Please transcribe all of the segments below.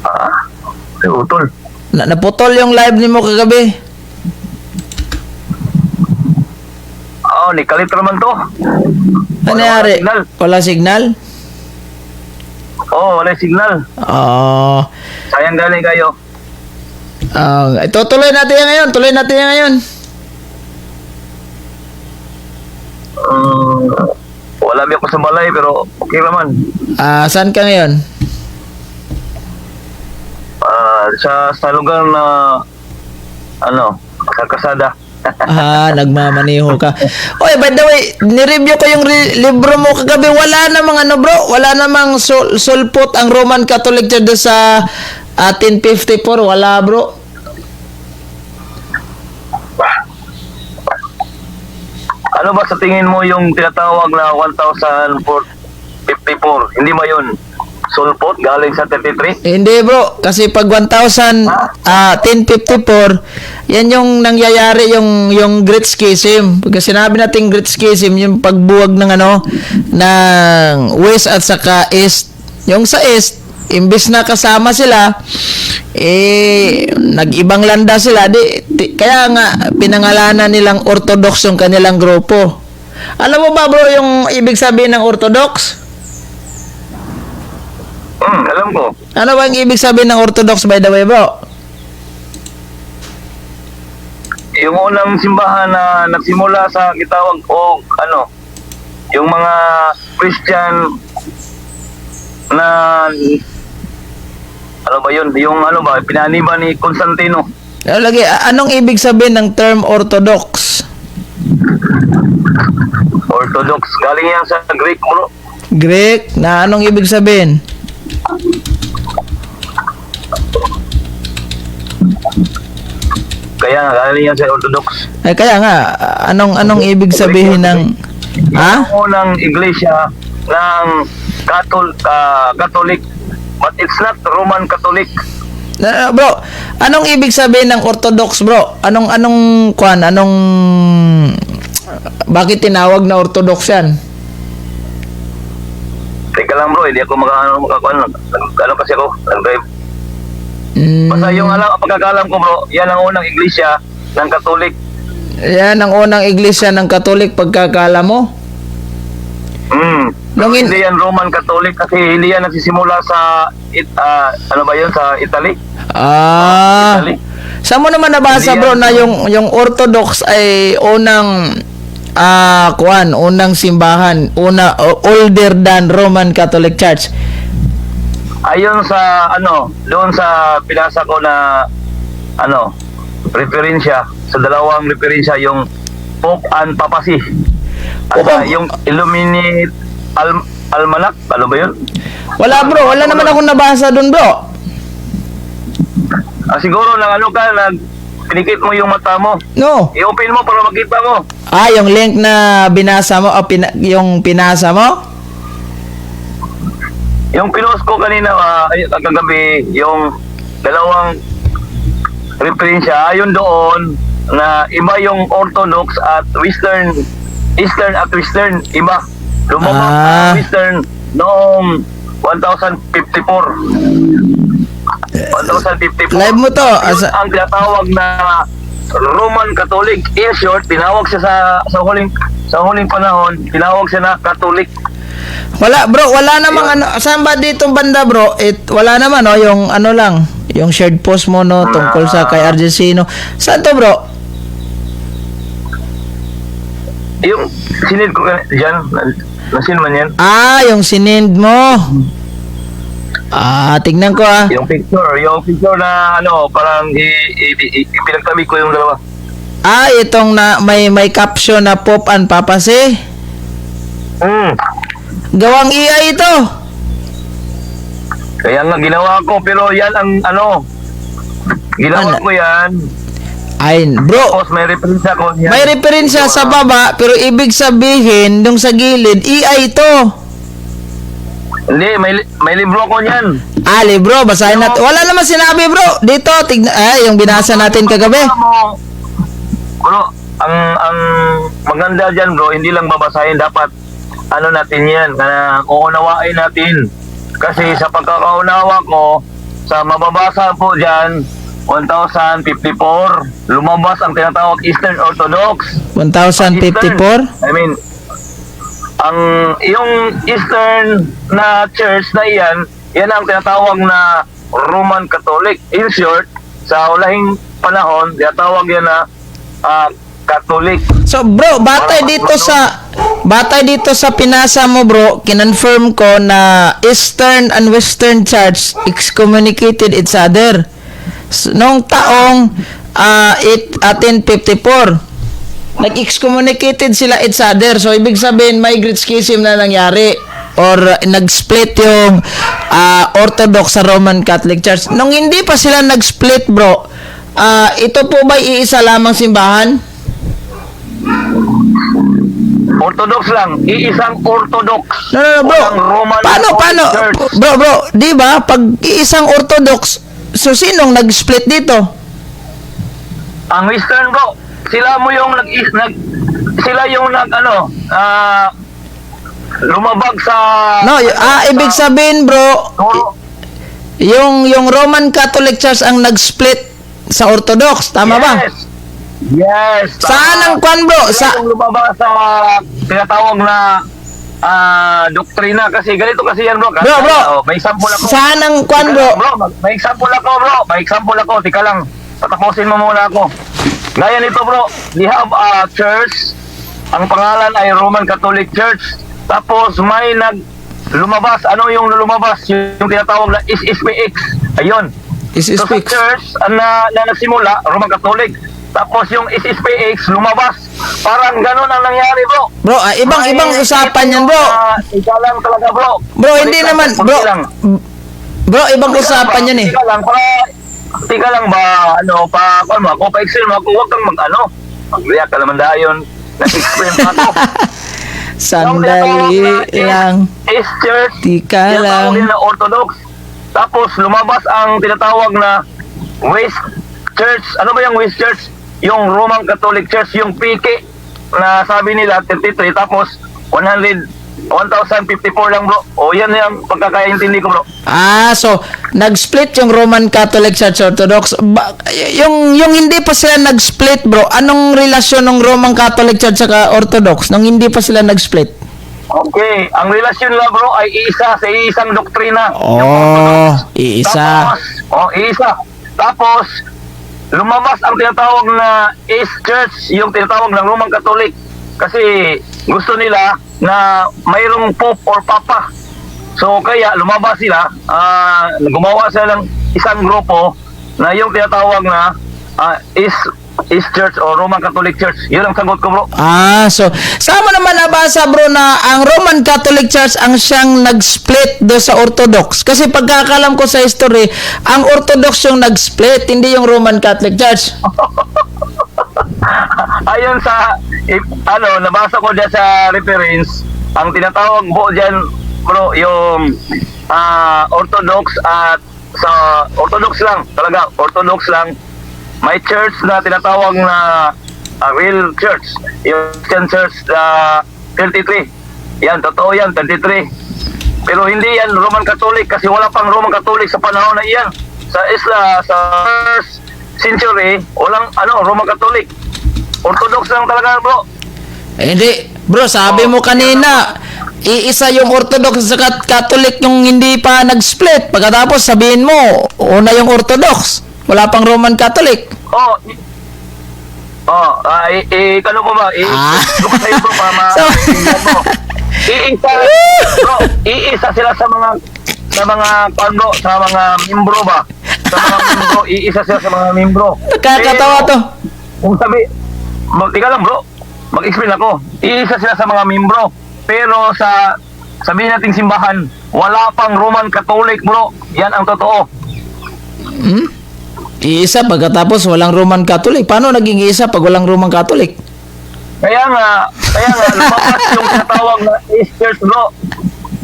Ah, ay, utol. Naputol yung live nimo kagabi. Oo, ni kalit naman to. Ano Wala, nangyari? wala signal. Wala signal? Oo, wala signal. Oo. Sayang galing kayo. Ah, ito, tuloy natin yan ngayon. Tuloy natin yan ngayon. Wala bi ako sa balay pero okay naman. Ah, saan ka ngayon? Ah, sa lugar na ano, sa kasada. Ah, nagmamaniho ka. Oy, by the way, nireview ko yung libro mo kagabi. Wala namang ano, bro. Wala namang sulpot ang Roman Catholic Church doon sa 1054. Wala, bro. Ano ba sa tingin mo yung tinatawag na 1054? Hindi ba yun sulpot galing sa 33? Hindi, bro, kasi pag 1000 1054, yan yung nangyayari yung Great Schism. Pag sinabi natin Great Schism, yung pagbuwag ng ano ng West at saka East. Yung sa East, imbes na kasama sila, eh nag-ibang landa sila di, kaya nga pinangalanan nilang Orthodox yung kanilang grupo. Alam mo ba, bro, yung ibig sabihin ng Orthodox? Alam ko. Ano ba ang ibig sabihin ng Orthodox, by the way, bro? Yung unang simbahan na nagsimula sa gitawag o ano, yung mga Christian na ano ba yun? Yung ano ba, pinaniba ni Constantino. Ano lagi, anong ibig sabihin ng term Orthodox? Orthodox. Galing yan sa Greek, bro. Greek, na anong ibig sabihin? Kaya nga, galing yan sa Orthodox. Eh, kaya nga, anong anong ibig sabihin ng, ha? Yung unang iglesia ng Catholic, but it's not Roman Catholic. Bro, anong ibig sabihin ng Orthodox, bro? Anong anong kwan, anong bakit tinawag na Orthodox yan? Teka lang, bro, hindi ako maka ano, makakuan. Ano kasi ako, nag-drive. Basta yung alam, ang pagkakaalam ko, bro, yan ang unang iglesia ng Catholic. Yan ang unang iglesia ng Katolik, pagkakala mo? Hindi yan Roman Catholic kasi hindi yan nagsisimula sa ano ba yun, sa Italy? Ah. Italy. Saan mo naman nabasa, Hindi bro, yan. na yung Orthodox ay unang kuan, unang simbahan, una older than Roman Catholic Church? Ayon sa ano, doon sa pinasa ko na ano, referensya, sa dalawang referensya, yung Pope and Papacy. At Pope yung Illuminate Almanac, ano ba yun? Wala, bro, wala naman akong nabasa doon, bro. Ah, siguro nang ano ka, nag pinikit mo yung mata mo. No. I-open mo para makita mo. Ah, yung link na binasa mo o yung pinasa mo? Yung pinost ko kanina, ay, kagabi, yung dalawang referensya, ayon doon na iba yung Orthodox at Western, Eastern at Western, iba. Lumabas ang Western noong 1054. 1054. Live mo to. Yun ang tinatawag na Roman Catholic. In short, tinawag siya sa huling panahon, tinawag siya na Catholic. Wala, bro, wala namang ano, saan ba ditong banda, bro? It, wala naman, no, yung ano lang, yung shared post mo, no, tungkol sa kay Argentino. Saan to, bro? Yung sinid ko dyan, nasin man yan. Ah, yung sinend mo. Ah, tignan ko ah. Yung picture na ano, parang ipinagtabi ko yung dalawa. Ah, itong na may caption na Pop and Papase. Gawang AI ito. Kaya nga ginawa ko, pero yan ang ano, ginawa Ano? ko yan. Ay, bro, Tapos may reference ako yan. may referensya sa baba pero ibig sabihin nung sa gilid AI ito. Hindi, may libro ko niyan. Ah, libro, basahin natin. Wala naman sinabi, bro. Dito, tignan, ay, yung binasa natin kagabi. Alam mo, bro, ang maganda diyan, bro, hindi lang babasahin, dapat ano natin 'yan, na uunawain natin. Kasi sa pagkakaunawa ko, Sa mababasa po dyan, 1054, lumabas ang tinatawag Eastern Orthodox. 1054? I mean, ang yung Eastern na church na iyan, yan ang tinatawag na Roman Catholic. In short, sa ulahing panahon, tinatawag yan na Catholic. So bro, batay dito sa pinasa mo, bro, kinonfirm ko na Eastern and Western Church excommunicated each other. So, noong taong 1854, nag-excommunicated sila each other. So ibig sabihin, may Great Schism na nangyari or nag-split yung Orthodox sa Roman Catholic Church. Nung hindi pa sila nag-split, bro, ito po ba iisa lamang simbahan? Orthodox lang, iisang Orthodox. No, bro. Walang Roman Paano, Catholic paano? Church. Bro, di ba? Pag iisang Orthodox, so sinong nag-split dito? Ang Western, bro, sila mo yung nag, nag sila yung nag ano, lumabag sa No, ibig sabihin, bro, Turo. yung Roman Catholic Church ang nag-split sa Orthodox, tama ba? Yes. Yes. Tama. Saan ang kwan, bro? Sila yung lumabas sa tinatawag na doktrina kasi ganito kasi yan, bro. Bro, bro. Oh, may example ako. Saan ang kwan, Tika bro? lang, bro, may example ako, bro. May example ako. Tika lang. Patapusin mo muna ako. Gaya nito, bro. We have a church. Ang pangalan ay Roman Catholic Church. Tapos may nag lumabas. Ano yung lumabas? Yung tinatawag na SSPX. Ayun. So sa SSPX. church na nagsimula, Roman Catholic. Tapos yung SSPX lumabas. Parang ganun ang nangyari, bro. Bro, ibang ibang usapan yan, bro. Ika lang talaga, bro. Bro, hindi Balik lang, naman, konti bro. lang. Bro, ibang usapan yan eh. Tika lang, para, tika lang ba, ano, pa, kung mo ako, pa-excel mo ako, huwag kang mag, ano, mag-react ka naman dayon. Nag-explain pa ako. Sandali lang. Is church, Tika tinatawag lang. nila na Orthodox. Tapos, lumabas ang tinatawag na West Church. Ano ba yung West Church? Yung Roman Catholic Church, yung PK na sabi nila 33, tapos 100 1054 lang, bro. O yan yung pagkakaintindi ko, bro. Ah, so nag-split yung Roman Catholic Church Orthodox. Yung hindi pa sila nag-split, bro. Anong relasyon ng Roman Catholic Church sa Orthodox nung hindi pa sila nag-split? Okay, ang relasyon nila, bro, ay iisa sa iisang doktrina. Oh, iisa. Tapos, oh, iisa. Tapos lumabas ang tinatawag na East Church, yung tinatawag ng Roman Catholic. Kasi gusto nila na mayroong pope or papa. So kaya lumabas sila, gumawa sila ng isang grupo na yung tinatawag na East Church or Roman Catholic Church. Yun ang sagot ko, bro. Ah, so saan mo naman nabasa, bro, na ang Roman Catholic Church ang siyang nag-split do sa Orthodox? Kasi pagkakalam ko sa history, ang Orthodox yung nag-split, hindi yung Roman Catholic Church. Ayon sa if, ano, nabasa ko diyan sa reference, ang tinatawag po diyan, bro, yung Orthodox at sa Orthodox lang, talaga Orthodox lang. May church na tinatawag na real church, yung Christian Church na 33. Yan, totoo yan, 33. Pero hindi yan Roman Catholic kasi wala pang Roman Catholic sa panahon na iyan. Sa isla, sa first century, walang ano, Roman Catholic. Orthodox lang talaga, bro. Eh, hindi. Bro, sabi mo kanina, iisa yung Orthodox sa Catholic yung hindi pa nag-split. Pagkatapos sabihin mo, una yung Orthodox. Wala pang Roman Catholic. Oh, oh, ano ko ba? Ko sa'yo, bro, para mo. Iisa, bro, iisa sila sa mga bro, sa mga membro ba? Sa mga membro, iisa sila sa mga membro. Nakakatawa Pero, to. kung sabi, teka lang, bro, mag-explain ako. Iisa sila sa mga membro. Pero sa sabihin nating simbahan, wala pang Roman Catholic, bro. Yan ang totoo. Iisa pagkatapos walang Roman Catholic. Paano naging iisa pag walang Roman Catholic? Kaya nga lumabas yung tinatawag na East Church, bro.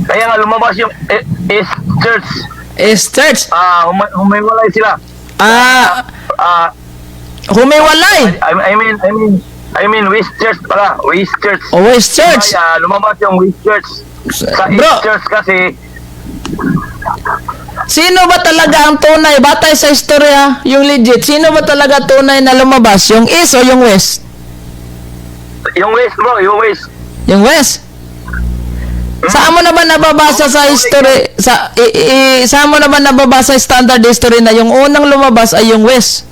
Kaya nga lumabas yung East Church. East Church. Humiwalay sila. Humiwalay. I mean West Church pala, West Church. O West Church. Kaya lumabas yung West Church. Sa Bro. East Church kasi Sino ba talaga ang tunay? Batay sa istorya, yung legit, sino ba talaga tunay na lumabas? Yung East o yung West? Yung West, bro, yung West. Yung West. Saan mo naman nababasa sa history sa i, i, saan mo naman nababasa standard history na yung unang lumabas ay yung West?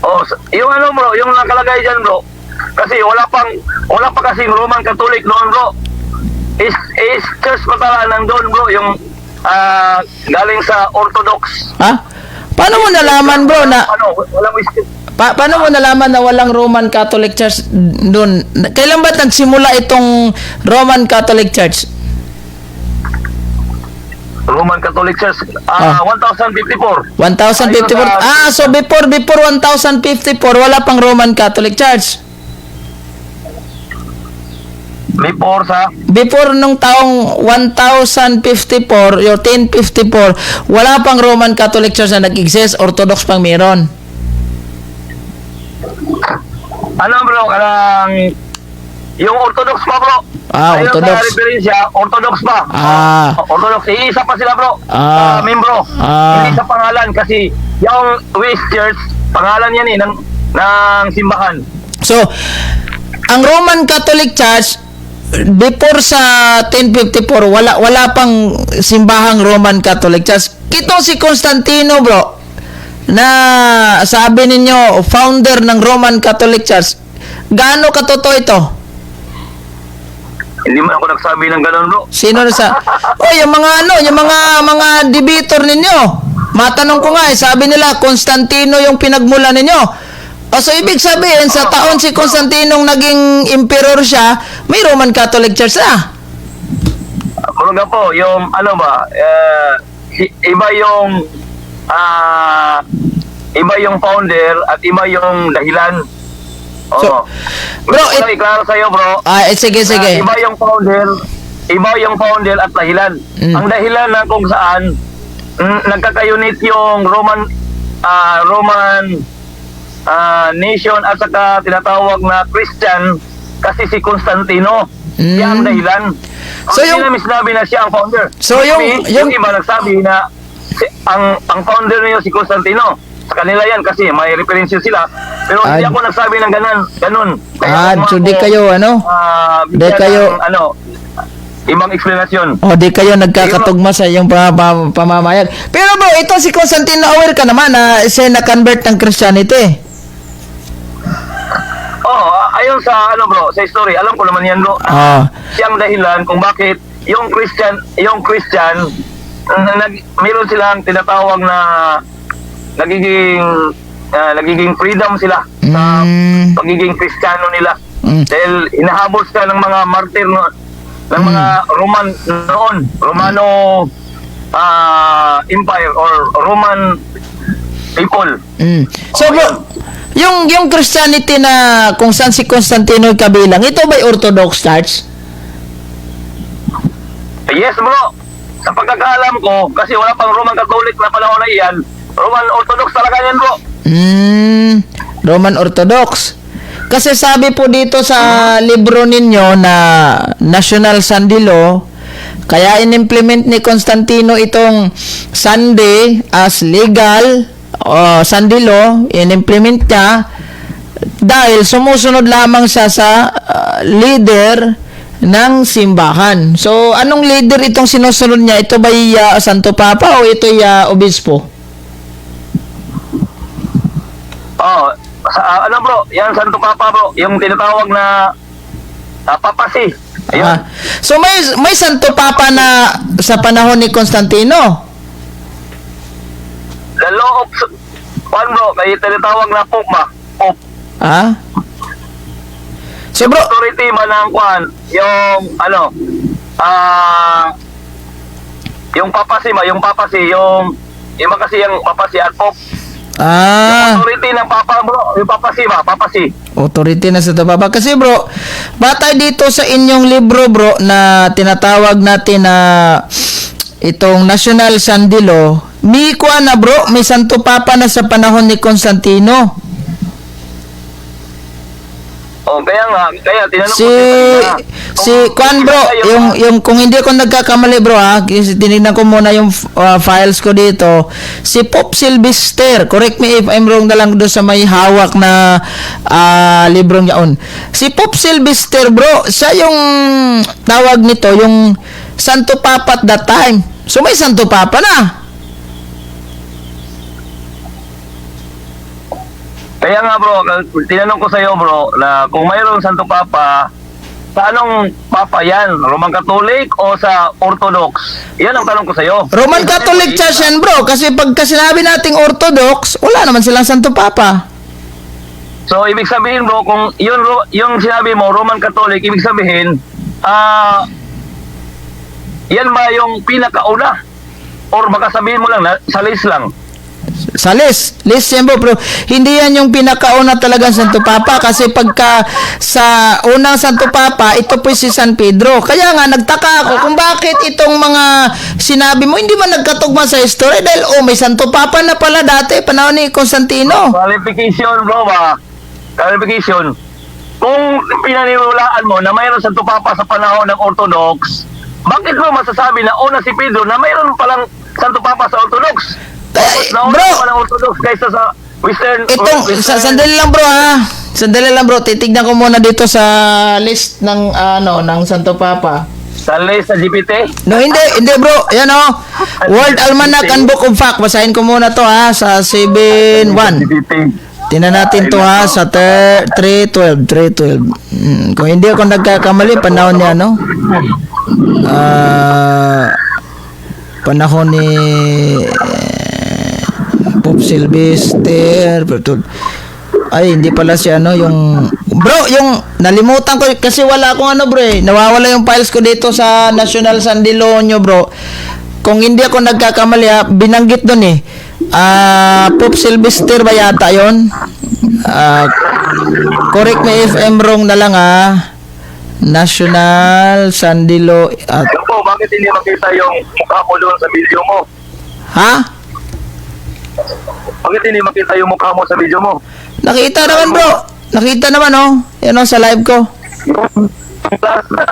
Oh, yung ano, bro, yung nakalagay dyan, bro. Kasi wala pa kasing Roman Catholic noon, bro. Is church pa tala nandun, bro, yung galing sa Orthodox. Ha? Paano mo nalaman, bro, na Ano, walang West. Paano mo nalaman na walang Roman Catholic Church doon? Kailan ba nagsimula itong Roman Catholic Church? Roman Catholic Church, 1054. 1054. Ah, so before 1054 wala pang Roman Catholic Church. Before sa Before nung taong 1054 or 1054, wala pang Roman Catholic Church na nag-exist, Orthodox pang meron. Ano, bro, kanang yung Orthodox pa, bro. Ah, Ayun Orthodox. sa referensya, Orthodox pa. Orthodox, iisa pa sila, bro. Sa membro. Hindi sa pangalan kasi yung West Church, pangalan yan eh ng simbahan. So, ang Roman Catholic Church before sa 1054, wala wala pang simbahang Roman Catholic Church. Kitong si Constantino, bro, na sabi ninyo founder ng Roman Catholic Church. Gaano katotoo ito? Hindi man ako nagsabi ng ganun, bro. Sino na sa... Oh, yung mga ano, yung mga debater ninyo. Matanong ko nga eh, sabi nila Constantino yung pinagmula ninyo. O so ibig sabihin sa taon si Constantino naging emperor siya, may Roman Catholic Church na. Kumbaga po, yung ano ba, eh, iba yung founder at iba yung dahilan. Oo. So, bro, Bro, iklaro sa'yo, bro. Ah, eh, sige, sige. Na iba yung founder at dahilan. Ang dahilan na kung saan nagkaka-unite yung Roman nation at saka tinatawag na Christian kasi si Constantino. Siya ang dahilan. So, So, hindi namin sinabi na siya ang founder. So, Yung iba nagsabi na ang founder niyo si Constantino. Sa kanila yan kasi may referensya sila. Pero hindi ako nagsabi ng ganun. Ganun. Kaya kung So di ako, kayo ano? bigyan Di kayo- ng, ano, ibang explanation. O di kayo nagkakatugma sa iyong pamamayag. Pero bro, ito si Constantino, aware ka naman na siya na-convert ng Christianity. Oh, ayon sa ano, bro, sa story, alam ko naman yan, bro. Siyang dahilan kung bakit yung Christian meron silang tinatawag na nagiging freedom sila sa pagiging Kristiyano nila. Dahil hinahabol sila ng mga martyr no, ng mga Roman noon, Romano Empire or Roman people. So bro, yung Christianity na kung saan si Constantino ay kabilang, ito ba'y Orthodox Church? Yes, bro. Sa pagkakaalam ko, kasi wala pang Roman Catholic na panahon na iyan, Roman Orthodox talaga yan, bro. Roman Orthodox. Kasi sabi po dito sa libro ninyo na National Sunday Law, kaya inimplement ni Constantino itong Sunday as legal Sunday law, inimplement niya dahil sumusunod lamang siya sa leader ng simbahan. So, anong leader itong sinusunod niya? Ito ba Santo Papa o ito'y Obispo? Oh, sa, ano, bro, yan Santo Papa, bro, yung tinatawag na Papacy. Ayun. Ah. So may Santo Papa na sa panahon ni Constantino. The law of one, bro, kaya tinatawag na Pope ba? Pope. Ah? So bro, Authority ba ng kwan, yung ano, yung papacy ba, yung papacy, yung iba kasi yung papacy at Pope. Authority ng Papa, bro, yung papacy ba, papacy. Authority na Santo Papa. Kasi bro, batay dito sa inyong libro, bro, na tinatawag natin na itong National Sunday Law, may kuha na, bro, may Santo Papa na sa panahon ni Constantino. Oh, kaya nga, kaya tinanong Si ko sa'yo kanina. si Kung Kwan, bro, iba yung kung hindi ako nagkakamali, bro, ha, kasi tinignan ko muna yung files ko dito. Si Pope Sylvester, correct me if I'm wrong na lang doon sa may hawak na librong yaon. Si Pope Sylvester, bro, siya yung tawag nito, yung Santo Papa at that time. So may Santo Papa na. Kaya nga, bro, tinanong ko sa'yo, bro, na kung mayroong Santo Papa, sa anong papa yan? Roman Catholic o sa Orthodox? Yan ang tanong ko sa'yo. Roman Catholic Church yan, bro, kasi pagka sinabi nating Orthodox, wala naman silang Santo Papa. So, ibig sabihin, bro, kung yun, yung sinabi mo, Roman Catholic, ibig sabihin, yan ba yung pinakauna? Or baka sabihin mo lang na sa list lang? Sa list, list yan, bro, pero hindi yan yung pinakauna talagang Santo Papa kasi pagka sa unang Santo Papa, ito po si San Pedro. Kaya nga nagtaka ako kung bakit itong mga sinabi mo hindi man nagkatugma sa history dahil oh, may Santo Papa na pala dati panahon ni Constantino. Qualification, bro, ba? Qualification. Kung pinaniwalaan mo na mayroon Santo Papa sa panahon ng Orthodox, bakit mo masasabi na una si Pedro na mayroon palang Santo Papa sa Orthodox? Kaya, Mas nauna bro, pa ng Orthodox kaysa sa Western. Itong, sandali lang, bro, ha. Sandali lang, bro, titignan ko muna dito sa list ng ano ng Santo Papa. Sa list sa GPT? No, hindi, hindi, bro. Ayan oh. World Almanac and Book of Fact. Basahin ko muna to ha sa 7.1. GPT. Tingnan natin to ha sa 3.12. 3.12. Kung hindi ako nagkakamali, panahon niya, no? Panahon ni Pope Sylvester. Ay, hindi pala si ano, yung... Bro, yung nalimutan ko kasi wala akong ano, bro, eh. Nawawala yung files ko dito sa National San Dilonio, bro. Kung hindi ako nagkakamali, ha, binanggit doon eh. Pope Sylvester ba yata yon? Correct me if I'm wrong na lang ah. National Sandilo at Ano po, bakit hindi makita yung mukha mo doon sa video mo? Ha? Bakit hindi makita yung mukha mo sa video mo? Nakita naman, bro. Nakita naman oh. Yan oh sa live ko. Yung last na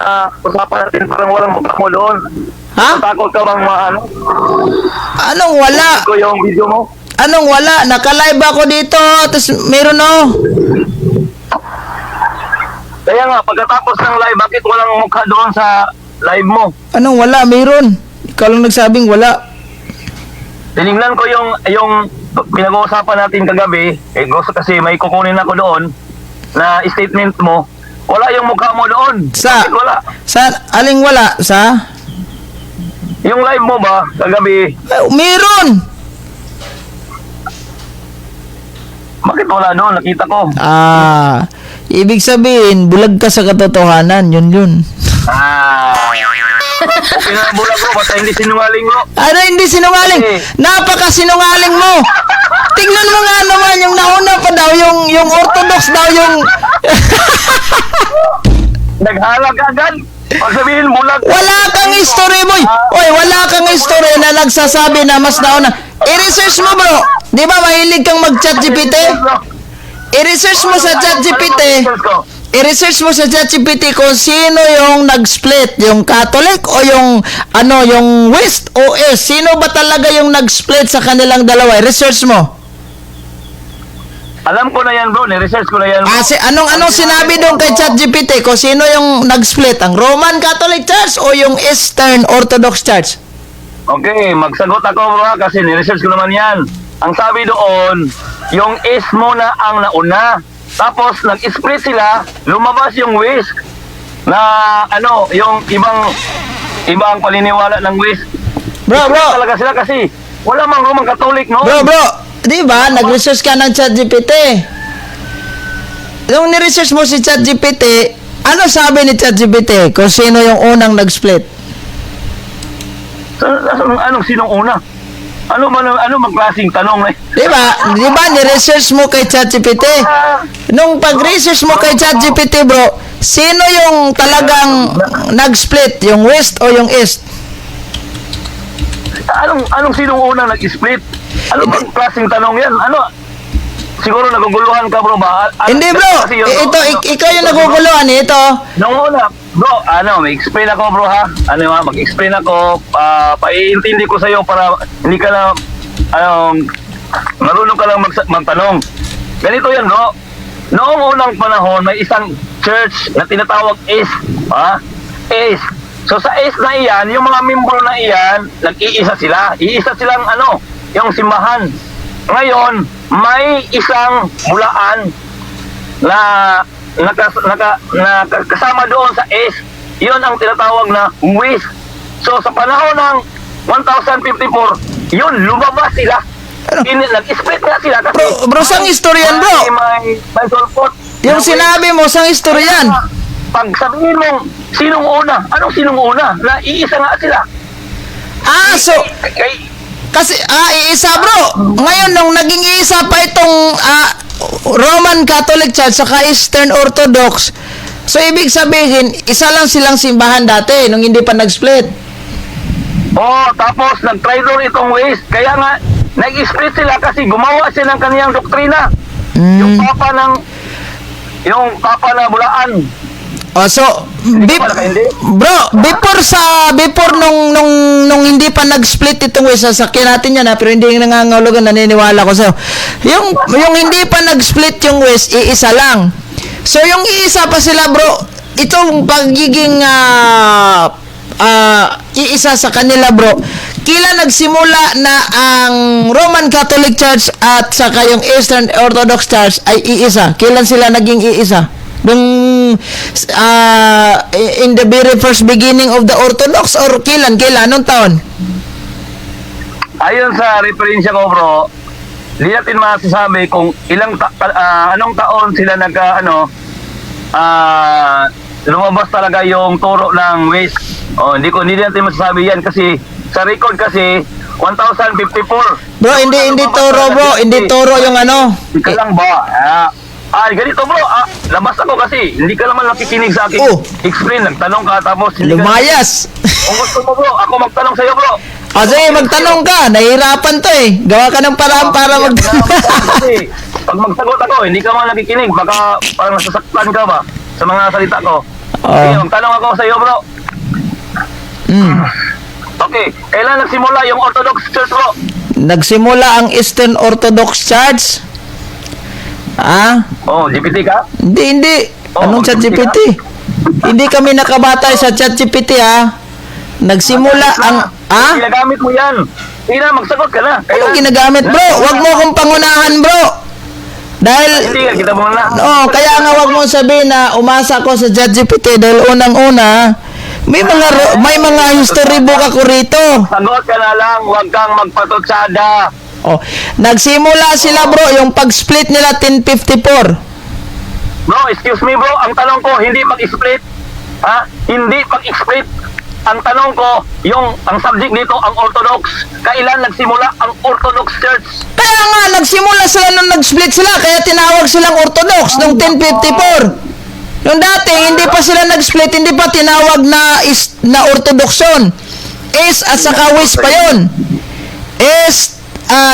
usapan natin, parang walang mukha mo doon. Ha? Takot ka bang maano? Anong wala? Ko yung video mo? Anong wala? Naka-live ako dito. Tapos meron oh. Kaya nga, pagkatapos ng live, bakit walang mukha doon sa live mo? Anong wala? Meron. Ikaw lang nagsabing wala. Tiningnan ko yung pinag-uusapan natin kagabi, eh, gusto kasi may kukunin ako doon na statement mo. Wala yung mukha mo doon. Sa Bakit wala? Sa aling wala? Sa? Yung live mo ba kagabi, Ay, meron. Bakit wala doon? Nakita ko. Ibig sabihin, bulag ka sa katotohanan. Yun yun. Okay na ang bulag ko, basta hindi sinungaling mo. Ano, hindi sinungaling? Napakasinungaling mo! Tingnan mo nga naman, yung nauna pa daw, yung Orthodox daw, yung... Naghalag agad. Pag sabihin bulag. Wala kang history, boy! Oy, wala kang history na nagsasabi na mas nauna. I-research mo, bro! Di ba mahilig kang mag-chat GPT? I-research mo sa chat GPT. I-research mo sa ChatGPT kung sino yung nag-split, yung Catholic o yung ano, yung West o East. Sino ba talaga yung nag-split sa kanilang dalawa? I-research mo. Alam ko na yan, bro. Ni-research ko na yan, bro. Ah, anong anong sinabi doon kay ChatGPT kung sino yung nag-split, ang Roman Catholic Church o yung Eastern Orthodox Church? Okay, magsagot ako, bro, ha, kasi ni-research ko naman yan. Ang sabi doon, yung East muna ang nauna. Tapos, nag-split sila, lumabas yung West na ano, yung ibang ibang paniniwala ng West. Bro, bro. Talaga sila kasi wala mang Roman Catholic, no? Bro, bro, 'di ba? Nag-research ka ng ChatGPT. Nung ni-research mo si ChatGPT, ano sabi ni ChatGPT kung sino yung unang nag-split? Anong sinong una? Ano bang klaseng tanong na Di ba? Di ba ni-research mo kay ChatGPT? Nung pag-research mo kay ChatGPT, bro, sino yung talagang nag-split? Yung West o yung East? Anong anong sinong una nag-split? Ano bang klaseng tanong 'yan? Ano? Siguro naguguluhan ka, bro, ba? Hindi, bro. Kasi yun, Eh, ito, ano, ikaw yung naguguluhan. Eh, ito. Nung una, bro, ano, may explain ako, bro, ha? Ano, ha? Mag-explain ako, paiintindi ko sa'yo para hindi ka na, ano, marunong ka lang magtanong. Ganito yan, bro. Noong unang panahon, may isang church na tinatawag East, ha? East. So sa East na iyan, yung mga membro na iyan, nag-iisa sila. Iisa silang, ano, yung simbahan. Ngayon, may isang bulaan na naka, naka, na kasama doon sa S, yun ang tinatawag na West. So sa panahon ng 1054, yun, lumabas sila. Ano? Nag-split nga sila kasi Bro, bro, sang istorya yan, bro? May sulpot. Yung sinabi mo, sang istorya yan? Pag sabihin mong sinong una, anong sinong una? Na iisa nga sila. Ah, so, Kay, kasi, iisa, bro. Ngayon, nung naging iisa pa itong Roman Catholic Church saka Eastern Orthodox, so ibig sabihin, isa lang silang simbahan dati nung hindi pa nag-split. Oh, tapos nag-traitor itong West. Kaya nga, nag-split sila kasi gumawa siya ng kaniyang doktrina. Yung papa ng yung papa na bulaan. Oh, so Hindi ko pala hindi. Bro, before nung hindi pa nag-split itong West, sasakyan natin yan ha, pero hindi yung nangangahulugan, naniniwala ko sa'yo. Yung hindi pa nag-split yung West, iisa lang. So yung iisa pa sila, bro, itong pagiging iisa sa kanila, bro. Kila nagsimula na ang Roman Catholic Church at saka yung Eastern Orthodox Church ay iisa? Kailan sila naging iisa? Nung in the very first beginning of the Orthodox or kailan? Kailan? Anong taon? Ayon sa referensya ko, bro, hindi natin masasabi kung anong taon sila nagka ano lumabas talaga yung turo ng West. Oh, hindi natin masasabi yan kasi sa record kasi 1054. Bro, hindi hindi toro, bro, hindi toro yung ano. Ika lang ba? Ay, ganito, bro, labas ako kasi hindi ka naman nakikinig sa akin. Oh. Explain, nagtanong ka tapos hindi ka- Lumayas. Kung gusto mo, bro, ako magtanong sa'yo, bro. O sige, magtanong ka. Nahihirapan to eh. Gawa ka ng paraan para Hindi, magtanong. kasi pag magsagot ako, hindi ka man nakikinig. Baka parang nasasaktan ka ba sa mga salita ko. Oo. Sige, magtanong ako sa'yo, bro. Okay, kailan nagsimula yung Orthodox Church, bro? Nagsimula ang Eastern Orthodox Church. Ah? Oh, GPT ka? Hindi, hindi. Oh, Anong ChatGPT? Hindi kami nakabatay sa ChatGPT, ha. Nagsimula ang... Ah? Ginagamit mo yan. Hindi na, magsagot ka na. Anong ginagamit, bro? Wag mo akong pangunahan, bro. Dahil... Hindi ka, kita mo na. Oo, kaya nga wag mo sabihin na umasa ko sa ChatGPT dahil unang-una, may mga history book ako rito. Sagot ka na lang, huwag kang magpatutsada. Oh, nagsimula sila, bro, yung pag-split nila 1054. Bro, excuse me, bro, ang tanong ko, hindi pag-split. Ha? Hindi pag-split. Ang tanong ko, yung ang subject dito, ang Orthodox. Kailan nagsimula ang Orthodox Church? Kaya nga, nagsimula sila nung nag-split sila, kaya tinawag silang Orthodox nung 1054. Yung dati, hindi pa sila nag-split, hindi pa tinawag na is, na Orthodox yun. East at saka West pa yun. East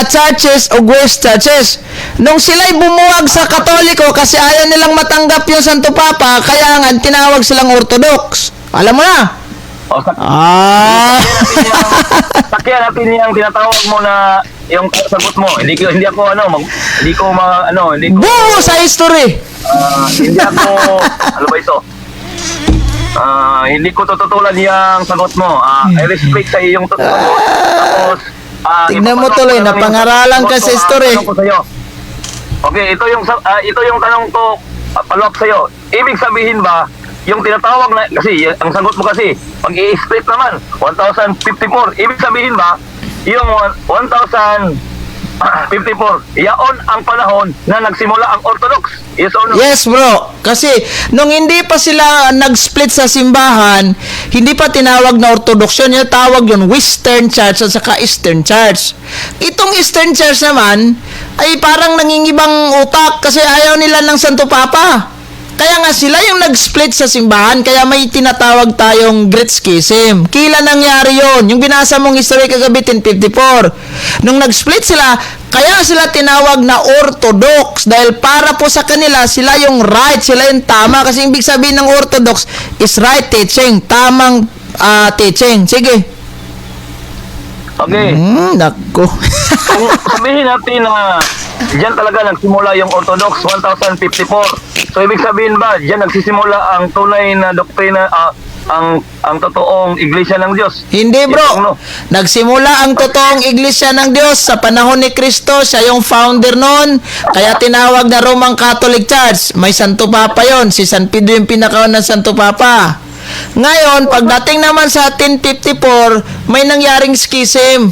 churches o West churches. Nung sila'y bumuwag sa Katoliko kasi ayaw nilang matanggap yung Santo Papa, kaya nga tinawag silang Orthodox. Alam mo na? O, Ah. sakyan natin yung tinatawag mo na yung sagot mo. Hindi ako ano, hindi ko ma, ano, hindi ko Buo sa history. Hindi ako, ano ba ito? Hindi ko tututulan yung sagot mo. I respect sa iyong totoo. Tapos, Tignan mo ipapasok tuloy, ko lang yung napangaralan ka sagot sa ko, history. tanong ko sa'yo. Okay, ito yung tanong ko, follow up sa'yo. Ibig sabihin ba, yung tinatawag na, kasi ang sagot mo kasi, pag i-split naman, 1,054. Ibig sabihin ba, yung 1,054, yaon ang panahon na nagsimula ang Orthodox? Yes or no? Yes, bro. Kasi nung hindi pa sila nag-split sa simbahan, hindi pa tinawag na Orthodox yun. Yung tawag yun, Western Church at saka Eastern Church. Itong Eastern Church naman, ay parang nangingibang utak kasi ayaw nila ng Santo Papa. Kaya nga sila yung nag-split sa simbahan, kaya may tinatawag tayong Great Schism. Kailan nangyari yon? Yung binasa mong history kagabi, 1054. Nung nag-split sila, kaya sila tinawag na Orthodox dahil para po sa kanila, sila yung right, sila yung tama. Kasi ibig sabihin ng Orthodox is right teaching, tamang teaching. Sige. Okay. Nako. Kung sabihin natin na diyan talaga nagsimula yung Orthodox 1054. So ibig sabihin ba, diyan nagsisimula ang tunay na doktrina, ang totoong iglesia ng Diyos? Hindi, Yes or no? bro. Nagsimula ang totoong iglesia ng Diyos sa panahon ni Kristo. Siya yung founder noon. Kaya tinawag na Roman Catholic Church. May Santo Papa yon. Si San Pedro yung pinakaon ng Santo Papa. Ngayon, pagdating naman sa 1054, may nangyaring schism.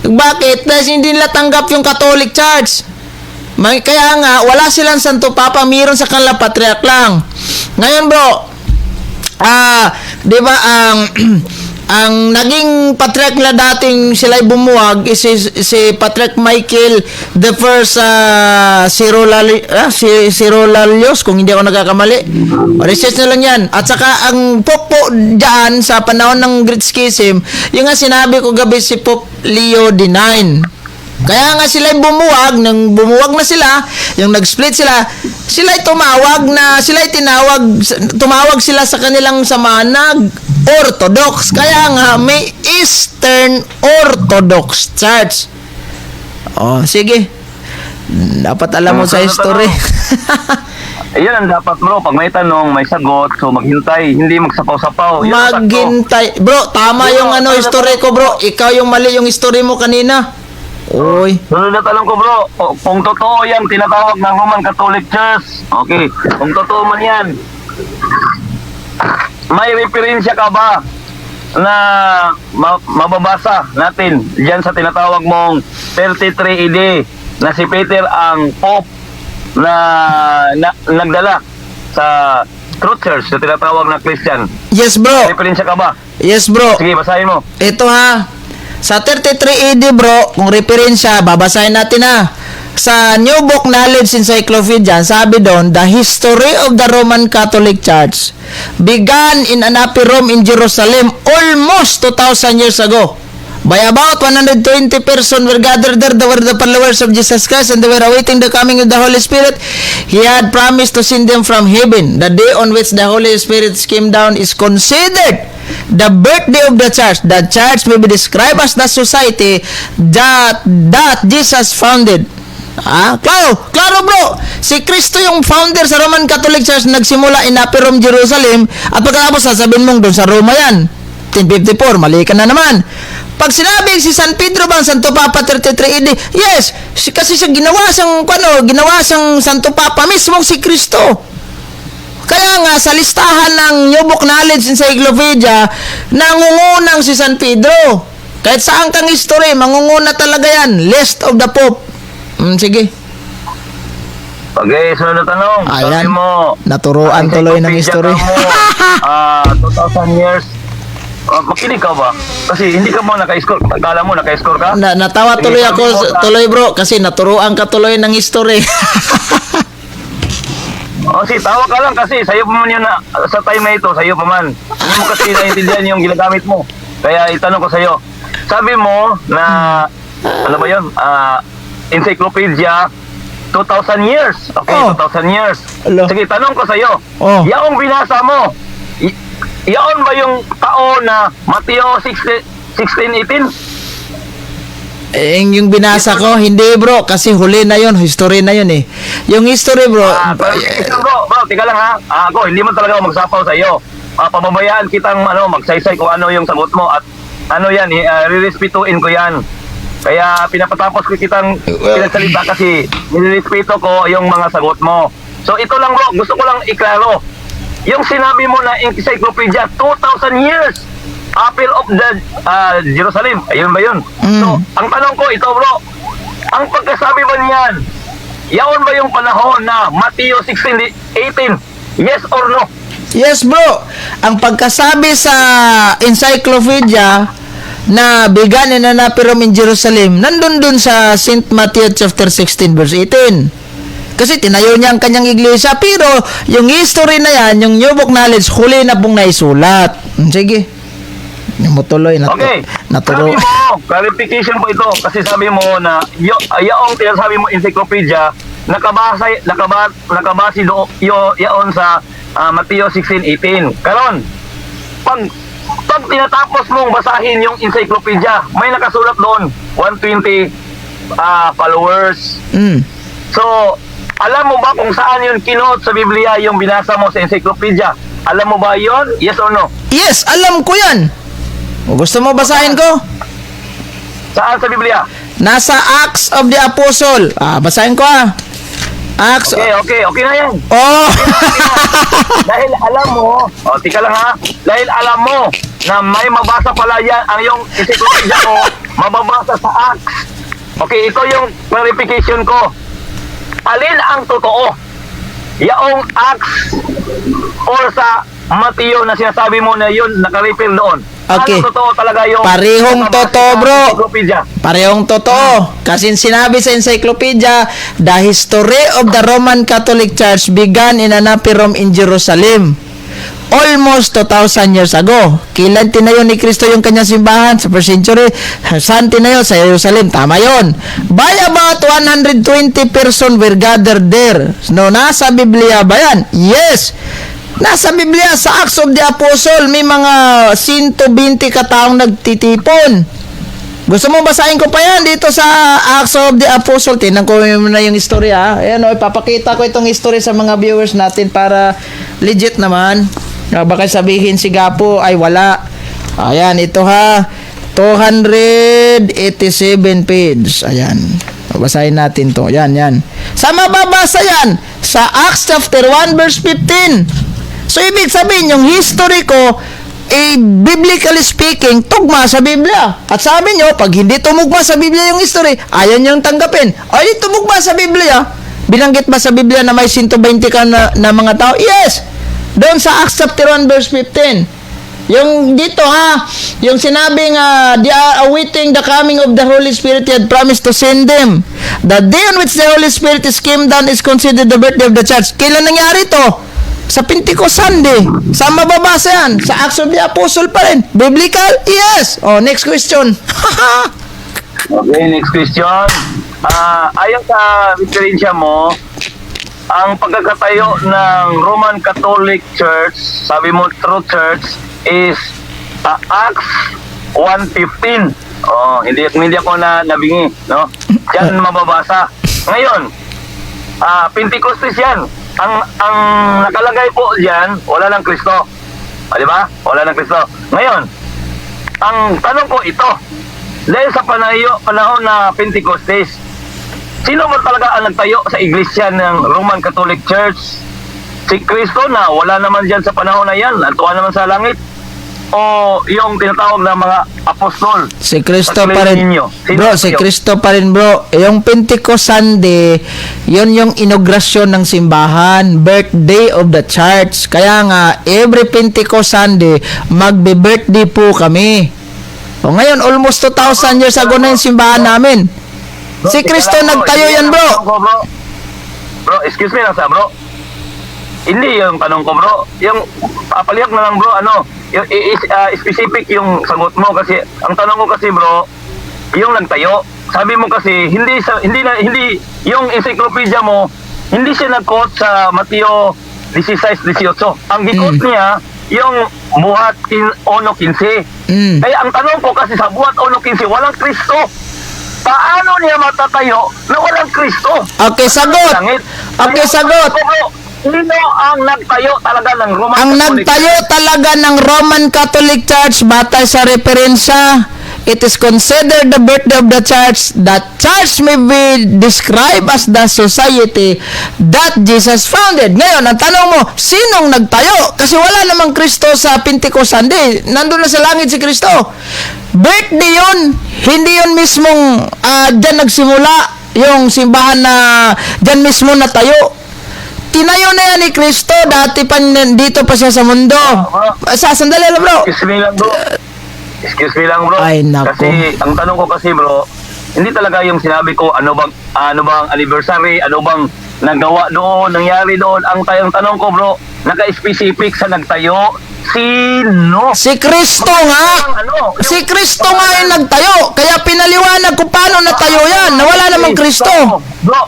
Bakit? Dahil hindi nila tanggap yung Catholic Church. Kaya nga, wala silang Santo Papa, meron sa kanila patriarch lang. Ngayon, bro, 'di ba ang naging patriarch na dating sila'y bumuwag is si Patriarch Michael the First si Cerularius, kung hindi ako nagkakamali. Research na lang 'yan. At saka ang Pope po diyan sa panahon ng Great Schism, yung nga sinabi ko gabi, si Pope Leo IX. Kaya nga sila bumuwag, nang bumuwag na sila, yung nag-split sila, sila tinawag, tumawag sila sa kanilang samahan na Orthodox. Kaya nga may Eastern Orthodox Church. Oh, sige. Dapat alam mo sa history. Ayun ang dapat, bro, pag may tanong, may sagot, so maghintay, hindi magsapaw-sapaw. Yun ang sakto. Maghintay. Bro, tama yung ano history ko, bro. Ikaw yung mali yung history mo kanina. Uy. Sunod na tanong ko, bro, kung totoo yan tinatawag ng Roman Catholic Church, okay, kung totoo man yan, may referensya ka ba na mababasa natin diyan sa tinatawag mong 33 AD na si Peter ang Pope na nagdala sa True Church na tinatawag na Christian? Yes, bro. May referensya ka ba? Yes, bro. Sige, basahin mo. Ito ha. Sa 33 AD, bro, kung referensya, babasahin natin ha. Sa New Book Knowledge Encyclopedia, sabi doon, "The history of the Roman Catholic Church began in an upper room in Jerusalem almost 2,000 years ago. By about 120 person were gathered there. They were the followers of Jesus Christ and they were awaiting the coming of the Holy Spirit. He had promised to send them from heaven. The day on which the Holy Spirit came down is considered the birthday of the church. The church may be described as the society that Jesus founded." Ah, klaro, klaro, bro. Si Kristo yung founder sa Roman Catholic Church, nagsimula in Upper Rome, Jerusalem, at pagkatapos sasabihin mong doon sa Roma yan. 1054, mali ka na naman. Pag sinabi si San Pedro bang Santo Papa 33 AD, yes, kasi siya ginawa siyang ano, ginawa siyang Santo Papa mismo si Kristo. Kaya nga sa listahan ng New Book Knowledge Encyclopedia, nangungunang si San Pedro. Kahit saan kang history, mangunguna talaga yan. List of the Pope. Sige. Okay, sunod na tanong. Ayan. Sabi mo, Naturuan tuloy ng history. encyclopedia ka mo, 2,000 years. Makinig ka ba? Kasi hindi ka mo naka-score. Akala mo naka-score ka? Natawa Sige, tuloy sabi ako, mo tuloy, bro, kasi naturuan ka tuloy ng history. Oh, si tawa ka lang kasi sa'yo pa man yun na, sa time na ito, sa'yo pa man. Hindi mo kasi naintindihan yung ginagamit mo. Kaya itanong ko sa'yo. Sabi mo na, ano ba yun? Encyclopedia, 2,000 years. Okay, Oh. 2,000 years. Alo. Sige, tanong ko sa'yo. Oh. Yaong binasa mo, yaon ba yung taon na Mateo 16, 16 18? Eh, yung binasa ko, hindi, bro, kasi huli na yun, history na yun eh. Yung history, bro, Pero, bro, bro, teka lang ha. Ako, hindi man talaga ako magsapaw sa iyo. Pababayaan kitang ano, magsaysay kung ano yung sagot mo at ano yan, eh, rirespetuin ko yan. Kaya pinapatapos ko kitang pinagsalita kasi nirespeto ko yung mga sagot mo. So ito lang, bro, gusto ko lang iklaro. Yung sinabi mo na encyclopedia, 2,000 years, Apple of the Jerusalem, ayun ba yun? Mm. So, ang tanong ko, ito, bro, ang pagkasabi ba niyan, yaon ba yung panahon na Mateo 16, 18? Yes or no? Yes, bro. Ang pagkasabi sa encyclopedia na began in an upper room in Jerusalem, nandun dun sa St. Matthew chapter 16 verse 18. Kasi tinayo niya ang kanyang iglesia. Pero yung history na yan, yung New Book Knowledge, huli na pong naisulat. Sige. Yung mo tuloy. Naturo. Sabi mo, clarification po ito. Kasi sabi mo na, yaong sinasabi mo encyclopedia, nakabase do, yaon sa Mateo 16:18. Karon, pag tinatapos mong basahin yung encyclopedia, may nakasulat doon, 120 followers. So, alam mo ba kung saan yun kinote sa Biblia yung binasa mo sa encyclopedia? Alam mo ba yon? Yes or no? Yes, alam ko yan. O, gusto mo basahin ko? Saan sa Biblia? Nasa Acts of the Apostle. Ah, basahin ko ah. Acts. Okay na yan. Oh! Dahil alam mo, oh, tika lang ha, dahil alam mo na may mabasa pala yan, ang yung encyclopedia ko, mababasa sa Acts. Okay, ito yung clarification ko. Alin ang totoo? Yaong Acts or sa Mateo na sinasabi mo na yun, naka-refer doon? Okay. Ano totoo talaga yung Parehong nakabase totoo, sa bro. encyclopedia? Parehong totoo. Kasi sinabi sa encyclopedia, the history of the Roman Catholic Church began in an upper room in Jerusalem almost 2,000 years ago. Kailan tinayo ni Kristo yung kanyang simbahan? Sa first century. Saan tinayo? Sa Jerusalem. Tama yon. By about 120 person were gathered there. No, nasa Biblia ba yan? Yes. Nasa Biblia, sa Acts of the Apostle, may mga 120 kataong nagtitipon. Gusto mo basahin ko pa yan dito sa Acts of the Apostle? Tingnan ko muna yung istorya. Ayan o, ipapakita ko itong history sa mga viewers natin para legit naman. Baka sabihin si Gapo ay wala. Ayan, ito ha. 287 page. Ayan. Basahin natin to. Yan, yan. Sa mababasa yan? Sa Acts chapter 1 verse 15. So, ibig sabihin, yung history ko, eh, biblically speaking, tugma sa Biblia. At sabi nyo, pag hindi tumugma sa Biblia yung history, ayaw nyo tanggapin. Ay, tumugma sa Biblia. Binanggit ba sa Biblia na may 120 ka na mga tao? Yes! Doon sa Acts chapter 1 verse 15. Yung dito ha, yung sinabing they are awaiting the coming of the Holy Spirit He had promised to send them. The day on which the Holy Spirit is came down is considered the birthday of the church. Kailan nangyari to? Sa Pentecost Sunday. Saan mababasa yan? Sa Acts of the Apostle pa rin. Biblical? Yes. Oh, next question. Okay, next question. Ayon sa referensya mo, ang pagkakatayo ng Roman Catholic Church, sabi mo true church, is Acts 1:15. Oh, hindi hindi ako na nabingi, no? Diyan mababasa. Ngayon, Pentecostes yan. Ang nakalagay po diyan, wala ng Kristo. O, di ba? Wala ng Kristo. Ngayon, ang tanong ko ito, dahil sa panahon na Pentecostes, sino ba talaga ang nagtayo sa iglesia ng Roman Catholic Church? Si Kristo na wala naman diyan sa panahon na yan, nantuan naman sa langit? O yung tinatawag na mga apostol? Si Kristo Sa pa rin. ninyo, sino Bro, si kayo? Kristo pa rin, bro. Yung Pentecost Sunday, yun yung inaugurasyon ng simbahan, birthday of the church. Kaya nga, every Pentecost Sunday, magbe-birthday po kami. O ngayon, almost 2,000 years ago na yung simbahan namin. Bro, Si teka Kristo lang, bro. nagtayo Hindi yan, ang bro. tanong ko, bro. Bro, excuse me lang sa bro. Hindi yung tanong ko, bro. Yung papaliyak na lang, bro, ano, yung specific yung sagot mo kasi ang tanong ko kasi, bro, yung nagtayo. Sabi mo kasi hindi sa hindi na hindi yung encyclopedia mo, hindi siya nag-quote sa Mateo 16:18. Ang gi-quote niya yung Buhat 1:15. Kaya ang tanong ko kasi sa Buhat 1:15, walang Kristo. Paano niya matatayo na walang Kristo? Okay, sagot. Langit. Okay, Kaya, sagot. bro, sino ang nagtayo talaga ng Roman Ang Catholic? nagtayo talaga ng Roman Catholic Church batay sa referensya, it is considered the birthday of the church. The church may be described as the society that Jesus founded. Ngayon, ang tanong mo, sinong nagtayo? Kasi wala namang Kristo sa Pentecost Sunday. Nandun na sa langit si Kristo. Birthday yun. Hindi yun mismong dyan nagsimula yung simbahan na dyan mismo natayo. Tinayo na yan ni Kristo. Dati pa dito pa siya sa mundo. Sa sandali lang, bro. Excuse me lang, bro. Excuse me lang, bro. Ay, nako. Kasi ang tanong ko kasi, bro, hindi talaga yung sinabi ko ano bang anniversary, ano bang nagawa doon, nangyari doon. Ang tayong tanong ko, bro, naka-specific sa nagtayo, sino? Si Kristo nga! Ang ano, Si Kristo nga yung nagtayo. Kaya pinaliwanag kung paano natayo yan. Nawala namang Kristo. Bro,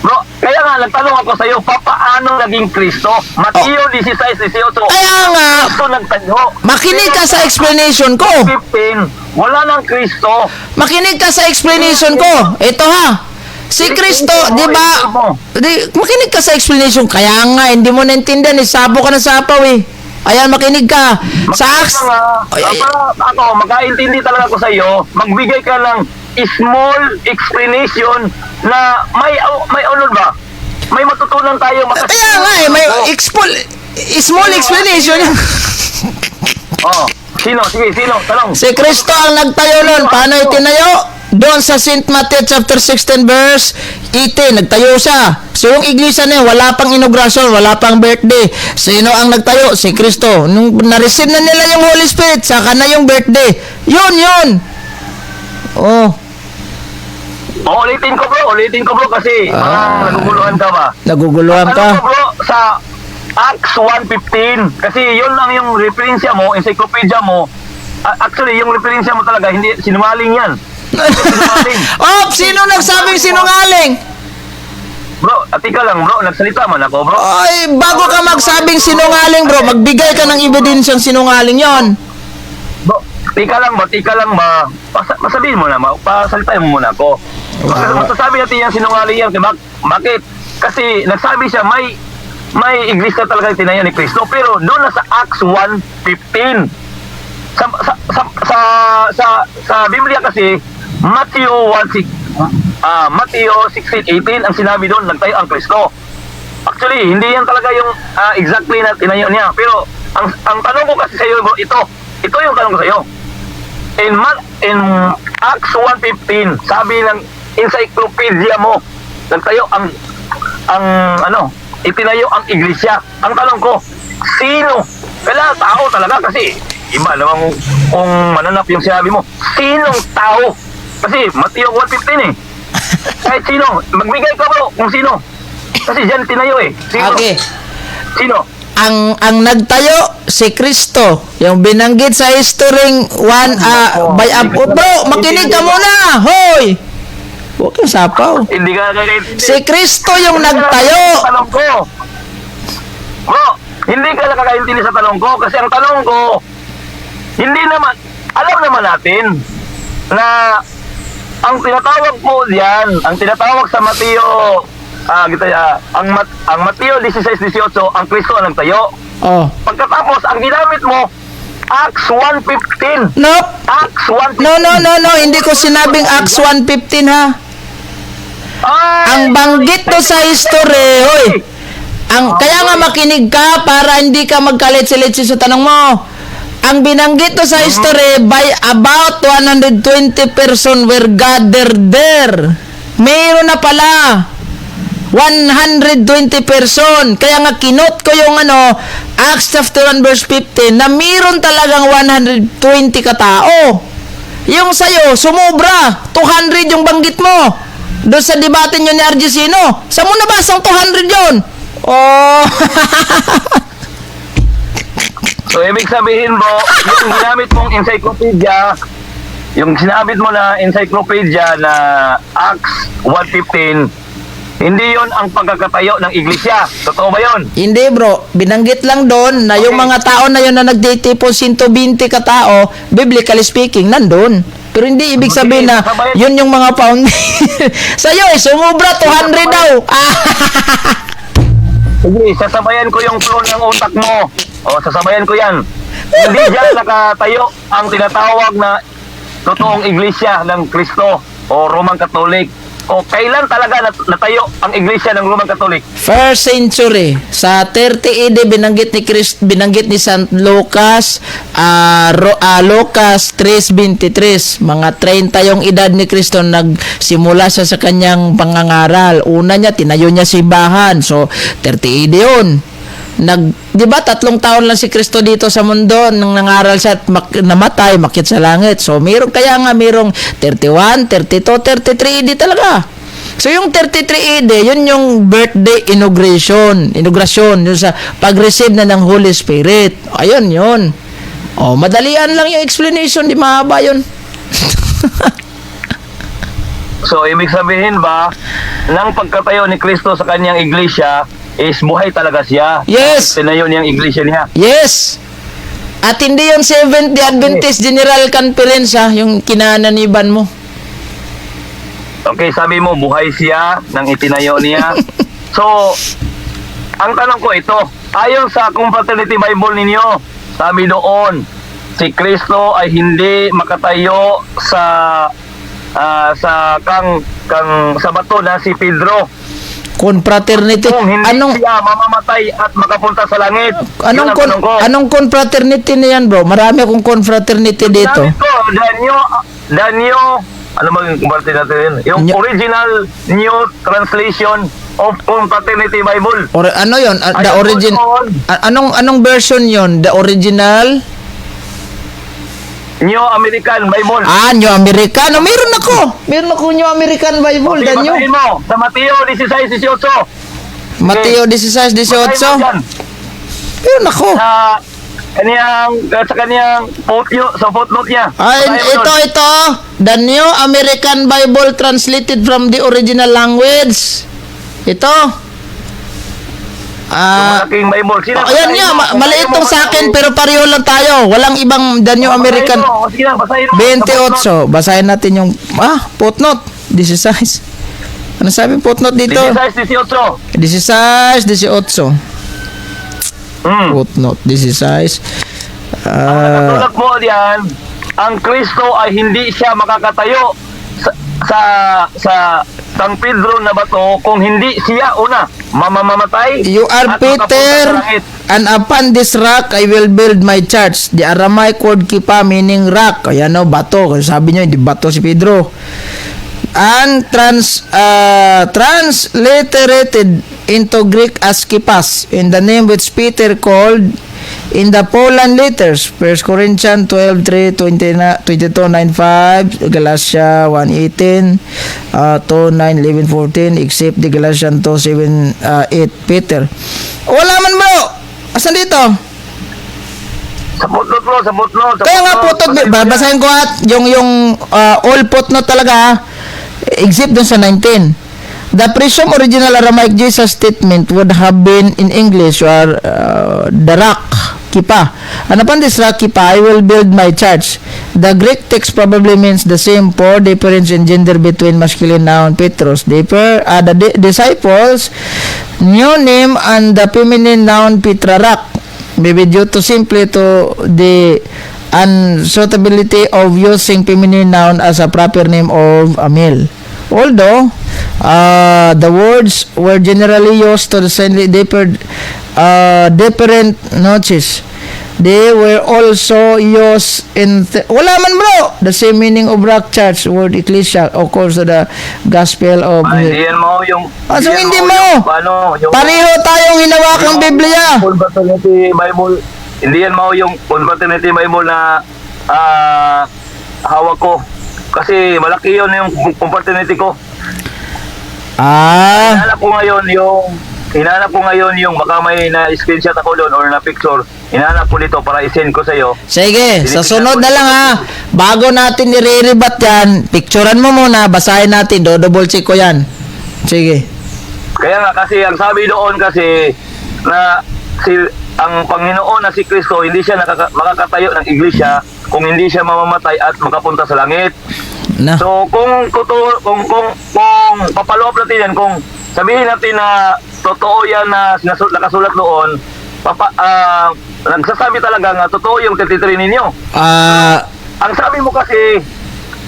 bro, kaya nga, nagtanong ako sa'yo, paano naging Kristo? Mateo 16:18. Oh. Kaya nga, Kristo nagtayo. makinig ka sa explanation ko. 15, wala nang Kristo. Makinig ka sa explanation ko. Ito ha. Si Kristo, di ba? Di, makinig ka sa explanation. Kaya nga, hindi mo naintindihan. Eh. Sabo ka na sapaw eh. Ayan, makinig ka. Sa Acts. Nga, Ay, ay, para ako, makaintindi talaga ako sa iyo, magbigay ka ng small explanation na may ano ba? May matutunan tayo. Kaya nga eh, may small explanation. Oh, sino? Sige, sino? Tanong. Si Kristo ang nagtayo nun. Paano itinayo? Doon sa St. Matthew chapter 16 verse 18, nagtayo siya. So yung iglesia na yun, wala pang inaugurasyon, wala pang birthday. Sino ang nagtayo? Si Kristo. Nung na-receive na nila yung Holy Spirit, saka na yung birthday. Yun, yun. Oh, Oh, ulitin ko, bro, ulitin ko, bro, kasi parang naguguluhan ka ba? Naguguluhan ka. Ano ko, bro, sa Acts 1:15 kasi yun lang yung referensya mo, encyclopedia mo. Actually, yung referensya mo talaga hindi sinungaling yan. Sinungaling. Oh, sino nagsabing sinungaling? Bro, ati ka lang, bro, nagsalita man ako, bro. Ay, bago ka magsabing sinungaling, bro, magbigay ka ng ebidensyang sinungaling yon. Bro, tika lang ba, tika lang ba? Pasabihin mo na, pasalitain mo muna ako. Masasabi natin yan, sinungaling yan. Diba? Bakit? Kasi nagsabi siya, may iglesia talaga yung tinayo ni Kristo. Pero doon na sa Acts 1:15. Sa Biblia kasi, Matthew 1:6, Matthew 16:18 ang sinabi doon, nagtayo ang Kristo. Actually, hindi yan talaga yung exactly na tinayo niya. Pero ang tanong ko kasi sa iyo, bro, ito. Ito yung tanong ko sa iyo. In Acts 1:15, sabi ng encyclopedia mo, nagtayo ang ano, itinayo ang iglesia. Ang tanong ko, sino? Kailangan tao talaga kasi iba namang kung mananap yung sinabi mo. Sinong tao? Kasi Mateo 1:15 eh. Kahit sino, magbigay ka, bro, kung sino. Kasi diyan tinayo eh. Sino? Okay. Sino? Ang nagtayo si Kristo, yung binanggit sa history 1 by up. Oh, bro, makinig ka muna. Hoy. Huwag kang sapaw. Hindi ka nakakaintindi. Si Kristo yung nagtayo. Sa tanong ko. Bro, hindi ka nakakaintindi sa tanong ko kasi ang tanong ko, hindi naman, alam naman natin na ang tinatawag po diyan, ang tinatawag sa Mateo, kita, ang Mateo 16:18, ang Kristo ang nagtayo. Oh. Pagkatapos, ang ginamit mo, Acts 1:15. Nope. Acts 1:15. No, no, no, no. Hindi ko sinabing Acts 1:15 ha. Ay! Ang banggit do sa history, hoy. Kaya nga makinig ka para hindi ka magkaletsi-letsi sa tanong mo. Ang binanggit do sa history, by about 120 person were gathered there. Meron na pala. 120 person. Kaya nga kinot ko yung ano, Acts chapter 1 verse 15 na meron talagang 120 katao. Yung sa'yo, sumobra. 200 yung banggit mo. Doon sa debate nyo ni RG Sino. Saan mo nabasang 200 yun? Oh. So, ibig sabihin, bro, yung ginamit mong encyclopedia, yung sinabit mo na encyclopedia na Acts 1:15, hindi yon ang pagkakatayo ng iglesia. Totoo ba yon? Hindi, bro, binanggit lang doon na yung mga tao na yun na nagtitipon, 120 katao, biblically speaking, nandun. Pero hindi ibig sabihin na yun yung mga pound. Sa'yo eh, sumubra 200 daw. Ah, Sige, sasabayan ko yung flow ng utak mo. O, sasabayan ko yan. Hindi dyan nakatayo ang tinatawag na totoong iglesia ng Kristo o Roman Catholic. O kailan talaga natayo ang iglesia ng Roman Catholic? First century, sa 30 AD, binanggit ni Christ, binanggit ni San Lucas, Lucas 3:23, mga 30 yung edad ni Kristo nagsimula siya sa kanyang pangangaral. Una niya, tinayo niya simbahan. So 30 AD yun. 'Di ba 3 taon lang si Kristo dito sa mundo nang nangaral siya at namatay, makyat sa langit. So meron kaya nga merong 31, 32, 33 AD talaga. So yung 33 AD, yun yung birthday inauguration, inauguration, yun sa pag-receive na ng Holy Spirit. Ayun yun. Oh, madalian lang yung explanation, di mahaba yun. So, ibig sabihin ba, nang pagkatayo ni Kristo sa kanyang iglesia, is buhay talaga siya? Yes. Tinayo niya ang iglesia niya. Yes. At hindi yung Seventh-day Adventist General Conference ha, yung kinananiban mo. Okay, sabi mo, buhay siya nang itinayo niya. So, ang tanong ko ito, ayon sa Confraternity Bible ninyo, sabi doon, si Kristo ay hindi makatayo sa sa kang kang sa bato na si Pedro Confraternity. kung hindi Anong siya mamamatay at makapunta sa langit. anong Yun ang con, tanong ko. anong confraternity na yan, bro? Marami akong confraternity dito. Sabi ko, the new, ano bang confraternity natin yun? Yung original New Translation of Confraternity Bible. Or ano yon? The Ayun, origin doon. Anong version yon? The original? New American Bible. Ah, New American. Oh, meron ako. Meron ako New American Bible, Okay, the New. basahin mo sa Mateo 16:18. Mateo 16:18. Basahin mo dyan. Meron ako. Sa kanyang footnote, sa footnote niya. Ay, Basahin mo ito, doon. ito. The New American Bible translated from the original language. Ito. Yung Ah, malaking Bible. Sino, oh, ayan basahin nga, mo. maliit Basahin mo, tong sa akin basahin. pero pareho lang tayo. Walang ibang The New Basahin American. mo. Sige na, basahin mo. 28. Basahin natin yung footnote. 16. Ano sabi footnote dito? 16:18. 16, 18. Footnote, 16. Ang nakasulat mo diyan, ang Kristo ay hindi siya makakatayo sa San Pedro na bato kung hindi siya una mamamamatay You are at makapunta Peter, sa langit. And upon this rock I will build my church. The Aramaic word kipa meaning rock. Ayan o, bato. Kasi sabi niyo, hindi bato si Pedro. And transliterated into Greek as Kipas, in the name which Peter called in the Pauline letters, 1 Corinthians 12, 3, 20, 22, 9, 5, Galatia 1, 18, 2, 9, 11, 14, except the Galatians 2, 7, 8, Peter. Wala man, bro! Asan dito? Sa footnote bro, sa footnote. Sa Kaya nga footnote. footnote, babasahin ko at yung all footnote talaga ha, except dun sa 19. The presumed original Aramaic Jesus statement would have been in English or the rock, Kipa. And upon this rock, Kipa, I will build my church. The Greek text probably means the same for difference in gender between masculine noun Petros. The disciples, new name and the feminine noun Petra rock. Maybe due to simply to the unsuitability of using feminine noun as a proper name of a male. Although, the words were generally used to slightly different notes. They were also used in wala man, bro, the same meaning of rock church word ecclesia occurs to the gospel of Ay, hindi yan mo yung Ah, so yan hindi mo. Yung, ano, yung Pareho tayong hinawakang Biblia. Confraternity Bible. Hindi yan mao yung Confraternity Bible na hawak ko. Kasi malaki yun yung confraternity ko. Hinahanap ko ngayon yung baka may na screenshot ako doon or na picture. Hinahanap ko dito para i-send ko sa iyo. Sige, sa sunod na lang ha. Bago natin nire-rebat yan, picturean mo muna, basahin natin, do-double check ko yan. Sige. Kaya nga kasi ang sabi doon kasi na si ang Panginoon na si Kristo hindi siya makakatayo ng iglesia kung hindi siya mamamatay at makapunta sa langit. Na. So kung totoo kung papalo up natin yan, kung sabihin natin na totoo yan na nakasulat doon, nagsasabi talaga nga totoo yung 33 ninyo. Ang sabi mo kasi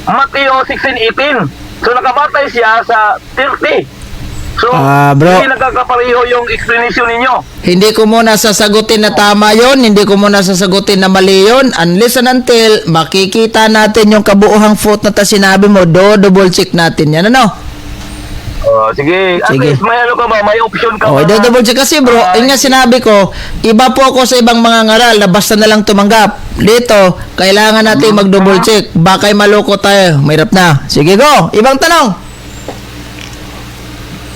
Mateo 16:18. So nakabatay siya sa 30. So Bro. hindi nagkakapareho yung explanation ninyo. Hindi ko muna sasagutin na tama yon, hindi ko muna sasagutin na mali yon, unless and until makikita natin yung kabuuhang footnote na sinabi mo, do-double check natin yan, ano? Oh, sige, at Sige. least may ano ka ba, may option ka Oh, ba? double check kasi, bro, yun nga sinabi ko, iba po ako sa ibang mga ngaral na basta na lang tumanggap. Dito, kailangan natin mag-double check. Baka maloko tayo, mahirap na. Sige, go. Ibang tanong.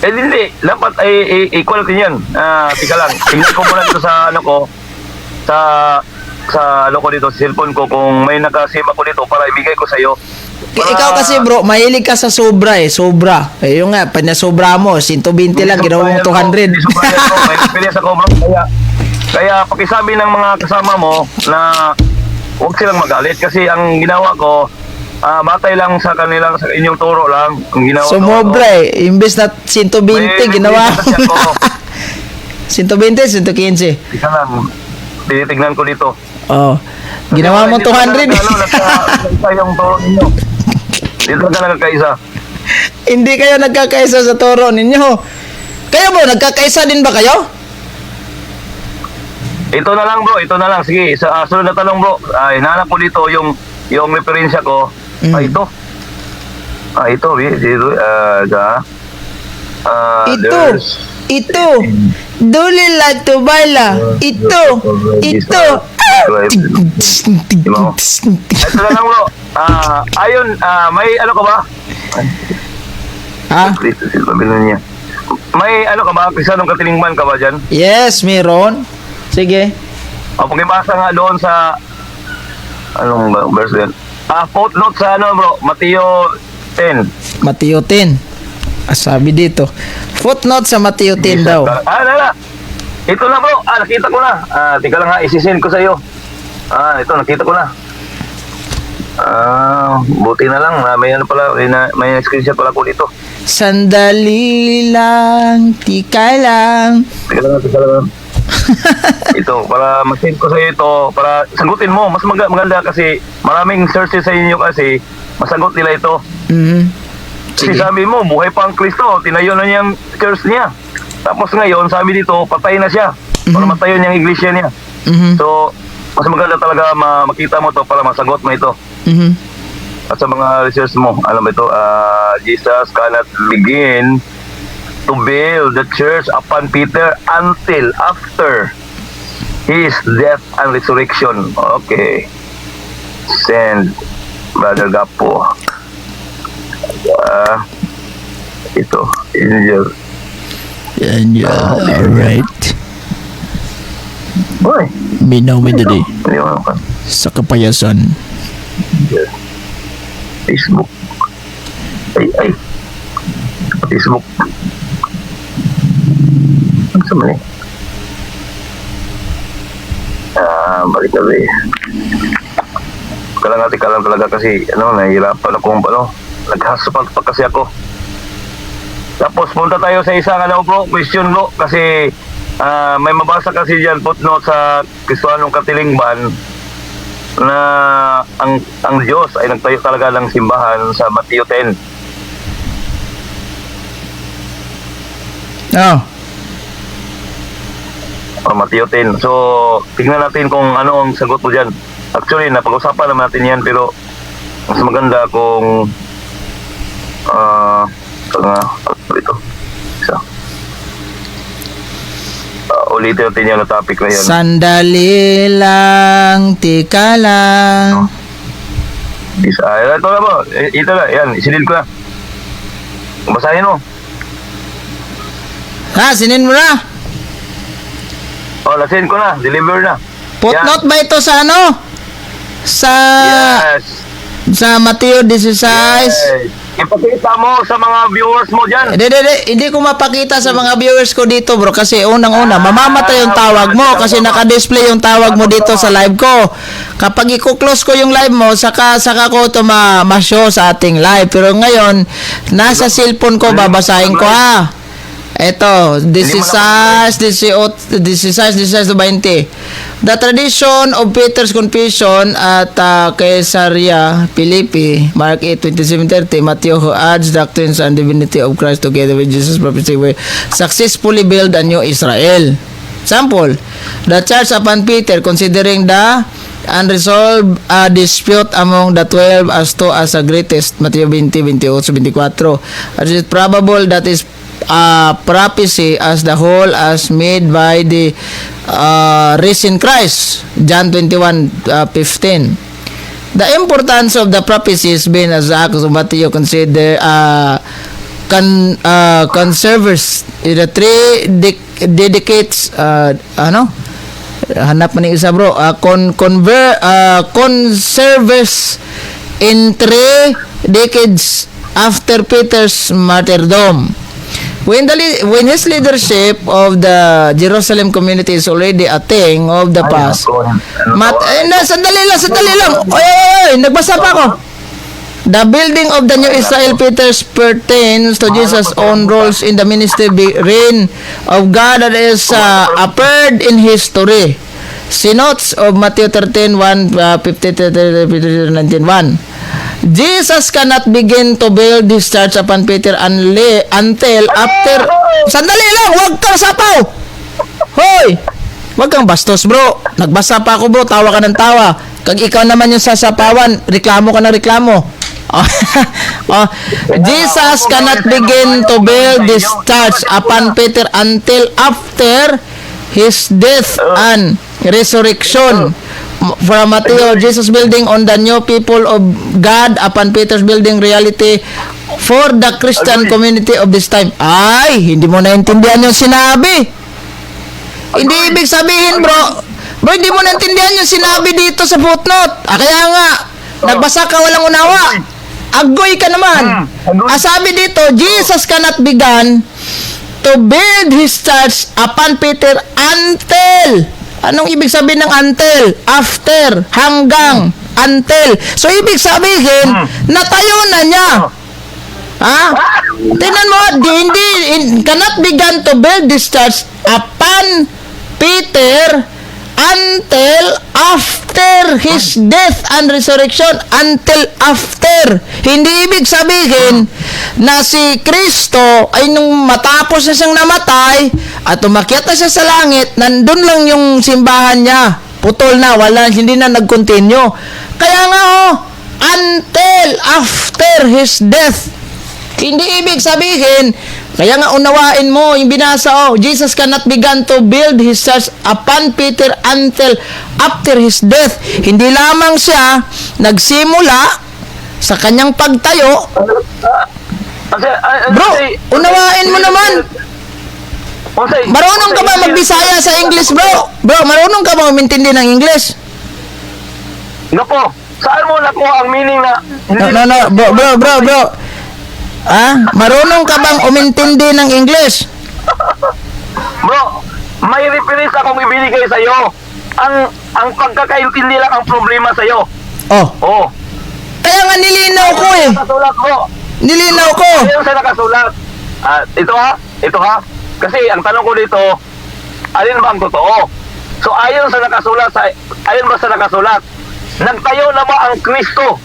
Eh hindi, dapat ay equal din yan. Ah, tika lang, tingnan ko muna dito sa ano ko, sa ano ko dito, sa cellphone ko kung may nakasave ako dito para ibigay ko sa iyo. Ikaw kasi, bro, mahilig ka sa sobra eh, sobra. Eh yung nga, pag nasobra mo, 120 lang, ginawa mong 200. Hindi sobrayan ko, may experience ako, bro. Kaya pakisabi ng mga kasama mo na huwag silang magalit kasi ang ginawa ko, batay lang sa kanilang, sa inyong turo lang ang ginawa ko. Sumobra eh. Imbes na 120, May ginawa kasi ako. 120, 115. Isa lang, tinitignan ko dito. Oh. Ginawa mo Hindi talaga 200. ano, nagkaisa yung turo ninyo. Dito talaga nagkaisa. Hindi kayo nagkakaisa sa turo ninyo. Kayo bro, nagkakaisa din ba kayo? Ito na lang, bro, ito na lang. Sige, sa sunod na tanong, bro. Ay, hinahanap ko dito yung referensya ko. Ah, ito. Ah, ito, eh, dito, Ito. Ito. Duli la tubaila. Ito. Ito. Ah! Ito na lang, bro. Ah, ayun, may ano ka ba? Ha? Cristo Silva niya. May ano ka ba? Kristiyanong katilingban ka ba dyan? Yes, meron. Sige. O, pakibasa nga doon sa anong verse yan? Ah, footnote sa ano, bro, Mateo 10. Mateo 10. Ah, sabi dito. Footnote sa Mateo 10 daw. Ah, na. Ito na, bro. Ah, nakita ko na. Ah, tika lang ha, isisend ko sa iyo. Ah, ito nakita ko na. Ah, buti na lang. Ah, may ano pala, may screenshot pala ko dito. Sandali lang, tika lang. Teka lang, teka lang. Ito, para ma-send ko sa iyo ito, para sagutin mo. Mas maganda kasi maraming searches sa inyo kasi masagot nila ito. Kasi Sige. sabi mo, buhay pa ang Kristo, tinayo na niyang church niya. Tapos ngayon, sabi dito, patay na siya. Para matayo niyang iglesia niya. So, mas maganda talaga makita mo to para masagot mo ito. At sa mga research mo, alam mo ito, Jesus cannot begin to build the church upon Peter until after his death and resurrection. Okay. Send Brother Gapo. Ah, ito, Angel. Yan, yeah. Alright. Uy, Minaw dali hindi mo naman. sa kapayasan. Angel. Facebook. Ay, ay. Facebook. Ano sa mali? Ah, balik na ba eh. Kalangati ka lang talaga kasi ano, nahihirapan akong ano, naghasapag pa kasi ako. Tapos punta tayo sa isang ano, bro, question, bro, kasi may mabasa kasi diyan footnote sa Kristohanong Katilingban na ang Diyos ay nagtayo talaga ng simbahan sa Mateo 10. Oh. O, Mateo 10. So, tingnan natin kung ano ang sagot mo dyan. Actually, napag-usapan naman natin yan, pero mas maganda kung ito nga, ano ito? Isa. Ulitin natin yan na topic na yan. Sandali lang, tika lang. Isa, ito na ba? Ito na, yan, isinend ko na. Basahin mo. Ha, sinend mo na. O, na-send ko na, deliver na. Footnote ba ito sa ano? Sa Yes. sa Mateo 16. Yes. Ipakita mo sa mga viewers mo dyan. Hindi, hindi, hindi, hindi ko mapakita sa mga viewers ko dito, bro, kasi unang-una, mamamatay yung tawag mo kasi naka-display yung tawag mo dito sa live ko. Kapag i-close ko yung live mo, saka ko ito ma-show sa ating live. Pero ngayon, nasa cellphone ko, babasahin ko ha. Ito, 16, 18, 16, 16 to 20. The tradition of Peter's confession at Caesarea Philippi, Mark 8, 27, 30, Matthew, who adds doctrines and divinity of Christ together with Jesus' prophecy, were successfully build a new Israel. Sample, the charge upon Peter considering the unresolved dispute among the 12 as to as a greatest, Matthew 20, 28, 24. It is probable that is prophecy as the whole as made by the risen Christ, John 21, 15. The importance of the prophecy has been as Acts of Matthew consider conservers the three dedicates, ano, hanap man ni isa, bro, con conver conservers in 3 decades after Peter's martyrdom, when his leadership of the Jerusalem community is already a thing of the past. Mat eh, na, sandali lang, sandali lang. Oy, oy, oy, nagbasa pa ako. The building of the new Israel Peter's pertains to Jesus' own roles in the ministry reign of God that is appeared in history. See notes of Matthew 13, 1, 50, 19, 1. Jesus cannot begin to build his church upon Peter until after. Sandali lang! Huwag kang sapaw! Hoy! Huwag kang bastos, bro. Nagbasa pa ako, bro. Tawa ka ng tawa. Kag ikaw naman yung sasapawan, reklamo ka ng reklamo. Oh, Jesus cannot begin to build this church upon Peter until after his death and resurrection. From Matthew, Jesus building on the new people of God upon Peter's building reality for the Christian community of this time. Ay, hindi mo naintindihan yung sinabi. Hindi ibig sabihin, bro. Bro, hindi mo naintindihan yung sinabi dito sa footnote. Ah, kaya nga, nagbasa ka, walang unawa. Agoy ka naman. Agoy. Ah, sabi dito, Jesus cannot began to build his church upon Peter until. Anong ibig sabihin ng until? After, hanggang, until. So, ibig sabihin, natayo na niya. Ha? Tingnan mo, di, hindi, cannot began to build this church upon Peter until after his death and resurrection. Until after. Hindi ibig sabihin na si Kristo ay nung matapos na siyang namatay at umakyat na siya sa langit, nandun lang yung simbahan niya. Putol na, wala, hindi na nag-continue. Kaya nga oh, until after his death. Hindi ibig sabihin, kaya nga unawain mo yung binasa oh, Jesus cannot began to build his church upon Peter until after his death. Hindi lamang siya nagsimula sa kanyang pagtayo. Kasi, ay, Bro, kasi- unawain mo naman. Kasi- Marunong ka ba magbisaya sa English, bro? Bro, marunong ka ba umintindi ng English? Nako, saan mo nakuha ang meaning na No, no, no, bro, bro, bro, bro. Ah, marunong ka bang umintindi ng English? Bro, may reference akong ibinigay sa iyo. Ang pagkakaintindi lang ang problema sa iyo. Oh, Oh. kaya nga nilinaw ko eh. Nakasulat ko. Nilinaw ko. Ayun sa nakasulat. Ah, ito ha, ito ha. Kasi ang tanong ko dito, alin ba ang totoo? So ayon ba sa nakasulat, nagtayo na ba ang Kristo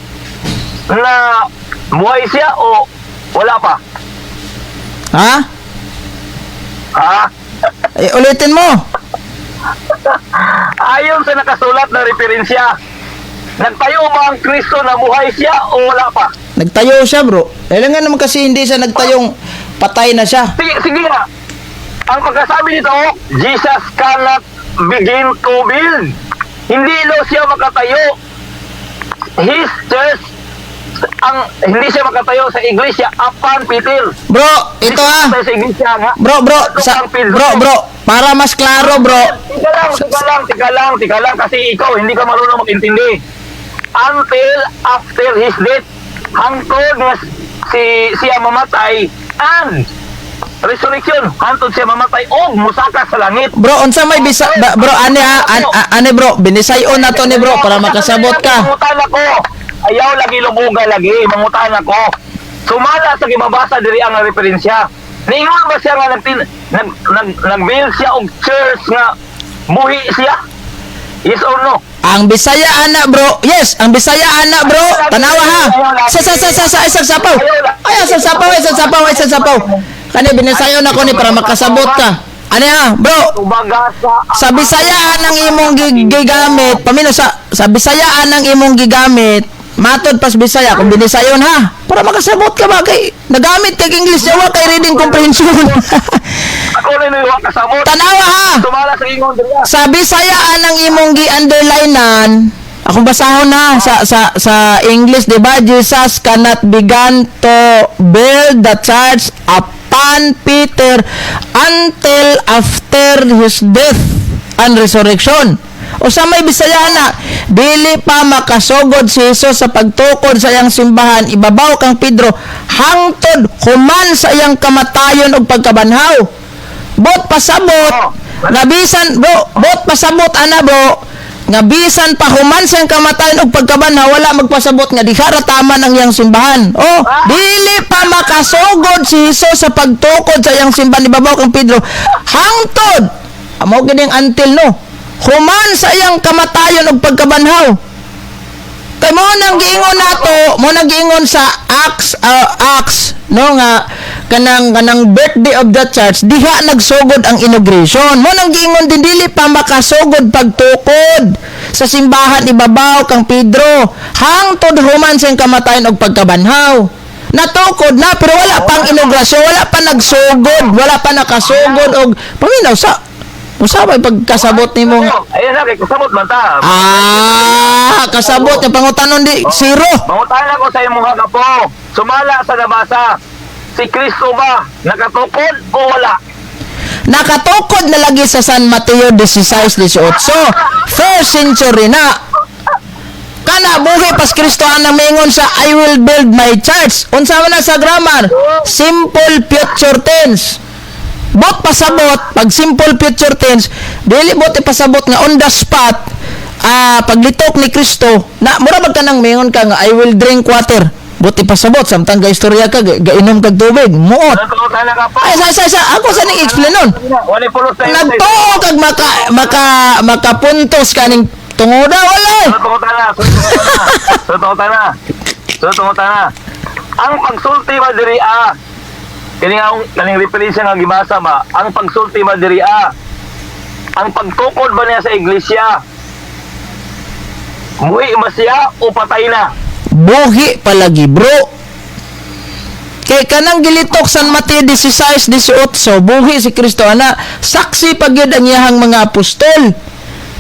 na buhay siya o wala pa? Ha? Ha? Eh, ulitin mo. Ayon sa nakasulat na referensya, nagtayo ba ang Kristo na buhay siya o wala pa? Nagtayo siya, bro. Kailangan naman kasi hindi siya nagtayong patay na siya. Sige, sige nga. Ang pagkasabi nito, Jesus cannot begin to build. Hindi daw siya makatayo. His church, ang hindi siya makatayo sa iglesia upon Peter. Bro, ito ha. Sa iglesia nga. Bro, bro, sa, bro, bro, para mas klaro, bro. Tika lang, tika lang, tika lang, tika lang, kasi ikaw hindi ka marunong mag-intindi. Until after his death, hangtod nga si siya mamatay and resurrection, hangtod siya mamatay og musaka sa langit. Bro, unsa may bisa ba, bro, ani ha, ani bro, binisayon na to ni bro para makasabot ka. Mangutan ako. Ayaw lagi lubuga lagi, mangutan ako. Sumala sa gibabasa diri ang referensya. Niingon ba siya nga nagtin nag nag nag-build siya og church nga buhi siya? Yes or no? Ang Bisaya ana, bro. Yes, ang Bisaya ana, bro. Tanawa ha. Sa isang sapaw. Ay, isang sapaw, isang sapaw, isang sapaw. Kani binisayon ako ni para makasabot ka. Ani ha, bro. Tubaga sa Sa Bisayaan ang imong gigamit, pamino sa Bisayaan ang imong gigamit, matod pas Bisaya kung binisayon ha, para makasabot ka ba kay nagamit kag English yawa kay reading comprehension. Ako rin yung kasabot. Tanawa ha. Sumala sa ingon diri. Sa Bisayaan ang imong gi-underlinean, Akong basahon na sa English, di ba? Jesus cannot began to build the church upon Peter until after his death and resurrection. O sa may Bisaya na, dili pa makasugod si Jesus sa pagtukod sa iyang simbahan ibabaw kang Pedro hangtod human sa iyang kamatayon ug pagkabanhaw. Bot pasabot nga bisan, bro, bot pasabot ana, bro, nga bisan pa human sa iyang kamatayon ug pagkabanhaw, wala magpasabot nga diha ra taman ang iyang simbahan. Oh, dili pa makasugod si Jesus sa pagtukod sa iyang simbahan ibabaw kang Pedro hangtod, amo gid ang until, no, human sa iyang kamatayon ug pagkabanhaw. Kay mo nang giingon nato, mo nang giingon sa Acts, Acts, no, nga kanang birthday of the church diha nagsugod ang inauguration. Mo nang giingon din, dili pa makasugod pagtukod sa simbahan ibabaw kang Pedro hangtod human sa iyang kamatayon ug pagkabanhaw. Natukod na pero wala pang inaugurasyon, wala pa nagsugod, wala pa nakasugod og paminaw sa usa may pagkasabot nimo nga. Ayun na, kay kasabot man ta. Ah, kasabot nga pangutanon di zero. Mangutana ko sa imong hagapo. Sumala sa nabasa, si Kristo ba nakatukod o wala? Nakatukod na lagi sa San Mateo 16:18. First century na. Kana buhi pas Kristo ang mingon sa "I will build my church." Unsa man na sa grammar? Simple future tense. Bot pasabot pag simple future tense, dili bot ipasabot nga on the spot, paglitok ni Kristo na mura bag kanang mingon ka nga "I will drink water." Bot ipasabot samtang ga istorya ka gainom kag tubig, muot. Ano pangutana ka po? Ay, sa ako sa ning explain nun. Wala pulos na. Nagtuo kag maka makapuntos kaning tungoda, wala eh. Sunod pangutana, sunod pangutana. Sunod pangutana. Sunod pangutana. Ang pagsulti ba diri ah? Kini nga akong kaning referensya nga gibasa ba? Ang pagsulti ba diri ah? Ang pagtukod ba niya sa iglesia? Buhi ba siya o patay na? Buhi palagi, bro. Kay kanang gilitok San Mateo 16:18, buhi si Kristo ana, saksi pa gyud ang iyahang mga apostol.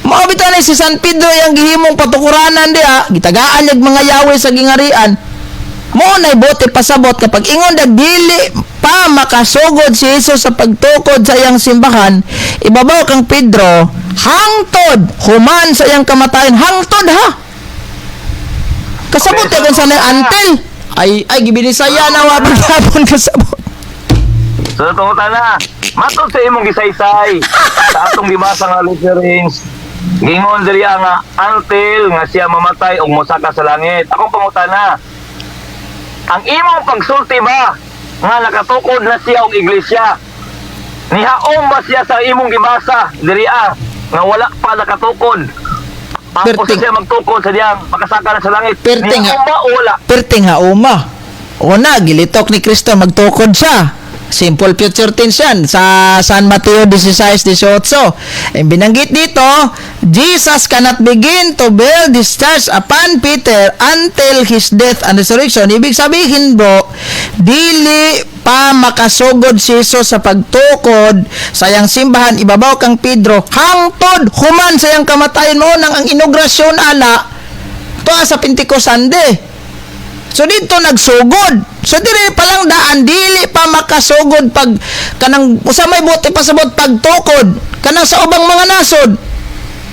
Mao bitaw ni si San Pedro yang gihimong patukuranan diha, gitagaan niyag mga yawe sa gingarian. Mo nay bote pasabot kapag ingon dag dili pa makasugod si Jesus sa pagtukod sa iyang simbahan ibabaw kang Pedro hangtod human sa iyang kamatayon, hangtod ha. Kasabot okay, kung sana until ay ay gibinisaya na wa paghapon kasabot. Sunod pangutana. Matod sa imong gisaysay sa atong gibasa nga reference, gingon diri nga until nga siya mamatay og mosaka sa langit. Akong pangutana. Ang imong pagsulti ba nga nakatukod na siya og iglesia? Nihaom ba siya sa imong gibasa diri nga wala pa nakatukod? Ang siya magtukod sa diyang makasaka na sa langit. Perting Nihaom ba o wala? Perting ha uma. Una, gilitok ni Kristo magtukod siya. Simple future tense yan sa San Mateo 16:18. Ang binanggit dito, Jesus cannot begin to build this church upon Peter until his death and resurrection. Ibig sabihin, bro, dili pa makasugod si Jesus sa pagtukod sa iyang simbahan ibabaw kang Pedro hangtod human sa iyang kamatayon. Mo nang ang inaugurasyon ana to sa Pentecost Sunday. So dito nagsugod. So diri pa lang daan, dili pa makasugod pag kanang usa may buti pasabot pagtukod kanang sa ubang mga nasod.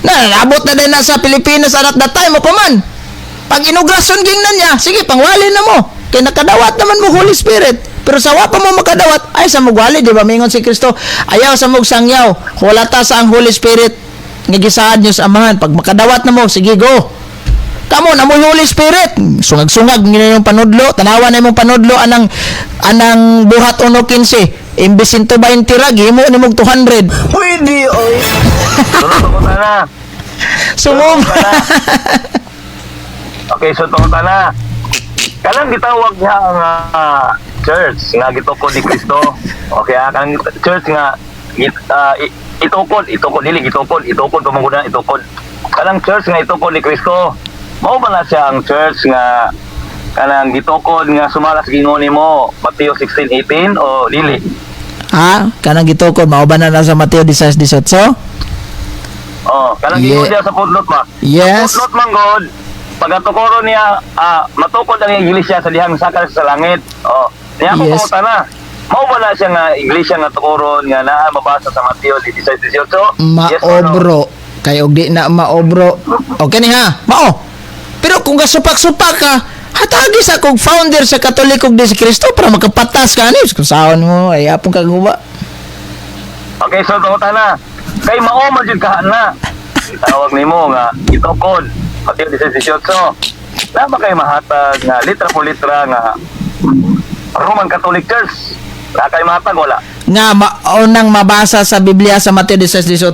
Na nabot na din na sa Pilipinas at that time mo pa man. Pag inaugurasyon gingnan niya, sige, pangwali na mo. Kay nakadawat naman mo Holy Spirit. Pero sa wa pa mo makadawat, ay sa mugwali, di ba? Mingon si Kristo, ayaw sa mugsangyaw. Wala ta sa ang Holy Spirit nga gisaad niyo sa Amahan. Pag makadawat na mo, sige, go. Kamo na mo Holy Spirit. Sungag-sungag ngino yung panudlo, tanawa na imong panudlo anang Buhat 1:15. Imbes 120 ra, gihimo nimog 200. Pwede, oy. Sunod pangutana. Sumub. Okay, so pangutana. Kanang gitawag niya ang church nga gitukod ni Kristo. Okay, kanang church nga itukod, itukod dili gitukod, itukod pa man gud na, itukod. Kanang church nga itukod ni Kristo. Mao ba na siya ang church nga kanang gitukod nga sumala sa gingon nimo Mateo 16:18 o dili? Ha? Kanang gitukod mao ba na nasa Mateo 16:18? Oh, kanang yeah, niya sa footnote ba? Yes. Sa footnote man god, pagatukoro niya, matukod ang iglesia sa dihang sakal sa langit. Oh, niya ako yes, na. Mao ba na siya nga iglesia nga tukoron nga naa mabasa sa Mateo 16:18? Mao, Yes or no? bro. Kay og di na mao, bro. Okay ni ha. Mao. Pero kung gasupak-supak ka, hatagi sa kog founder sa Katoliko di si Kristo para makapatas ka ani. Kung saon mo ay apong kaguba. Okay, so tungutan na. Kay mao man jud ka na. Tawag nimo nga itukod Mateo 16:18. Na ba kay mahatag nga litra po litra nga Roman Catholic Church? Na kay mahatag wala? Nga maunang mabasa sa Biblia sa Mateo 16:18?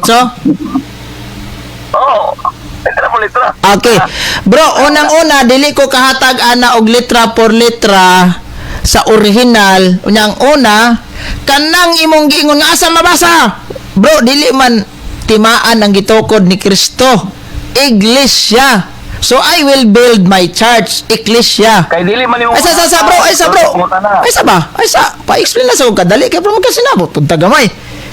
Oo. Litra po litra. Okay. Bro, unang-una dili ko kahatag ana og litra por litra sa original. Unya ang una, kanang imong giingon nga asa mabasa. Bro, dili man timaan ang gitukod ni Kristo. Iglesia. So I will build my church, iglesia. Kay dili man nimo Ay sa bro, ay sa bro. Tungutan na. Ay sa ba? Ay sa, pa-explain na sa kog kadali kay bro magkasinabot punta gamay.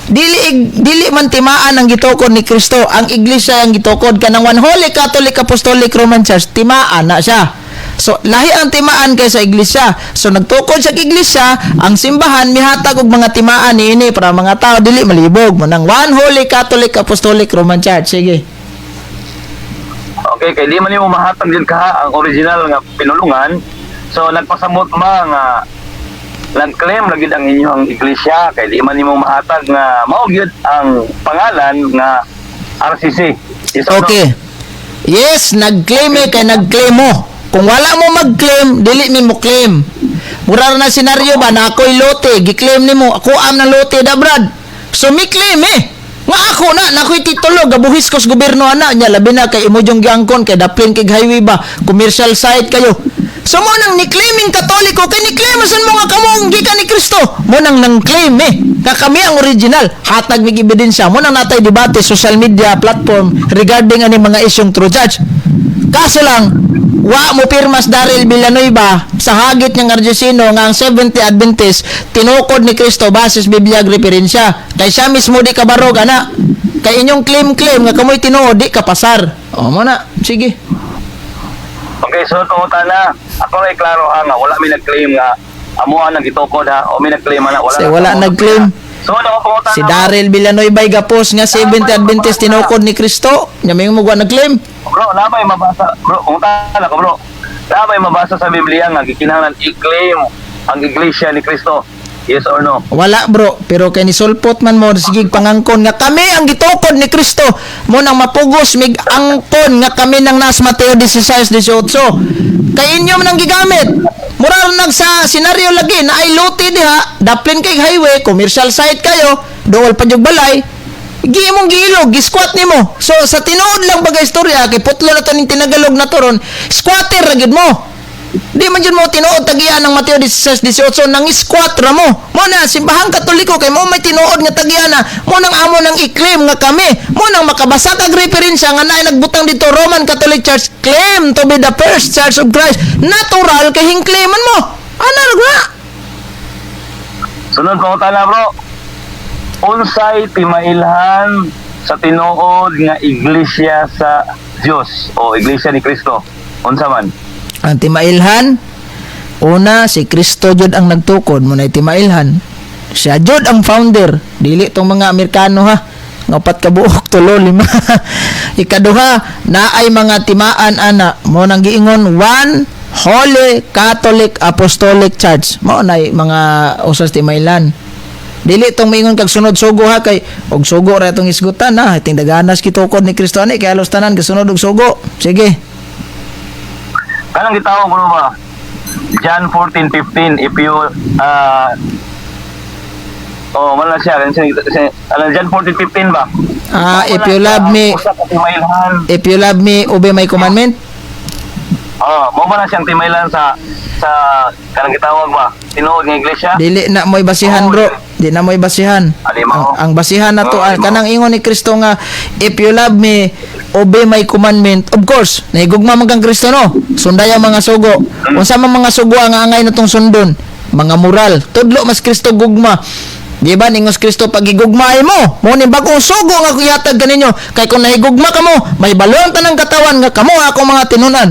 Dili man timaan ang gitukod ni Kristo, ang iglesia ang gitukod kanang One Holy Catholic Apostolic Roman Church, timaan na siya. So lahi ang timaan kay sa iglesia. So nagtukod sa iglesia, ang simbahan mihatag og mga timaan niini para mga tao dili malibog. Manang One Holy Catholic Apostolic Roman Church. Sige. Okay, kay di man nimo mahatag jud ka ang original nga pinulungan. So nagpasamot ma nga nag-claim ra gyud ang inyong iglesia kay di man nimo mahatag nga mao gyud ang pangalan nga RCC. Yes or no? Okay. Yes, nag-claim eh, kay nag-claim mo. Kung wala mo mag-claim, dili mi mo claim. Mura na senaryo ba na ako'y lote, gi-claim nimo, ako am ng lote da brad. So mi claim eh. Nga ako na, na ako'y titulo, gabuhis ko sa gobyerno ana nya labi na kay imo yung giangkon kay daplin kay highway ba, commercial site kayo. So mo nang ni-claiming Katoliko kay ni-claim san mo nga kamo ang gikan ni Kristo. Mo nang nang claim eh. Nga kami ang original. Hatag mig ebidensya. Mo nang natay debate social media platform regarding ani mga isyong true church. Kaso lang, wa mo pirmas Daryl Villanueva sa hagit niyang Argentino nga ang 70 Adventist tinukod ni Kristo basis Biblia ag referensya. Kay siya mismo di kabarog ana. Kay inyong claim-claim nga kamoy tinuod di kapasar. O mo na, sige. Okay, so tungutan na. Ako ray klaro ha nga wala mi nag-claim nga amo ang gitukod ha o mi nag-claim ana wala. Kasi wala na- nag-claim. So ano ko pangutan Si na, Daryl Villanueva gapos nga 70 Adventist tinukod ni Kristo. Nya may mo nag-claim. Bro, labay mabasa. Bro, pangutan ako bro. Labay mabasa sa Biblia nga gikinahanglan i-claim ang iglesia ni Kristo. Yes or no? Wala bro, pero kay ni sulpot man mo sige pangangkon nga kami ang gitukod ni Kristo. Mo nang mapugos mig angkon nga kami nang nas Mateo 16:18. Kay inyo man ang gigamit. Mura nag sa senaryo lagi na ay lote diha, daplin kay highway, commercial site kayo, dool pa jug balay. Gi imong giilog, gi-squat nimo. So sa tinuod lang baga istorya kay putlo na to ning tinagalog na to ron, squatter ra gyud mo. Di man jud mo tinuod tagian ng Mateo 16:18 nang squat ra mo. Mo na simbahang Katoliko kay mo may tinuod nga tagian na mo nang amo nang i-claim nga kami. Mo nang makabasa kag referensya nga naay nagbutang dito Roman Catholic Church claim to be the first church of Christ. Natural kay hingklaiman mo. Ana ra guna. Sunod pangutan na bro. Unsay timailhan sa tinuod nga iglesia sa Dios o iglesia ni Kristo? Unsa man? Ang timailhan, una si Kristo jud ang nagtukod mo na timailhan. Siya jud ang founder. Dili tong mga Amerikano ha. Nga upat ka buok, tulo, lima. Ikaduha, naay mga timaan ana mo nang giingon One Holy Catholic Apostolic Church. Mao nay mga usas timailan. Dili tong maingon kag sunod sugo ha kay og sugo ra itong isgutan ha. Iting daganas gitukod ni Kristo ani kay halos tanan gasunod og sugo. Sige. Kanang gitawag bro ba? John 14:15 if you oh, wala siya ano John 14:15 ba? Ah, if you love me, Usa ka timailhan. if you love me, obey my commandment. Oh, mo ba na siyang timaylan sa kanang gitawag ba? Tinuod nga iglesia? Dili na mo'y basihan, Oo, bro. dili. Di na mo'y basihan. Ali mo. Ang basihan na to, Oo, ali mo. kanang ingon ni Kristo nga, if you love me, obey my commandment. Of course, nahigugma man kang Kristo, no? Sunday ang mga sugo. Unsa man mga sugo ang angay na tong sundon? Mga moral. Tudlo mas Kristo gugma. Di ba ningos Kristo, pagigugmaay mo, mo ni bagong sugo nga akong ihatag kaninyo kay kung nahigugma kamo, may balon tanang katawan nga kamo akong mga tinunan.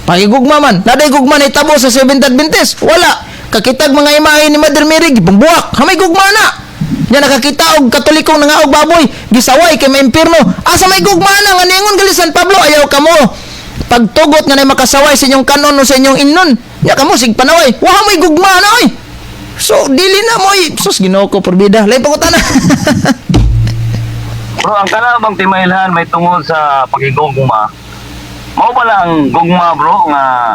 Pagigugma man, naday gugma na itabo sa Seventh Adventist? Wala. Kakitag mga imahe ni Mother Mary, gipangbuwak. Hamay gugma na. Nya nakakita og Katolikong nangaog baboy, gisaway kay maimpirno. Asa may gugma na nga ningon gali San Pablo, ayaw kamo pagtugot nga nay makasaway sa inyong kanon o sa inyong innon. Nya kamo sig panaway. Wa may gugma na oy. So dili na mo oy. Sus, Ginoo ko, porbida. Lay pangutana. Bro, ang kana bang timailhan may tungod sa pagigugma? Mao pala ang gugma, bro, nga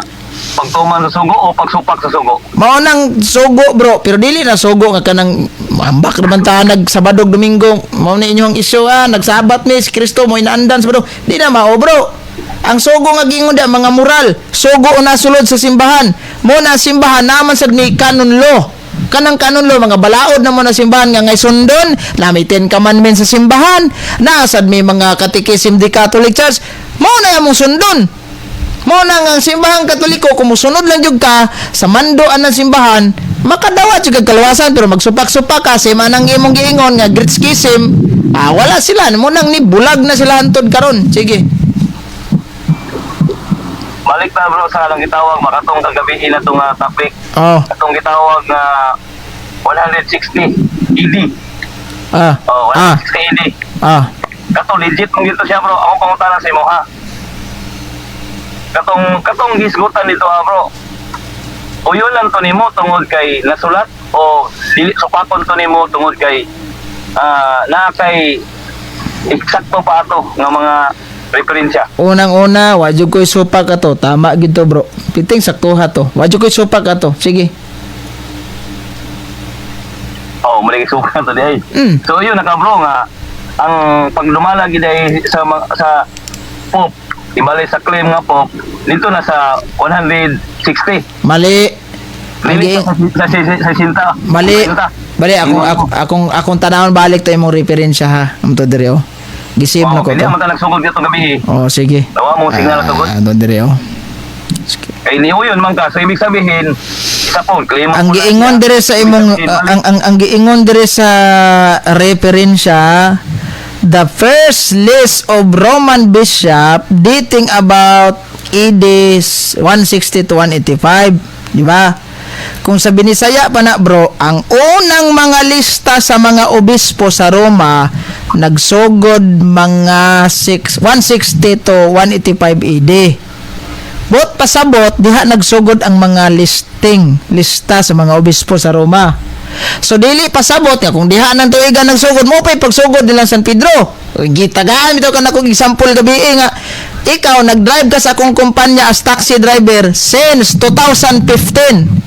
pagtuman sa sugo o pagsupak sa sugo? Mao nang sugo, bro, pero dili na sugo nga kanang ambak naman ta nag Sabado, Domingo, mao na inyong isyu, ah, nagsabat ni si Kristo mo inaandan Sabado. Di na mao, bro. Ang sugo nga giingon da mga moral, sugo o nasulod sa simbahan. Mo na ang simbahan naman sad ni canon law. Kanang canon law, mga balaod na mo na simbahan nga ngay sundon, na may Ten Commandments sa simbahan, na sad may mga Catechism di Catholic Church, mao na among sundon. Mao na nga ang simbahang Katoliko, kung musunod lang jud ka sa mandoan ng simbahan, makadawat jud kag kaluwasan, pero magsupak-supak ka sa manang imong giingon nga Great Schism, ah, wala sila mo nang ni bulag na sila hantod karon. Sige. Balik na, bro, sa lang gitawag makatong kagabi na itong topic. Oh. Atong gitawag nga 160 AD. Oh, 160 AD. Kato legit mong dito siya, bro. Ako pangutana sa imo ha. Katong hisgutan dito ha, bro. Uyon lang to nimo tungod kay nasulat o dili supakon to nimo tungod kay naa kay eksakto pa ato nga mga referensya? Unang-una, wa jud ko'y supak ato. Tama gid to, bro. Piting saktuha to. Wa jud ko'y supak ato. Sige. Oo, oh, mali suka to di ay. So yun naka, bro, nga ang pagdumala gid ay sa Pope, ibali sa claim nga Pope dito na sa 160. Mali. Ang Dili sa sinta. Mali. Sinta. Bali akong akong akong, akong tanawon balik to imong referensya ha. Amto diri oh. Gisave na Oh, ko hindi to. man ta nagsugod dito gabi. Oh, sige. Tawa mo signal sa sugod. Ah, doon dire oh. Sige. Kay niuyon man ka. So ibig sabihin, isa po claim Ang mo na giingon siya. dire sa Ibig imong sabihin, mali. ang giingon dire sa referensya, the first list of Roman bishop dating about AD 160 to 185, di ba? Kung sa Binisaya pa na, bro, ang unang mga lista sa mga obispo sa Roma nagsugod mga 6 160 to 185 AD. Bot pasabot, diha nagsugod ang mga listing, lista sa mga obispo sa Roma. So dili pasabot nga kung diha nang tuigan nagsugod mo pay pagsugod nilang San Pedro. Gitagaan bitaw ka na kong example gabi eh, nga ikaw nag-drive ka sa akong kumpanya as taxi driver since 2015.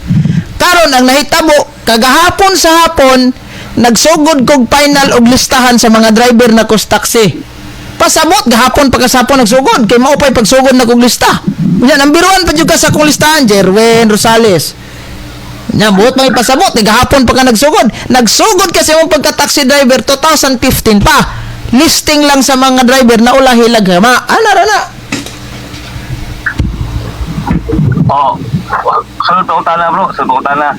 Karon ang nahitabo kagahapon sa hapon nagsugod kog final og listahan sa mga driver na kos taxi. Pasabot gahapon pagkasapon nagsugod kay mao pay pagsugod na kog lista. Unya nambiruan pa jud ka sa akong listahan, Jerwin Rosales. Nya buot may pasabot ni gahapon pa ka nagsugod. Nagsugod kasi imong pagka-taxi driver 2015 pa. Listing lang sa mga driver na ula hilag ma. Ana ra na. Oh, sunod pa utana, bro, sunod pa utana.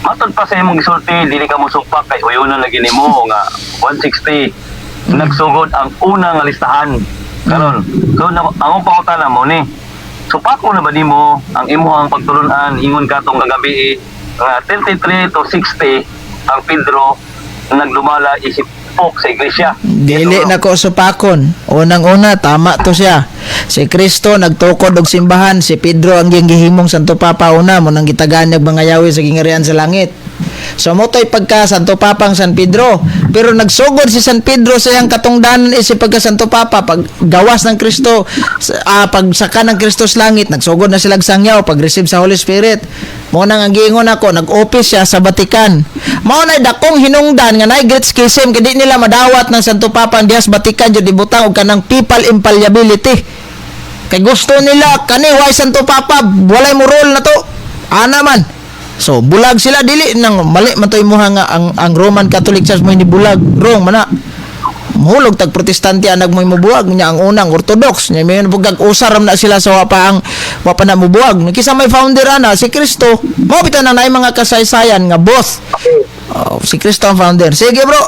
Matod pa sa imong gisulti, dili ka mosupak kay uyonon lagi nimo nga 160 nagsugod ang una nga listahan. Karon, so na, ang akong pangutana mo ni, supako na ba nimo ang imuhang pagtulunan ingon katong kagabi nga 33 to 60 ang Pedro nagdumala isip Pope sa iglesia? Dili na ko supakon. Unang-una, tama to siya. Si Kristo nagtukod og simbahan, si Pedro ang gihimong Santo Papa una mo nang gitagaan niyag mga yawi sa gingarian sa langit. So mo to'y pagka Santo Papang San Pedro. Pero nagsugod si San Pedro sa iyang katungdanan isip pagka Santo Papa pag gawas ng Kristo, pagsaka ng Kristo sa langit, nagsugod na sila sangyaw pag receive sa Holy Spirit. Mo nang ang giingon ako, nag-office siya sa Vatican. Mao na dakong hinungdan nga naay Great Schism kay di nila madawat ng Santo Papa ang dihas Vatican jud ibutang og kanang papal infallibility. Kay gusto nila kani why Santo Papa walay mo role na to. Ana man. So bulag sila, dili nang mali man to imuha nga ang Roman Catholic Church mo hindi bulag. Wrong man na. Muhulog tag Protestante anag mo'y mubuwag nya ang unang Orthodox nya may pugag usaram na sila sa wa pa ang wa pa na mubuwag. Kisa may founder ana si Kristo. Mao bitaw na naay mga kasaysayan nga both. Oh, si Kristo ang founder. Sige, bro.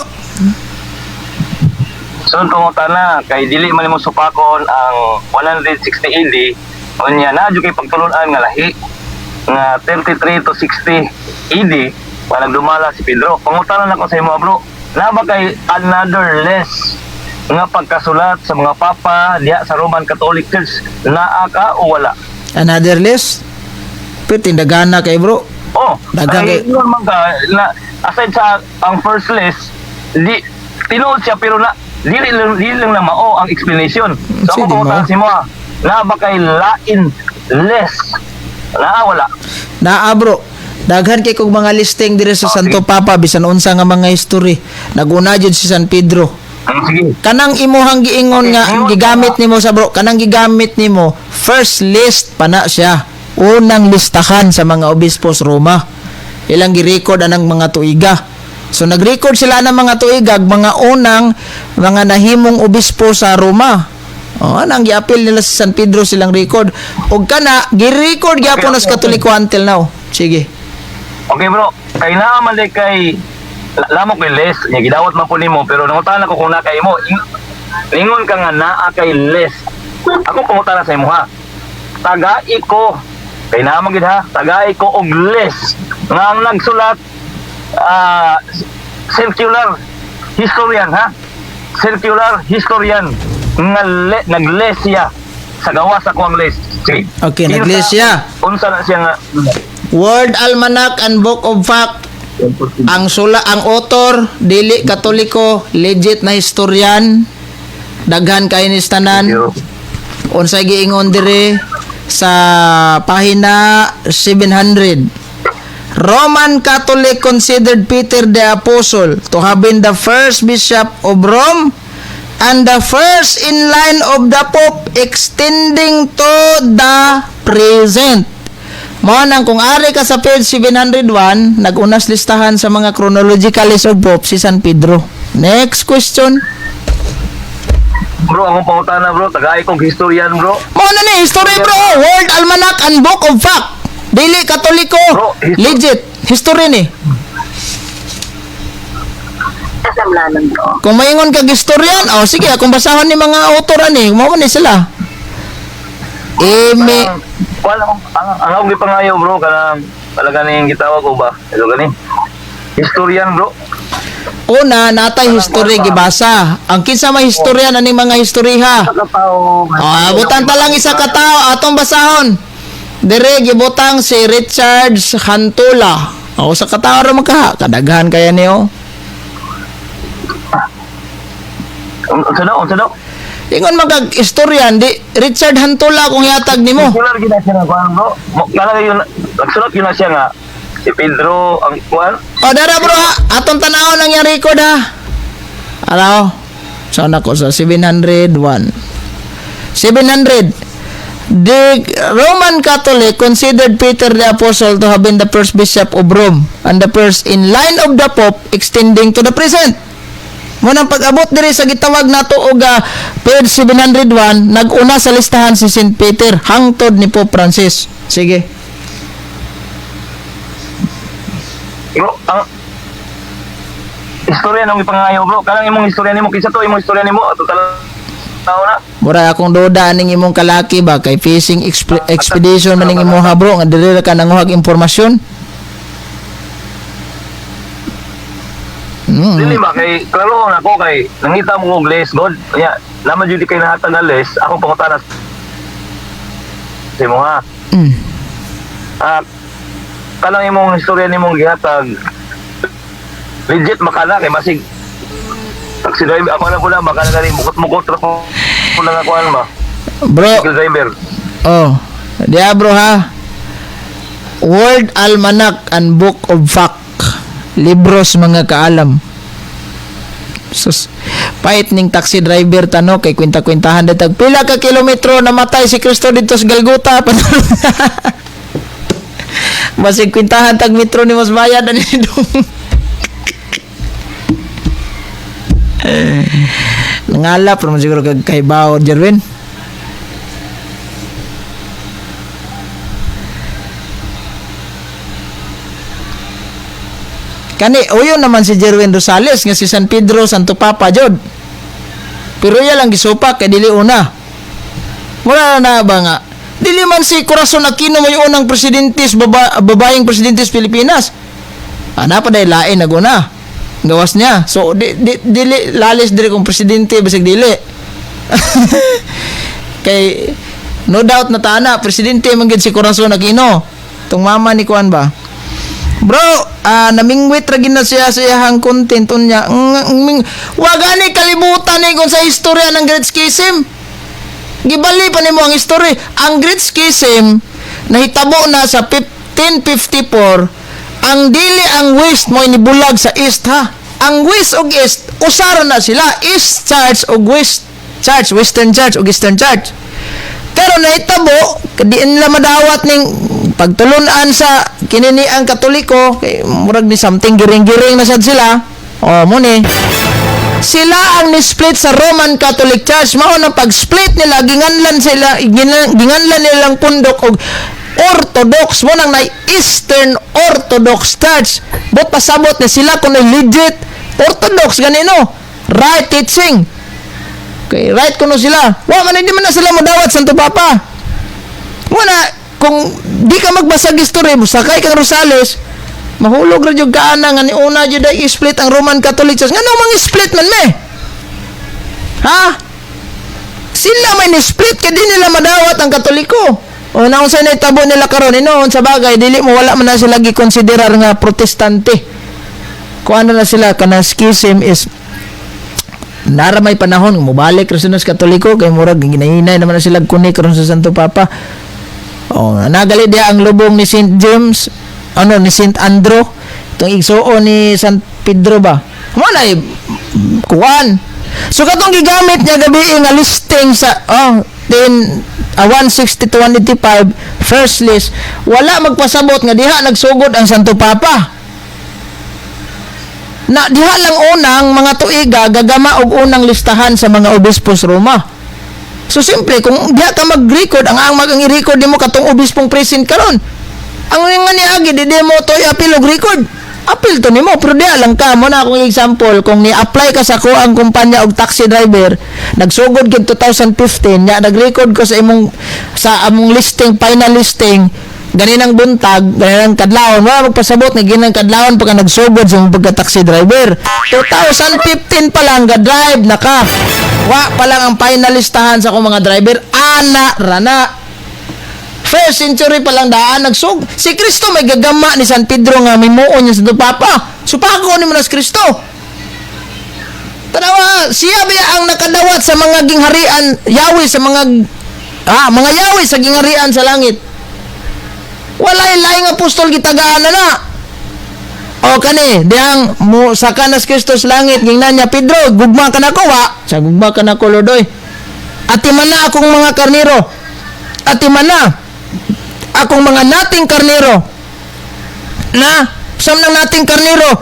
So, pangutana, kay dili man nimo supakon ang 160 AD, unya na jud kay pagtulunan nga lahi nga 33 to 60 AD pa nagdumala si Pedro. Pangutana nako sa imo, bro. Na ba kay another list nga pagkasulat sa mga papa diha sa Roman Catholic Church, naa ka o wala? Another list. Pero tindagana kay, bro. Oh, Daghang ay, yun man ka, na, aside sa ang first list, di, tinuod siya pero na, dili lang na mao ang explanation. So Sige, ako pangutana mao. si mo, na ba kay lain list? Na wala? Naa, bro. Daghan kay kog mga listing dire sa Ah, Santo sige. Papa bisan unsa nga mga history. Naguna jud si San Pedro. Sige. Kanang imuhang giingon nga Okay, ingon gigamit ka. nimo sa, bro, kanang gigamit nimo first list pa na siya. Unang listahan sa mga obispo sa Roma. Ilang gi-record anang mga tuiga. So nag-record sila ng mga tuigag, mga unang mga nahimong obispo sa Roma. Oh, anang giapil nila sa San Pedro silang record. Og kana gi-record gyapon Okay, sa Katoliko until now. Sige. Okay, bro, kay naa man di kay lamok kay list nya gidawat man po nimo pero nangutana ko kung naa kay mo. Ningon ka nga naa kay list. Ako pangutana sa imo, ha. Tagai ko kay naa man gid, ha. Tagai ko og list nga ang nagsulat circular historian, ha. Circular historian nga naglist siya sa gawas ako ang list. Sige. Okay, naglist siya. Unsa na siya nga World Almanac and Book of Fact. Ang sula ang author dili Katoliko, legit na historian. Daghan kay ni tanan. Unsay giingon dire sa pahina 700? Roman Catholic considered Peter the Apostle to have been the first bishop of Rome and the first in line of the Pope extending to the present. Mao nang kung ari ka sa page 701, nag-unas listahan sa mga chronological list of Pope si San Pedro. Next question. Bro, akong pangutana, bro, tagay kong historian, bro. Mao na ni history, bro. World Almanac and Book of Fact. Dili Katoliko. Bro, Legit. History ni. Kung maingon kag historian, oh sige, akong basahon ni mga author ani, mao man ni sila. Eme Wala akong ang akong gipangayo, bro, kanang talaga ning gitawag ko ba? Ito gani. Historian, bro. Una natay history gibasa. Ang kinsa may historian aning mga historiha? Sa katao. Oh, butan ta lang isa ka tao atong basahon. Dire gibutang si Richard Hantula. O sa katao ra man ka, kadaghan kaya niyo. Unsa daw? Unsa daw? Ingon man kag istoryan di Richard Hantula kung yatag nimo. Circular gid na siya nga kuan, bro. Mo talaga yun nagsulat yun na siya nga si Pedro ang kuan. O dara, bro, ha, atong tanawon ang iyang record, ha. Alaw. So nako sa 701. 700. The Roman Catholic considered Peter the Apostle to have been the first bishop of Rome and the first in line of the Pope extending to the present. Mo nang pag-abot diri sa gitawag nato og page 701, nag-una sa listahan si St. Peter hangtod ni Pope Francis. Sige. Bro, ang istorya nang ipangayo, bro. Kanang imong istorya nimo kinsa to imong istorya nimo ato tao na. Mura akong duda aning imong kalaki ba kay fishing expedition man ning imuha, bro, nga dili ra ka nanguhag impormasyon. Dili ba kay klaro na ako kay nangita mo og list god. Nya, naman jud kay nahatag nga list, akong pangutana sa imo, ha. Kanang imong istorya nimong gihatag legit makana kay masig taxi driver ako na pula baka na gani mukot-mukot ra po lang ako ba Bro, taxi driver. Oh. Diya, bro, ha. World Almanac and Book of Fact. Libros mga kaalam. Sus, pait ning taxi driver tano kay kwenta-kwentahan datag pila ka kilometro namatay si Kristo dito sa Galgota. Basig kwentahan tag metro ni mas bayad ani dong. Nangalap naman siguro kag kahibaw, Jerwin. Kani uyo naman si Jerwin Rosales nga si San Pedro Santo Papa jud. Pero iya lang gisupak kay dili una. Wala na ba nga? Dili man si Corazon Aquino mo yung unang presidente, babaeng presidente sa Pilipinas. Ana pa dahil lain naguna. Gawas niya. So di, dili lalis diri kung presidente bisag dili. Kay no doubt na tana presidente man gid si Corazon Aquino. Tung mama ni kuan ba? Bro, namingwit ra gid na siya sa iyahang content unya. Wa gani kalibutan ni kung sa istorya ng Great Schism. Gibali pa nimo ang history. Ang Great Schism nahitabo na sa 1554. Ang dili ang West mo inibulag sa East ha. Ang West ug East usara na sila. East Church ug West Church, Western Church ug Eastern Church. Pero nahitabo di nila madawat ning pagtulunan sa kinini ang Katoliko kay murag ni something giring-giring na sad sila. O mo ni sila ang ni-split sa Roman Catholic Church. Mao na pag-split nila, ginganlan sila, ginganlan nilang pundok og Orthodox mo nang nay Eastern Orthodox Church. But pasabot ni sila kung legit Orthodox ganino. Right teaching. Okay, right kuno sila. Wa man, hindi man na sila modawat Santo Papa. Wala kung di ka magbasag history, sakay kang Rosales, mahulog ra jud ka ana nga niuna jud ay split ang Roman Catholic Church. Ngano mang split man me? Ha? Sila may ni-split kay di nila madawat ang Katoliko. O naunsa na itabo nila karon inoon sa bagay dili mo wala man na sila gikonsiderar nga Protestante. Kung ano na sila kanang schism is nara may panahon mobalik ra sila sa Katoliko kay murag ginahinay naman na sila kunik karon sa Santo Papa. Oh, nagali diya ang lubong ni St. James, ano ni St. Andrew, itong igsuon ni San Pedro ba. Mo na eh, kuan. So katong gigamit niya gabi nga listing sa oh 10 160 to 185 first list, wala magpasabot nga diha nagsugod ang Santo Papa. Na diha lang unang mga tuiga gagama og unang listahan sa mga obispos Roma. So simple, kung diha ka mag-record, ang i-record nimo katong obispong present karon. Ang nga niagi di mo to i-appeal og record. Appeal to nimo pero diha lang ka mo na akong example kung ni-apply ka sa kuang kumpanya og taxi driver, nagsugod gid 2015 nya nag-record ko sa imong sa among listing, final listing ganinang buntag, ganinang kadlawon, wala magpasabot nga ganinang kadlawon pagka nagsugod sa imong pagka-taxi driver. 2015 pa lang ga-drive na ka. Wa pa lang ang final listahan sa akong mga driver, ana rana. First century pa lang daan nagsug. Si Kristo may gagama ni San Pedro nga mimuon niya sa Papa. Supako ni mo na si Kristo. Tanawa, siya ba ang nakadawat sa mga gingharian, yawi sa mga mga yawi sa gingharian sa langit. Walay laing apostol gitagaan na na. O kani, diyang mo saka na si Kristo sa langit, gingnan niya, "Pedro, gugma ka nako wa." Sa gugma ka nako, Lord oy. "Atiman na akong mga karnero. Atiman na akong mga nating karnero." Na, sam nang nating karnero,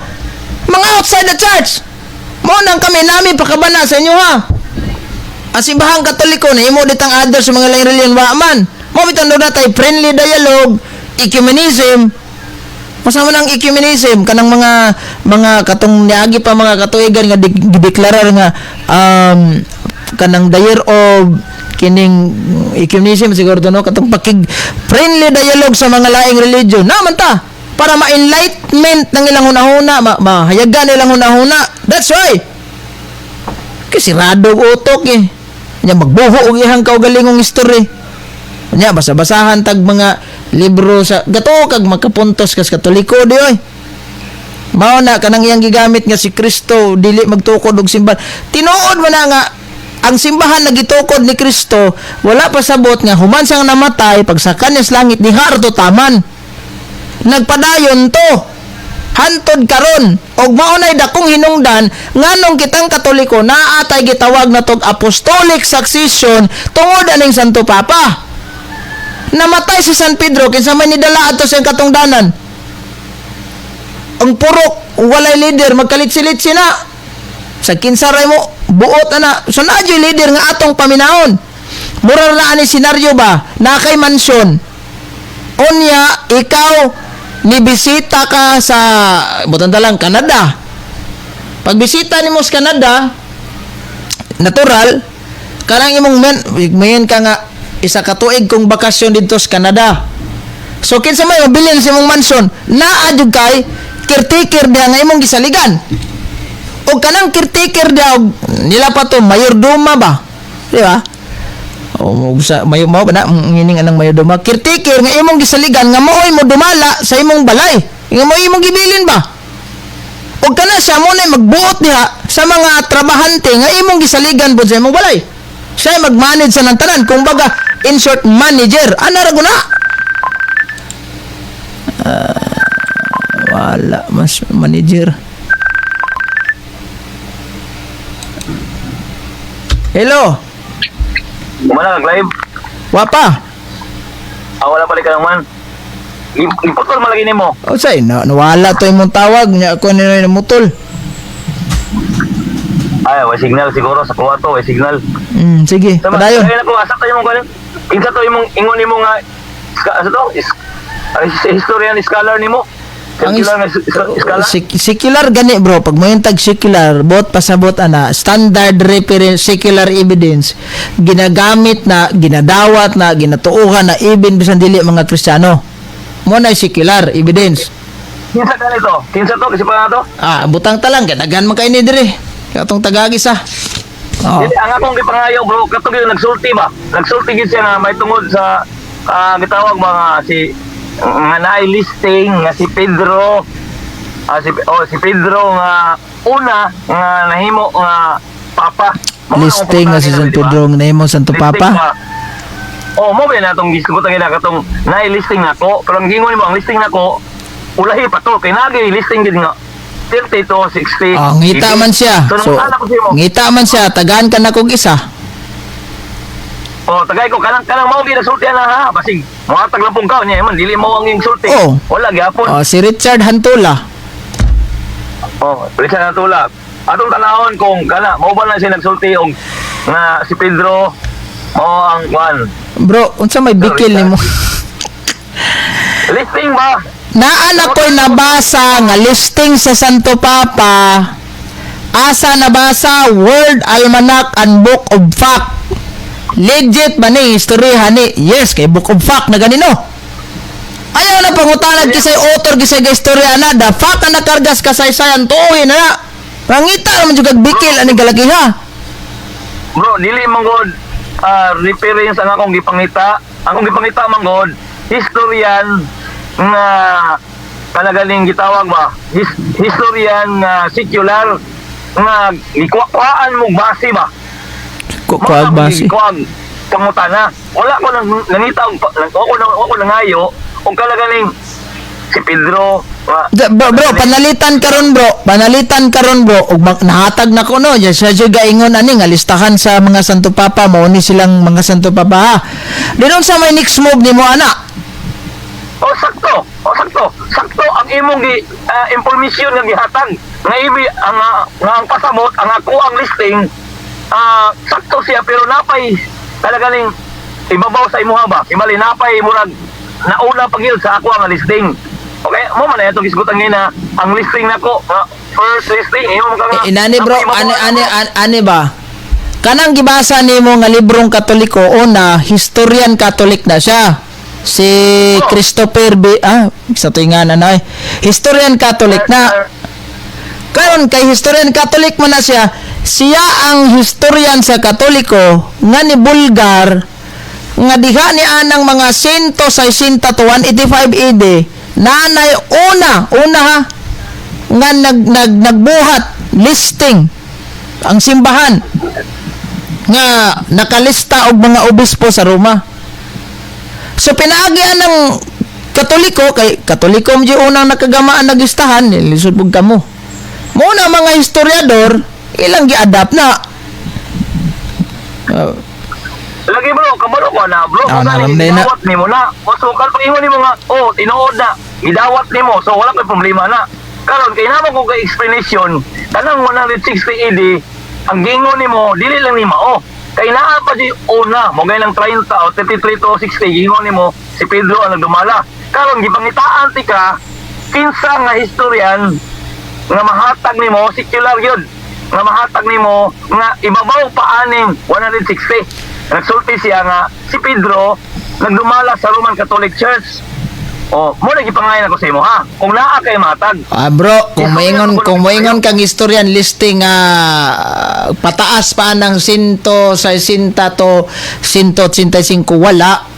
mga outside the church. Mo nang kami nami pakabana sa inyo ha. Ang simbahang Katoliko na imo ditang other sa mga laing reliyon wa man. Mo bitang na tay friendly dialogue, ecumenism. Masama ng ecumenism kanang mga katong niagi pa mga katuigan nga gideklarar nga kanang the year of kining ecumenism siguro to, no, katong pakig friendly dialogue sa mga laing religion naman ta para ma-enlightenment ng ilang hunahuna, mahayagan ilang hunahuna. That's why kasi sirado og utok eh. Nya magbuho og iyang kaugalingong history. Nya basa-basahan tag mga libro sa gato kag makapuntos kas Katoliko di oy. Mao na kanang iyang gigamit nga si Kristo dili magtukod og simbahan. Tinuod man na nga ang simbahan na gitukod ni Kristo, wala pa sabot nga human siyang namatay, pagsaka niya sa langit diha ra to taman. Nagpadayon to hantod karon og mao nay dakong hinungdan nganong kitang Katoliko naa tay gitawag na tog apostolic succession tungod aning Santo Papa. Namatay si San Pedro, kinsa may nidala adto sa iyang katungdanan? Ang purok walay leader, magkalitsi-litsi na. Sa kinsa ra mo buot ana. So naa jud leader nga atong paminahon. Mura na ani senaryo ba? Na kay mansyon. Unya ikaw ni bisita ka sa butan lang Canada. Pag bisita nimo sa Canada, natural kanang imong men mayen ka nga isa ka tuig kong bakasyon didto sa Canada. So kinsa may mabilin sa imong mansion, naa jud kay caretaker diha nga imong gisaligan. Og kanang caretaker diha og nila pa to mayordoma ba? Di ba? O sa mayo mao ba na ngining anang mayordoma, caretaker nga imong gisaligan nga maoy mo dumala sa imong balay. Nga mo imong gibilin ba? Og kana siya mo na magbuot diha sa mga trabahante nga imong gisaligan pud sa imong balay. Siya mag-manage sa nang tanan. Kung baga, in short, manager. Ana ra guna. Wala mas manager. Hello. Kumana kag live. Wapa. Ah, wala pala ka naman. Iputol man lagi nimo. O say, na, nawala to imong tawag nya ako ni namutol. Ay, way signal siguro sa kuha to, way signal. Sige, Sama, padayon. Kaya na ko asa tayo mong kanin. Insa to imong ingon nimo nga asa to? Ang historian scholar nimo. Ang Secular nga scholar. Secular gani bro, pag mayuntag secular, bot pasabot ana, standard reference secular evidence ginagamit na, ginadawat na, ginatuohan na even bisan dili mga Kristiyano. Mo na secular evidence. Kinsa ka nito? Kinsa to? Kasi pa nga to? Ah, butang talang gadagan man kay ni dire. Katong tagagis ah. Oo. Dili, ang akong gipangayo bro, katong yung nagsulti ba? Nagsulti gid siya nga may tungod sa gitawag ba nga si nga naay listing nga si Pedro, si Pedro nga una nga nahimo nga papa. Mao na akong Listing nga si pangutana San di ba? Pedro nga nahimo Santo Listing Papa. nga. Oh, mo ba na atong gisgutan gina katong naay listing nako, pero ang gingon nimo ang listing nako ulahi pa to kay nagay listing gid nga 30 to 60. Oh, ngita man siya. So, So, nangutana ko sa imo. ngita man siya, tagaan ka na kog isa. Oh, tagay ko kanang kanang mao gyud nagsulti na ha. Basig mohatag lang pong ka niya man dili mo ang iyong sulti. Oh. Wala gyapon. Oh, si Richard Hantula. Oh, Richard Natula. Atong tanahon kung kana mao ba na siya nagsulti og nga si Pedro mao ang kwan. Bro, unsa may bikil nimo? Listing ba? Naa na ko'y nabasa nga listing sa Santo Papa. Asa nabasa? World Almanac and Book of Fact. Legit ba ni istorya ni? Yes, kay Book of Fact na ganino. Ayaw na pangutanag kisay author kisay ga istorya na the fact na nakargas kasaysayan tuohin na na. Pangita naman jud kag bikil ani galakiha. Bro, dili man god reference ang akong gipangita. Ang akong gipangita man god historian nga kanagaling gitawag ba? Historian nga secular nga gikuhaan mo base ba? Kuag base. Kuag pangutana. Wala ko nang nangita og ako nang ako nangayo og kalagaling si Pedro nga Bro, panalitan karon bro. Panalitan karon bro ug nahatag na ko no. Siya siya gaingon ani nga listahan sa mga Santo Papa mao ni silang mga Santo Papa ha. Dinon sa may next move nimo ana. Oh, sakto. Oh, sakto. Sakto ang imong gi impormasyon nga gihatag. Nga ibi ang nga ang pasamot ang ako ang listing sakto siya pero napay talagaling ibabaw sa imuha ba. Imali napay murag nauna pa gyud sa ako ang listing. Okay, mo man na itong gisgutan ngayon na ang listing nako nga first listing imo ka nga. Eh, inani bro, napay ibabaw ani na ani ako. ani, ani ba? Kanang gibasa nimo nga librong Katoliko una, historian Catholic na siya. Si Oh. Christopher B. Sa tuingan ano eh. Historian Catholic na. Karon kay historian Catholic man na siya, siya ang historian sa Katoliko nga ni Bulgar nga diha ni anang mga 160 to 185 AD nanay una una ha nga nag, nag nagbuhat listing ang simbahan nga nakalista og mga obispo sa Roma. So pinaagian ng Katoliko kay Katoliko mo unang nakagamaan nagistahan lisod pug kamo. Muna mga historiador ilang gi-adapt na. Lagi bro, kabalo ko na bro. Ah, Kung naram gani, na. gidawat nimo na. O so kan pag ingon nimo nga, oh, tinuod na. Gidawat nimo. So wala kay problema na. Karon kay namo ko kay explanation kanang 160 AD ang gingon nimo dili lang ni mao. Kay naa pa di una mo gay lang 30 o 33 to 60 gingon nimo si Pedro ang nagdumala. Karon gipangitaan ti ka kinsa nga historian nga mahatag nimo secular yun nga mahatag nimo nga ibabaw pa aning 160. Nagsulti siya nga si Pedro nagdumala sa Roman Catholic Church. O mo na gipangayon ako sa imo ha kung naa kay matag. Ah, bro, kung moingon kang historian listing pataas pa ng 160 to 185, wala.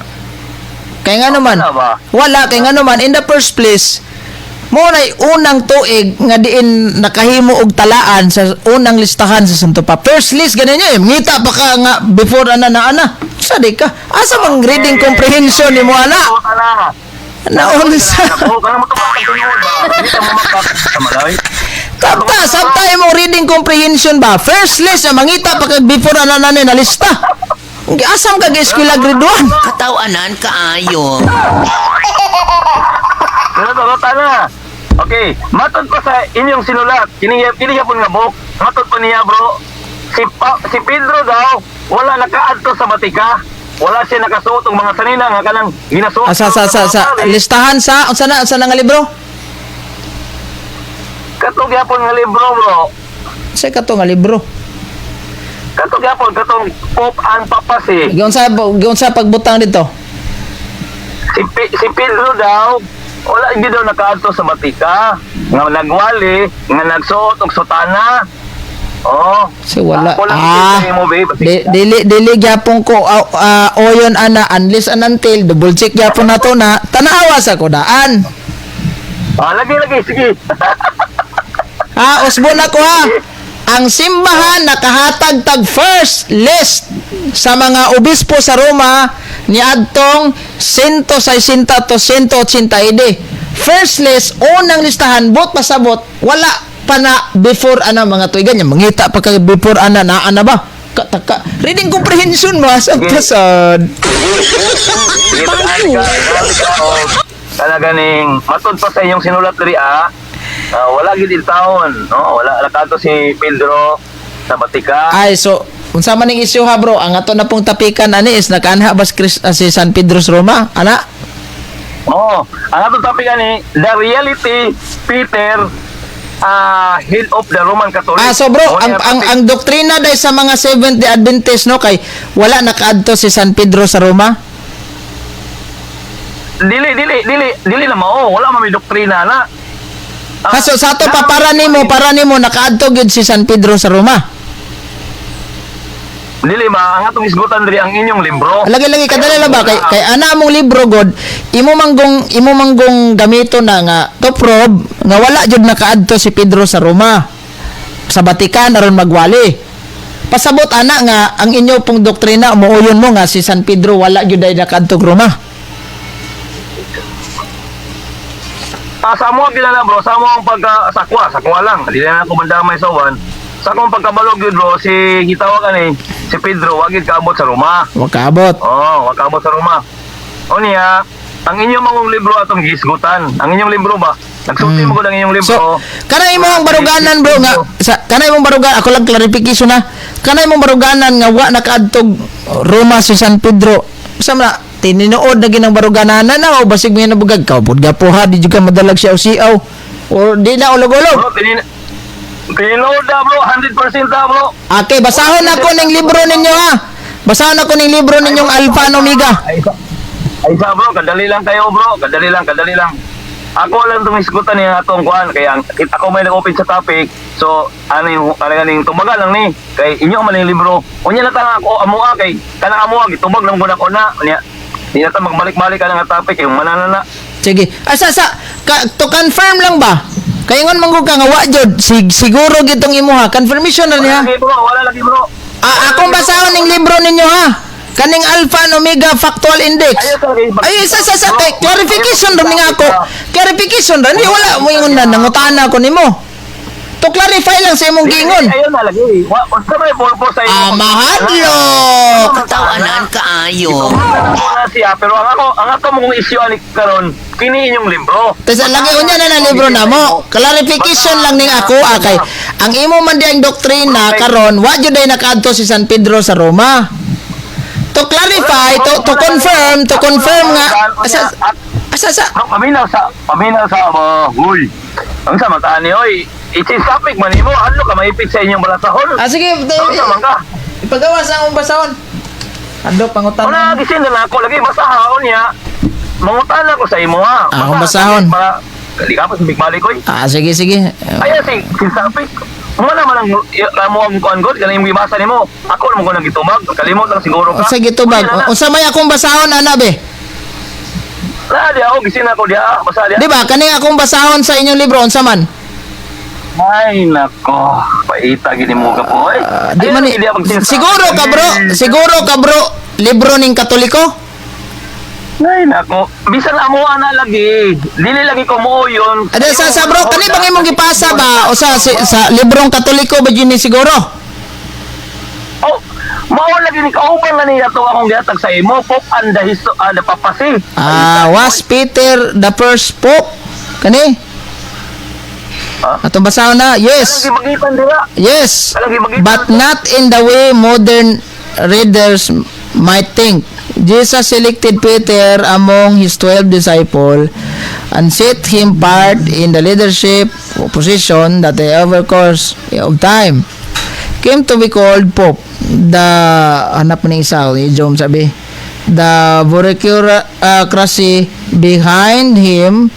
Kaya nga naman, Wala ba? wala kay nga naman in the first place mo na'y unang tuig nga diin nakahimo og talaan sa unang listahan sa Santo Pa. First list ganin niya eh. Ngita pa ka nga before ana na ana. Sa di ka? Asa mang reading comprehension nimo ana? Naunsa? Ako kana mo tubag ang tinuod ba? Dili ka mo makamalay. Sabta, sabta imong reading comprehension ba? First list na mangita pa kag before ana na ni nalista. Asam kag eskwela grade 1? Katawanan kaayo. Pero to na. Okay, matod pa sa inyong sinulat. Kini kini gyapon nga book. Matod pa niya bro. Si Pedro daw wala nakaadto sa Batika. Wala siya nakasuot og mga sanina nga kanang ginasuot. Asa sa listahan sa unsa na nga libro? Kato gyapon nga libro bro. Sa kato nga libro. Kato gyapon katong Pope and Papacy. Giunsa giunsa pagbutang dito? Si Pedro daw wala gyud daw nakaadto sa Batika nga nagwali nga nagsuot og sutana. Oh. Si wala. Ako lang Ah, kita mo, babe. dili dili gyapon ko oyon ana unless and until double check gyapon nato na tanawa sa ko daan. Ah, lagi lagi sige. Ha, usbon ako ha. Ang simbahan nakahatag tag first list sa mga obispo sa Roma niadtong 160 to 180 AD. First list, unang listahan, bot pasabot, wala pa na before ana mga tuigan niya. Mangita pa kag before ana na ana ba? Kataka. Reading comprehension mo sa pasad. Sige, tagaan ka, tagaan ka, o talaga ning matod pa sa inyong sinulat diri ah. Ah, wala gid taon, no? Wala nakaadto si Pedro sa Batika. Ay, so unsa man ning isyu ha bro? Ang ato na pong tapikan ani is nakaanha bas Chris, si San Pedro sa Roma? Ana? Oh, ang atong topic ani, the reality Peter head of the Roman Catholic. Ah, so bro, Mo ni ang ang topic. ang doktrina day sa mga Seventh Day Adventist no kay wala nakaadto si San Pedro sa Roma. Dili dili dili dili na mao, wala man may doktrina na. Ah, Ha, so sa ato pa para nimo nakaadto gyud si San Pedro sa Roma. Dili ba ang atong isgutan diri ang inyong libro. Lagi lagi kadali lang ba kay kay ana among libro god imo manggong gamito na nga to probe nga wala jud nakaadto si Pedro sa Roma sa Vatican aron magwali. Pasabot ana nga ang inyo pong doktrina muuyon mo nga si San Pedro wala jud ay nakaadto og Roma. Ah, sa amo gina bro, sa amo ang pagka sakwa, sakwa lang. Dili na ako mandamay sa uwan. Sa akong pagkabalog yun bro, si gitawag ani si Pedro wag gid kaabot sa Roma. Wa kaabot. Oh, wag kaabot sa Roma. O niya, ang inyong mga libro atong gisgutan. Ang inyong libro ba? Nagsulti mo ko ang inyong libro. So, kana imong baruganan bro nga sa kana imong barugan ako lang clarification na. Kana imong baruganan nga wa nakaadtog Roma si San Pedro. Sa man na, tinuod na ginang baruganan na o basig may nabugag ka pud gapo ha di jud ka madalag siya o siaw or di na ulog-ulog. Bro, tinuod na bro, 100% na bro. Okay, basahon ako ning libro ninyo ha. Basahon ako ning libro ninyong Alpha and Omega. Ay sa bro, kadali lang kayo bro, kadali lang, kadali lang. Ako lang itong isgutan niya atong kuan kaya kita ko may nag-open sa topic. So ano yung ano ganing tumagal lang ni kay inyo man yung libro. Unya na tanga ako amoa kay kanang amoa gitubag lang gud ako na. Unya di na ta magbalik-balik ka nga topic kay manana na. Sige. Asa sa ka, to confirm lang ba? Kay ingon man gud ka nga wa jud siguro gitong imuha confirmation na Wala niya. lagi bro, wala lagi bro. Ah, akong basahon ning libro ninyo ha. Kaning Alpha and Omega Factual Index. Ayaw sa lagi. Ay, isa sa sa kay clarification ra nga ako. Clarification ra ni wala mo ingon na nangutana ko nimo. To clarify lang sa imong giingon. Ayun na lagi. Wa unsa may purpose sa imo? Ah, mahadlok. Katawanan kaayo. Wala siya, pero ang ako, ang ato mong issue ani karon, kini inyong libro. Tas lagi unya na na libro na mo. Clarification lang ning ako kay ang imo man di ang doktrina karon, wa jud ay nakaadto si San Pedro sa Roma. To clarify, to confirm nga asa asa sa No, paminaw sa mo. Huy. Ang sa mata ni oy, it's a topic man nimo, ano ka maipit sa inyong balasahon? Ah, sige, Ano sa man ka? ipagawa sa akong basahon. Ando pangutan. Wala gisin na ako lagi basahaon niya. Mangutan ako sa imo ha. Ah, akong basahon. Para kali ka pa sa Big Mali koy. Ah, sige sige. Ay si si topic. Wala man ang kamo ang kuan god kanang imong gibasa nimo. Ako naman ko nang gitumag, kalimot lang siguro ka. Unsa gitubag? Wala na. Unsa may akong basahon ana be? Wala di ako gisin ako diha, basa diha. Di ba kaning akong basahon sa inyong libro unsa man? Ay nako, paita gini mo ka po eh. Ah, di Ayun, man hindi ako magsinsa. siguro ka bro, libro ning Katoliko? Ay nako, bisan amo ana lagi. Dili lagi ko mo yun. Ada sa bro, kani bang imong gipasa ba o sa librong Katoliko ba yun ni siguro? Oh, mao lagi ni kauban na niya to akong gihatag sa imo, Pope and the histo and the papacy. Ah, was Peter the first pope? Kani? Ha? Atong basahon na. Yes. Anong gibagitan dira? Yes. Alam, gibagitan. But not in the way modern readers might think. Jesus selected Peter among his 12 disciples and set him part in the leadership position that the over course of time came to be called Pope. The hanap ni isa ni Jom sabi. The bureaucracy behind him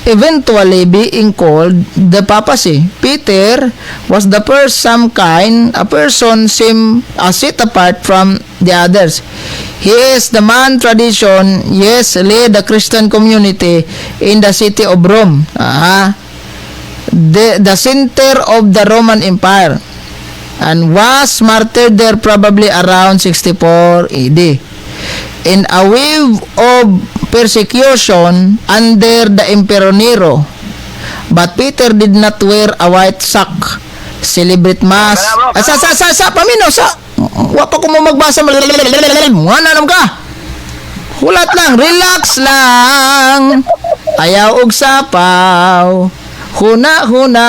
eventually being called the papacy. Peter was the first some kind, a person seem a set apart from the others. He is the man tradition, yes, led the Christian community in the city of Rome. Aha. The center of the Roman Empire and was martyred there probably around 64 AD. In a wave of persecution under the Emperor Nero. But Peter did not wear a white sack. Celebrate mass. Ah, sa, paminaw, sa. Wa pa ko mo magbasa. Nga na ka. Hulat lang, relax lang. Ayaw og sapaw. Huna huna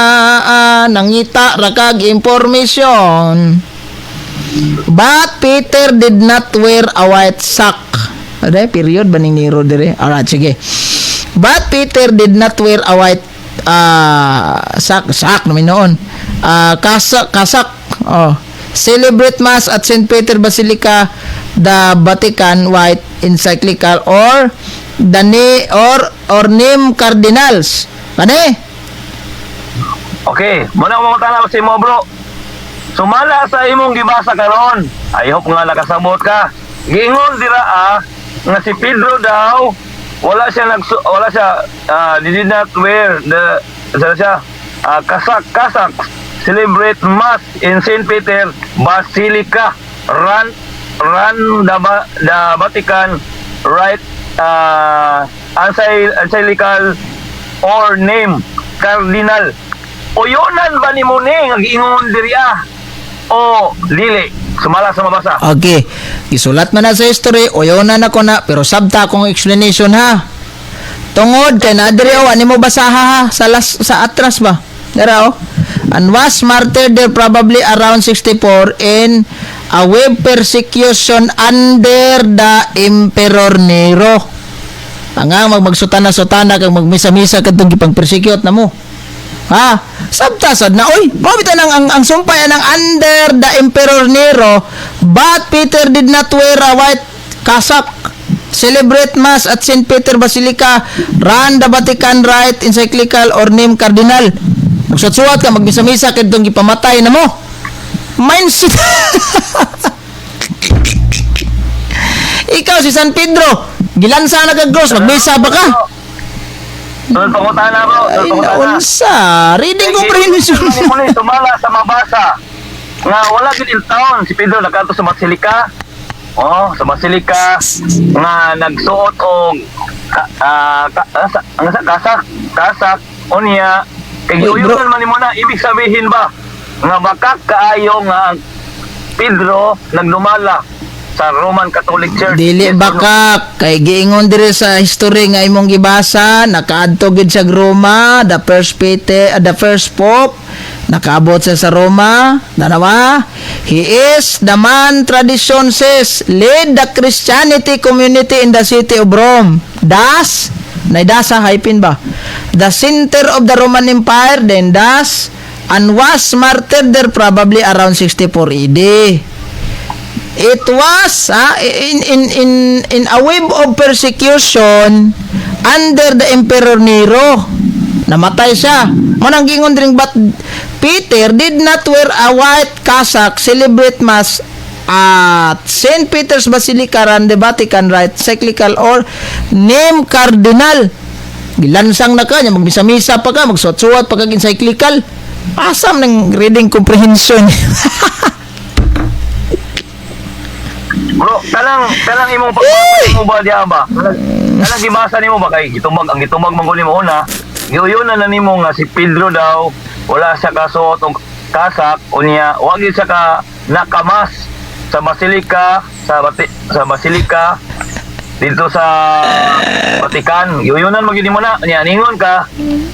nangita ra kag information. But Peter did not wear a white sack. Ade, period ba ning Nero dire? Alright, sige. But Peter did not wear a white sack, sack naman noon. Kasak, kasak. Oh. Celebrate Mass at St. Peter Basilica, the Vatican White Encyclical or the ni or name cardinals. Kani? Okay, muna ko mangutana sa imo bro. Sumala sa imong gibasa karon. I hope nga nakasabot ka. Giingon dira nga si Pedro daw wala siya did not wear the sa siya kasak kasak, celebrate mass in St. Peter Basilica, run run the Vatican right encyclical or name cardinal. Uyonan ba nimo ni nga giingon diri o dili sumala sa mabasa? Okay. Gisulat man na sa history, uyonan ako na, pero sabta akong explanation ha. Tungod kay na diri oh, ani mo basaha ha sa las, sa atras ba? Dara oh. And was martyred there probably around 64 in a wave persecution under the Emperor Nero. Ang nga magmagsutana-sutana kag magmisa-misa kadtong gipang persecute na mo. Ha? Sabta sad na oy. Mao bitaw nang ang sumpay ang under the Emperor Nero, but Peter did not wear a white cassock. Celebrate Mass at St. Peter Basilica, run the Vatican Rite Encyclical or name Cardinal. Magsuwat ka, magmisa-misa kadtong gipamatay na mo. Mindset. Ikaw si San Pedro, gilansa na kag cross, magmisa ba ka? Sunod pangutana bro, Ay, sunod pangutana. naunsa. Reading comprehension. Mo ni sumala sa mabasa nga wala gid in town si Pedro nagkadto sa Basilica. Oh, sa Basilica nga nagsuot og ka, ah, ka, ah, sa, ang sa kasak, kasak unya. Kay Uy, bro. giuyunan man nimo na, ibig sabihin ba nga bakak kaayo nga ang Pedro nagdumala sa Roman Catholic Church? Dili Yes or no? baka kay giingon diri sa history nga imong gibasa, nakaadto gid sa Roma, the first Peter, the first Pope, nakaabot siya sa Roma, danawa. He is the man tradition says lead the Christianity community in the city of Rome. Das, naidasa hyphen ba? The center of the Roman Empire, then das, and was martyred there probably around 64 AD. It was in a wave of persecution under the Emperor Nero. Namatay siya. Manang gingon dring, but Peter did not wear a white cassock, celebrate mass at St. Peter's Basilica and the Vatican write encyclical or name cardinal. Gilansang na ka niya, magmisa-misa pa ka, magsuwat-suwat pa ka encyclical. Asam ng reading comprehension. Bro, kanang imong pagbasa mo ba diya ba? Kanang gibasa nimo ba kay gitubag ang gitubag man nimo una, giuyunan na nimo nga si Pedro daw wala siya kasuot og kasak, unya wa gyud siya ka nakamas sa basilika sa basilika dito sa Vatican. Giuyunan man gyud nimo na. Unya ningon ka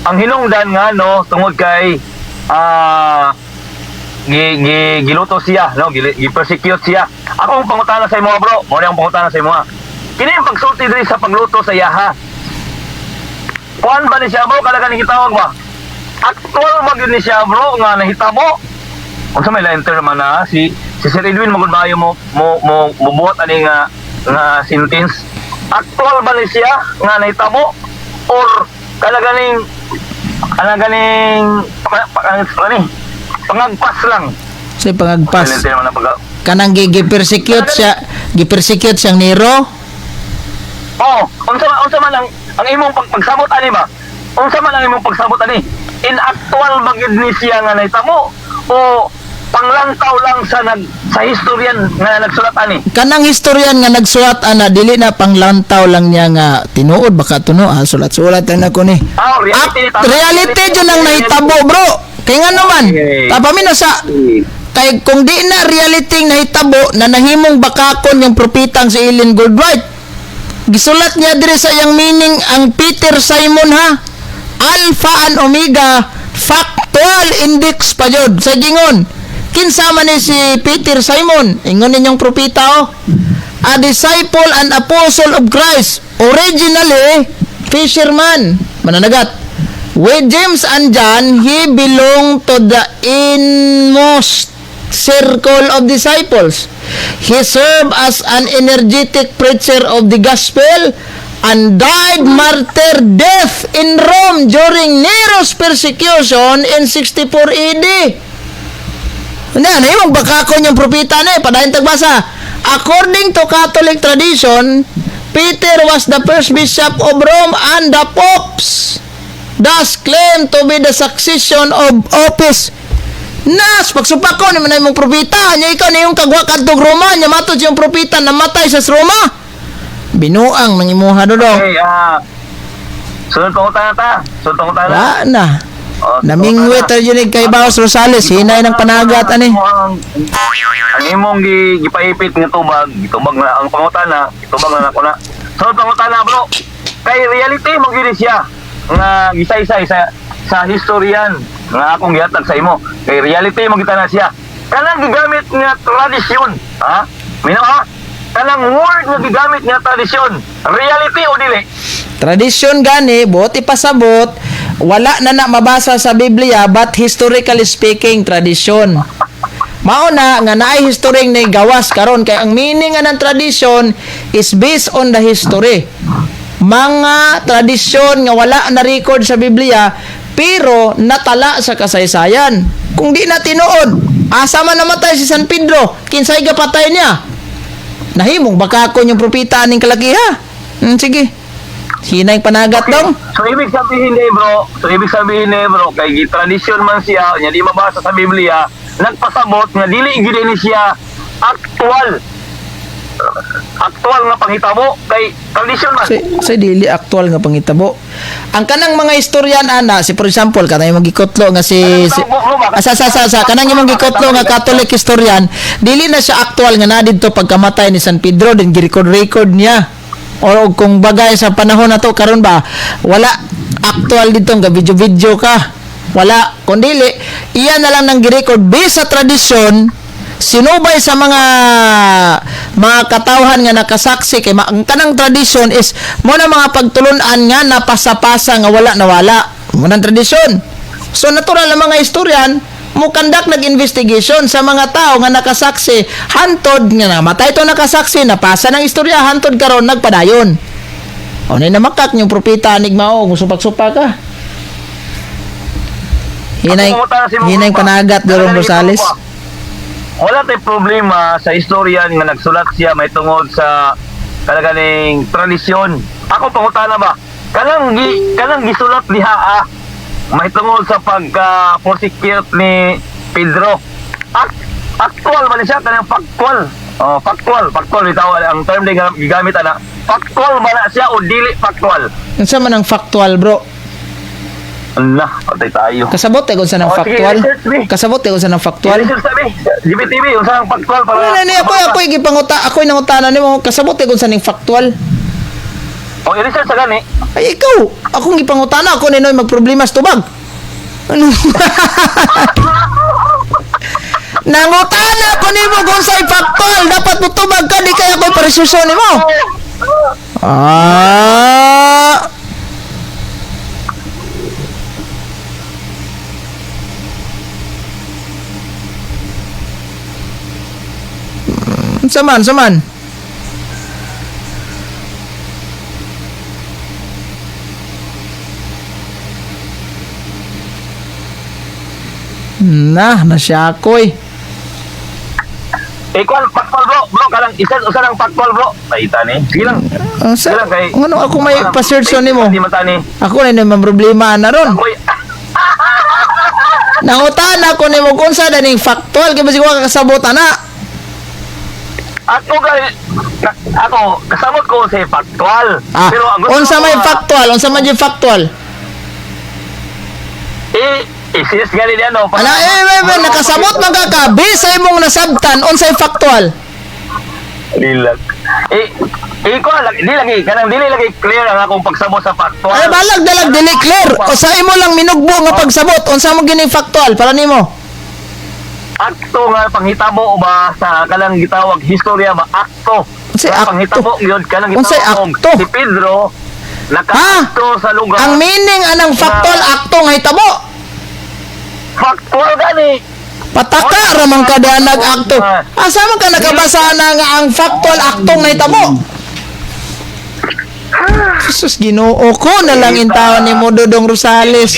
ang hinungdan nga no tungod kay gi, gi giluto siya, no, gi persecute siya. Ako ang pangutana sa imo, bro, mo ang pangutana sa imo. Kini ang pagsulti diri sa pagluto sa iyaha, kuan ba ni siya, bro, kalaga ni gitawag ba, actual ba gyud ni siya, bro, nga nahitabo? Unsa may lain term man na si Sir Edwin magud maayo mo mo buhat ani nga sentence. Actual ba ni siya nga nahitabo or kalaga ning ana ganing pa, pa, ani pangagpas lang? Sa pangagpas. Lain term man na pag Kanang gi-persecute siya, gi-persecute siyang Nero. Oh, unsa man ang imong pagsabot ani ba? Unsa man ang imong pagsabot ani? In actual ba gyud ni siya nga nahitabo o panglantaw lang sa historian nga nagsulat ani? Kanang historian nga nagsulat ana, dili na panglantaw lang niya nga tinuod baka tuno, sulat-sulat na ko ni. Ah, reality, Ah, reality jud ang nahitabo, bro. Kay nga naman, tapamina sa kay kung di na reality nahitabo na nahimong bakakon yung propetang si Ellen Goldwhite. Gisulat niya diri sa iyang meaning ang Peter Simon ha. Alpha and Omega factual index pa jud sa gingon. Kinsa man ni si Peter Simon? Ingon ninyong propeta oh. A disciple and apostle of Christ. Originally, fisherman. Mananagat. With James and John, he belonged to the inmost circle of disciples. He served as an energetic preacher of the gospel and died martyr death in Rome during Nero's persecution in 64 AD. Hindi, ano yung bakakon yung propeta na eh, padayon tagbasa. According to Catholic tradition, Peter was the first bishop of Rome and the popes thus claim to be the succession of office. Nas, pagsupak ko, ni man mong propeta. Nya ikaw na yung kagwa kadtog Roma. Nya matod yung propeta, namatay sa Roma. Binuang nang imuha, dodong. Okay, sunod pangutana ta. Sunod pangutana. Wa na. Oh, Namingwit pangutana. yun kay Baos Rosales. Hinay ng panagat, ani. Ang imong gipaipit nga tubag, gitubag na ang pangutana, gitubag na nako na. Sunod pangutana, bro. Kay reality mo gyud siya nga gisaysay sa historian nga akong gihatag sa imo. Kay reality mo kita na siya. Kanang gigamit nga tradisyon, ha? Minaw ha? Kanang word nga gigamit nga tradisyon, reality o dili? Tradisyon gani, buot ipasabot, wala na na mabasa sa Biblia, but historically speaking, tradisyon. Mao na nga naay history ni gawas karon kay ang meaning nga ng tradisyon is based on the history. Mga tradisyon nga wala na record sa Biblia pero natala sa kasaysayan. Kung di na tinuod, asa man namatay si San Pedro, kinsay gapatay niya? Nahimong bakakon yung propeta aning kalakiha. Sige. Hinay panagat dong. So ibig sabihin eh, bro, kay tradisyon man siya, nya di mabasa sa Biblia, nagpasabot nga dili gyud ni siya actual. Aktual nga panghitabo kay tradisyon man. Sa dili aktual nga pangitabo. Ang kanang mga istoryan ana, si for example kanang imong gikutlo nga si asa sa sa sa kanang imong gikutlo nga Catholic historian, dili na siya aktual nga na didto pagkamatay ni San Pedro din gi-record record niya. Or og kung bagay sa panahon na to karon ba, wala aktual dito nga video-video ka. Wala, kung dili, iya na lang nang gi-record based sa tradisyon, sinubay sa mga katawhan nga nakasaksi kay ang kanang tradisyon is mo na mga pagtulun-an nga napasa-pasa nga wala nawala mo nang tradisyon. So natural ang mga istoryan mo kandak nag-investigation sa mga tao nga nakasaksi hantod nga namatay to nakasaksi, napasa ng istorya hantod karon nagpadayon. O na namakak yung propeta anig mao kung supak-supak ka. Hinay Ako, pangutana si Mong hinay Rupa. panagat Durong Kanang Rosales. ito ba? Wala tay problema sa istorya nga nagsulat siya may tungod sa kalaganing tradisyon. Ako pangutana ba? Kanang gisulat diha ah, may tungod sa pagka prosecute ni Pedro. Actual ba ni siya kanang factual? Oh, factual, factual bitaw ang term din nga gigamit ana. Factual ba na siya o dili factual? Unsa man ang factual, bro? Allah, patay tayo. Kasabot eh kung saan ang Oh, sige, factual. research me. Kasabot eh kung saan ang factual. Research sabi, GBTV, unsa ang factual para Ano na ako gipanguta, ako nangutana nimo kasabot eh kung saan ang factual. O, i-research sa gani. Ay ikaw, akong gipangutana ako ninoy magproblema sa tubag. Ano? Nangutana ko nimo kung sa'y factual, dapat mo tubag ka di kaya ako'y paresusyo nimo. Ah. Saman, saman. Na, nasya ako'y. Eh, kuan, factual bro. Bro, kanang isa usa lang factual bro. Paita ni. Sige lang. Ang Sige sa, lang kay. ano ako may pa-search nimo? Di man tani. Ako na naman problema na ron. Ako'y Nangutan ako nimo kung sa daning factual kay basig wa ka kasabot ana. ako kay ako kasabot ko sa factual. Ah, Pero ang gusto unsa ko, may factual, unsa man yung factual? Eh, isis gani niya no. Ala eh, eh, eh, nakasabot man ka ka sa imong nasabtan unsay factual? Lilag. Eh, eh kuan lang, di lagi kanang dili lagi clear ang akong pagsabot sa factual. Ay balag dalag dili clear. O sa imo lang minugbo nga pagsabot unsa mo gining factual para nimo? Akto nga panghitabo ba sa kanang gitawag historya ba akto. Unsay Nga akto? Panghitabo yun kanang Unsay gitawag og akto? Si Pedro nakaakto sa lugar. Ang meaning anang factual akto nga hitabo. Factual gani. Pataka ra man ka diha nag-akto. Asa man ka nakabasa na nga ang factual aktong nahitabo? Jesus, Ginoo ko na lang intaon ni mo Dodong Rosales.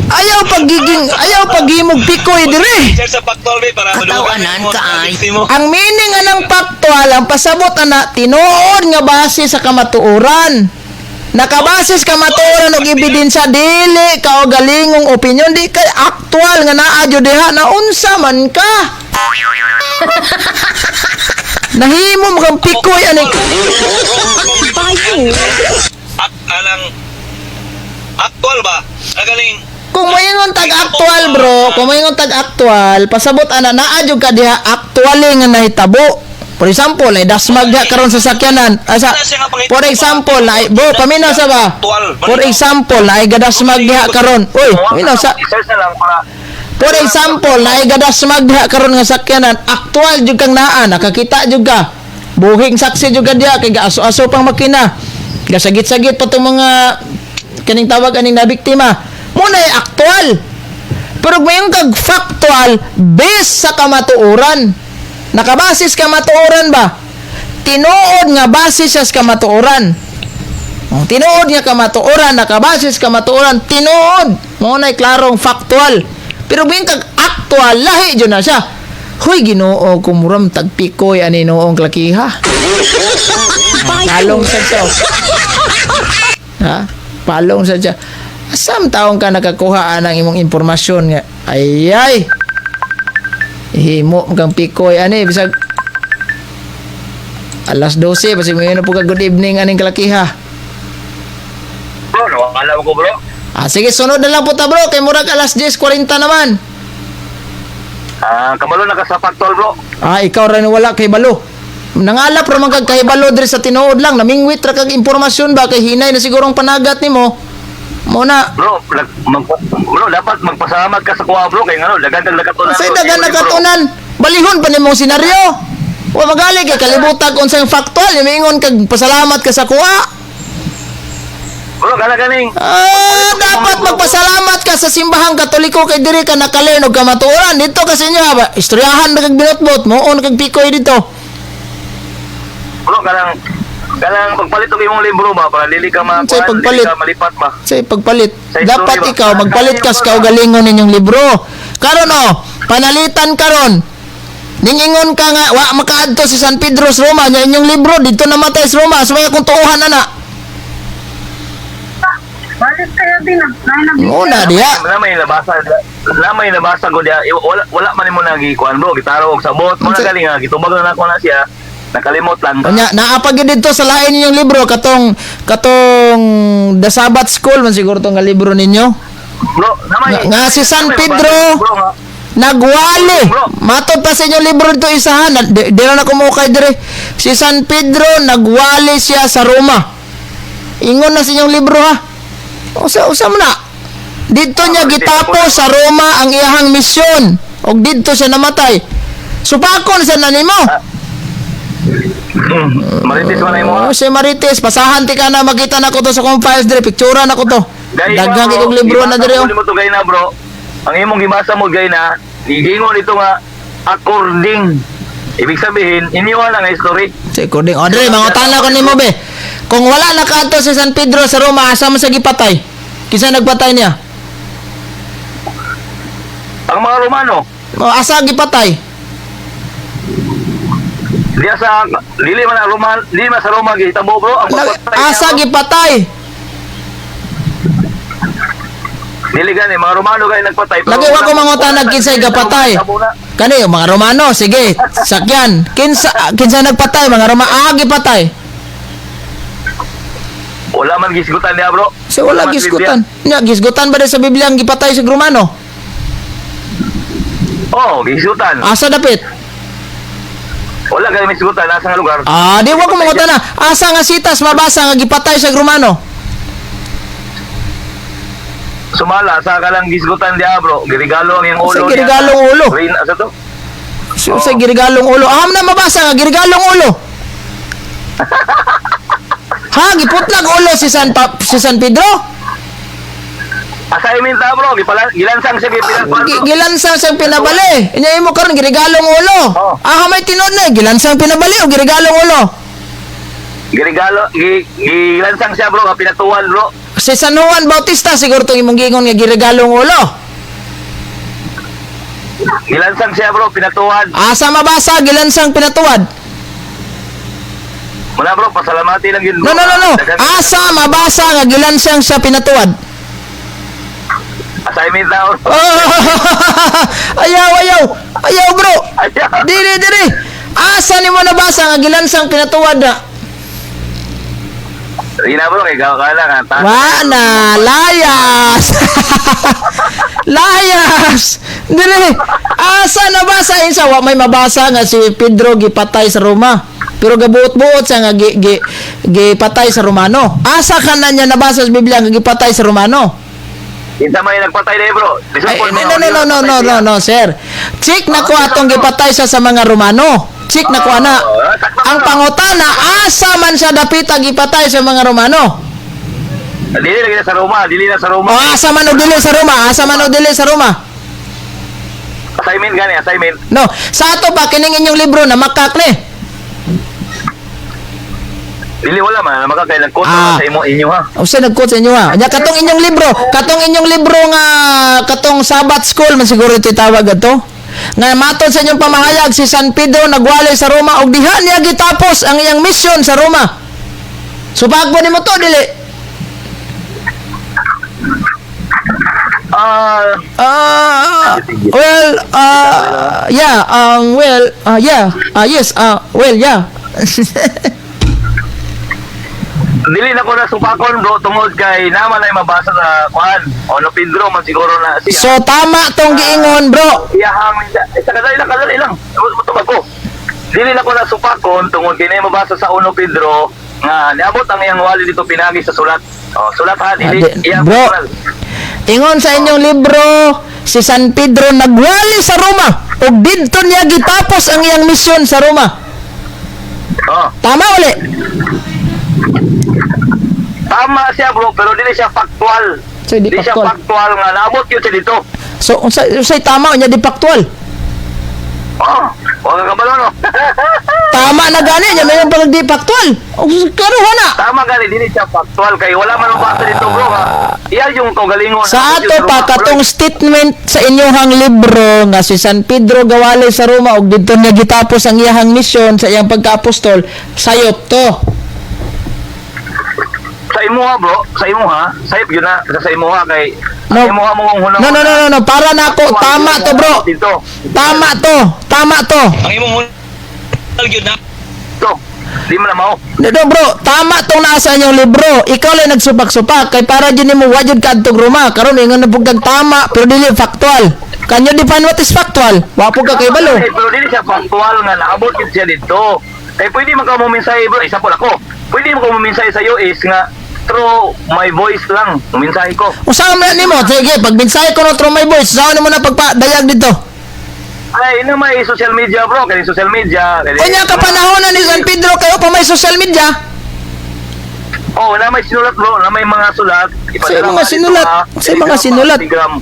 Ayaw pagiging ayaw paghimog pikoy dire. Share sa factual bay para Katawanan ka, ay. mo. Ang meaning anang factual ang pasabot ana tinuod nga base sa kamatuoran. Nakabase sa kamatuoran og ebidensya dili ka og galingong opinion di kay actual nga naa jud diha na unsa man ka. Nahimo mo kang pikoy ani. Ak anang actual ba? Kagaling Kung moingon tag actual bro, kung moingon tag actual, pasabot ana naa jud ka diha actually nga nahitabo. For example, ay dasmag diha karon sa sakyanan. Asa, for example, na bro, paminaw sa ba? For example, na ay gadasmag diha karon. Uy, paminaw sa. I-search na lang para For example, na ay gadasmag diha karon nga sakyanan, actual jud kang naa, nakakita jud ka. Buhing saksi jud ka diha kay gaaso-aso pang makina. Gasagit-sagit pa tong mga kaning tawag aning nabiktima. Muna ay actual. Pero mayon kag factual based sa kamatuoran. Nakabasis kamatuoran ba? Tinuod nga base siya sa kamatuoran. Oh, tinuod nga kamatuoran, nakabasis kamatuoran, tinuod. Mao na'y klarong factual. Pero bihin kag actual, lahi jud na siya. Huy, Ginoo, kumuram tagpikoy ani noong lakiha. Palong sa siya. Oh. Ha? Palong sa siya. Asam taong ka nakakuha anang imong impormasyon nga. Ay ay. Himo kang pikoy ani bisag. Alas 12 basi mo na po ka good evening aning kalakiha. Bro, no, alam ko, bro. Ah, sige, sunod na lang po ta, bro, kay murag alas 10:40 naman. Ah, kabalo na ka sa factual, bro. Ah, ikaw ra ni wala kay balo. Nangalap ra man kag kahibalo diri sa tinuod lang, namingwit ra kag impormasyon ba kay hinay na sigurong panagat nimo. Mo na. Bro, bro, dapat magpasalamat ka sa kuha, bro, kay ngano, dagan kag nakatunan. Unsay bro. dagan Bro. nakatunan? Balihon pa nimong senaryo. Wa magali kay kalibutag unsay factual, miingon kag pasalamat ka sa kuha. Bro, kana ganing. Ah, dapat magpasalamat ka sa simbahang Katoliko kay diri ka nakalearn og kamatuoran dito kasi inyo ba istoryahan na kag binotbot mo on kag pikoy dito. Bro, kanang kanang pagpalit og imong libro ba para dili ka ma Unsay kuan, pagpalit? dili ka malipat ba. Sa pagpalit. Sa history Dapat ba? ikaw magpalit ka sa kaugalingon ninyong libro. Karon oh, panalitan karon. Ningingon ka nga wa makaadto si San Pedro sa Roma nya inyong libro dito namatay sa Roma. So mga kung tuohan na na. Balik kayo din ah. Nine Una diha. Na may nabasa ko diya. Wala wala man nimo nagikuan, bro, gitaro og sabot. Mo na Unsay- galing nga gitubag na nako na siya. Nakalimot lang. Unya naa pa gyud dito sa lain ninyong libro katong katong The Sabbath School man siguro tong nga libro ninyo. Bro, na may Nga si San na may Pedro. mabasa, bro, nga. Nagwali. Bro. Matod pa sa inyong libro dito isahan. Di na kumukay dire. Si San Pedro nagwali siya sa Roma. Ingon na sa inyong libro ha. Usa usa man na. Dito niya gitapos sa Roma ang iyahang misyon. Og didto siya namatay. Supakon sa nanimo. Marites man imo. Oh, si Marites, pasahan ti ka na makita na ko to sa kong files dire, pictura na ko to. Daghang kay kog libro na dire. Oh. Mo to gay na, bro. Ang imong gibasa mo gay na, giingon ito nga according. Ibig sabihin, iniwan lang ang history. Sa recording. O, dre, mangutana ko nimo be. Kung wala nakaadto si San Pedro sa Roma, asa man sa gipatay? Kinsa nagpatay niya? Ang mga Romano, O, asa gipatay? diya sa dili man ang Roma, dili man sa Roma gihitabo, bro. Ang pagpatay niya, Asa bro. gipatay? Dili gani mga Romano gani nagpatay. Pero Lagi wa ko mangutana wala- kinsay gapatay. Tabo na. Kani mga Romano, sige, sakyan. Kinsa kinsa nagpatay mga Roma? Ah, gipatay. Wala man gisgutan niya, bro. So wala man gisgutan. Nya gisgutan ba di sa Biblia ang gipatay sa Romano? Biblia. Oh, gisgutan. Asa dapit? Wala gani misgutan nasa nga lugar. Ah, di wa ko mangutana. Asa nga sitas mabasa nga gipatay sa Romano? Sumala sa ka lang gisgutan niya, bro. Girigalo ang iyang ulo. Sa niya. girigalong ulo. Rin, asa to? So, sa girigalong ulo. Aham na mabasa nga girigalong ulo. Ha, giputlag ulo si San Pedro? Assignment ta, bro. Gilansang siya gipinagpan, bro. Gilansang siyang pinabali. Inya imo karon girigalong ulo. Oo. Ah, may tinuod na gilansang pinabali o girigalong ulo. Girigalo, gilansang siya, bro, nga pinatuan, bro. Si San Juan Bautista siguro tong imong giingon nga girigalong ulo. Gilansang siya, bro, pinatuan. Asa mabasa gilansang pinatuwad? Wala, bro, pasalamati lang yun, bro. No, no, no, no. Asa mabasa nga gilansang siya pinatuwad? Assignment ta, bro. Oh, ayaw, ayaw. Ayaw, bro. Ayaw. Dili, dili. Asa nimo nabasa nga gilansang pinatuwad na? Rina, bro, kay gawa ka lang, ha. Wa na, layas. Layas. Dili. Asa nabasa insa wa may mabasa nga si Pedro gipatay sa Roma. Pero gabuot-buot siya nga gi, gi, gipatay sa Romano. Asa ka na niya nabasa sa Biblia nga gipatay sa Romano? Kinsa man yung nagpatay na, bro. Ay, no, no, no, no, no, no, no, sir. Check na ko atong gipatay siya sa mga Romano. Check na ko ana. Ang pangutana, asa man siya dapita gipatay sa mga Romano? Dili lagi na sa Roma, dili na sa Roma. O asa man og dili sa Roma, asa man og dili sa Roma. Assignment gani, assignment. No, sa ato pa kining inyong libro na makak ni. Dili wala man, makakay nagkontra Ah. sa imo inyo ha. Usa nagquote sa inyo ha. Nya katong inyong libro nga katong Sabbath School man siguro ito tawag ato. Nga matod sa inyong pamahayag si San Pedro nagwali sa Roma og diha niya gitapos ang iyang misyon sa Roma. Supagbo nimo to dili. Ah, Well, yeah, well, yeah, yes, well, yeah. Dili na ko na supakon, bro, tungod kay naman ay mabasa sa kuan. O no Pedro man siguro na siya. So tama tong giingon, bro. Iyahang sa kadali lang, kadali lang. Mutubag ko. Dili na ko na supakon tungod kay naay mabasa sa Uno Pedro nga niabot ang iyang wali dito pinagi sa sulat. Oh, sulat ha, dili Ah, iyang bro. personal. Ingon sa inyong libro, si San Pedro nagwali sa Roma ug didto niya gitapos ang iyang misyon sa Roma. Oh, Tama uli. Tama siya, bro, pero dili siya factual. So, di Di siya factual. factual nga naabot yun siya dito. So unsay tama unya di factual? Oh, wag ka kabalo, no. Tama na gani niya may pag di factual. Klaro na. Tama gani, dili siya factual kay wala man mabasa dito, bro, ha. Iya yung kaugalingon. Sa Naabot yun ato pa Roma. katong statement sa inyong libro nga si San Pedro gawali sa Roma ug didto niya gitapos ang iyahang misyon sa iyang pagka-apostol, sayop to. Sa imuha, bro, sa imuha, sayop yun na sa imuha kay No. sa imuha mo kung hunang No, no, no, no, no, para na ako tama to, bro. Dito. Tama to, tama to. Ang imong hunal gyud na. Dito. Di man na mao. No, no, bro, tama tong naa sa inyong libro. Ikaw lang nagsupak-supak kay para jud nimo wa jud kadtong Roma. Karon ingon na pug kag tama pero dili factual. Can you define what is factual? Wa pug ka kay balo. Eh, pero dili siya factual nga naabot yun siya dito. Kay pwede man ka mo mensahe, bro, isa po ako. Pwede man ka mo mensahe sa iyo is nga through my voice lang, mensahe ko. Usa man nimo? Sige, pag mensahe ko no through my voice, saan mo na pagpadayag dito? Ay, ina may social media, bro, kay social media. Kay Unya ka panahon na ni San Pedro kayo pa may social media. Oh, na may sinulat, bro, na may mga sulat. Sa mga dito, sinulat? ha. Sa mga sinulat? Telegram.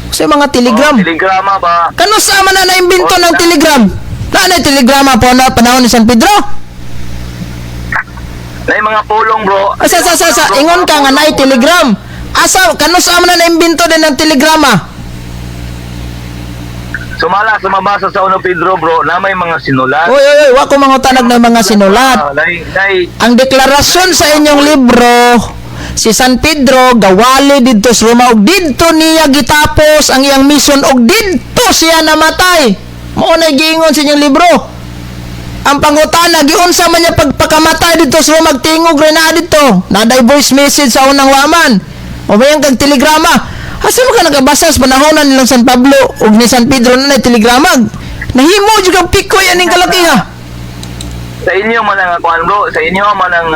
Sa mga telegram. Oh, telegrama ba? Kano sa man na naimbento ng telegram? Na na telegrama po na panahon ni San Pedro? Na may mga pulong, bro. Asa sa sa sa ingon ka nga naay telegram. Asa kano sa man na naimbento din ng telegrama? Sumala sa mabasa sa Uno Pedro, bro, na may mga sinulat. Oy oy oy, wa ko mangutanag ng mga sinulat. Ah, nay, nay, Ang deklarasyon sa inyong libro, si San Pedro gawali didto sa Roma ug didto niya gitapos ang iyang mission ug didto siya namatay. Mao na giingon sa inyong libro. Ang pangutana giunsa man niya pagpakamatay didto sa Roma, tingog ra na didto. Naday voice message sa unang waman. O bayan kag telegrama. Asa man ka nagabasa sa panahonan nilang San Pablo ug ni San Pedro na nay telegrama? Nahimo jud kang pikoy aning kalakiha. Sa inyo man ang kuan, bro, sa inyo man ang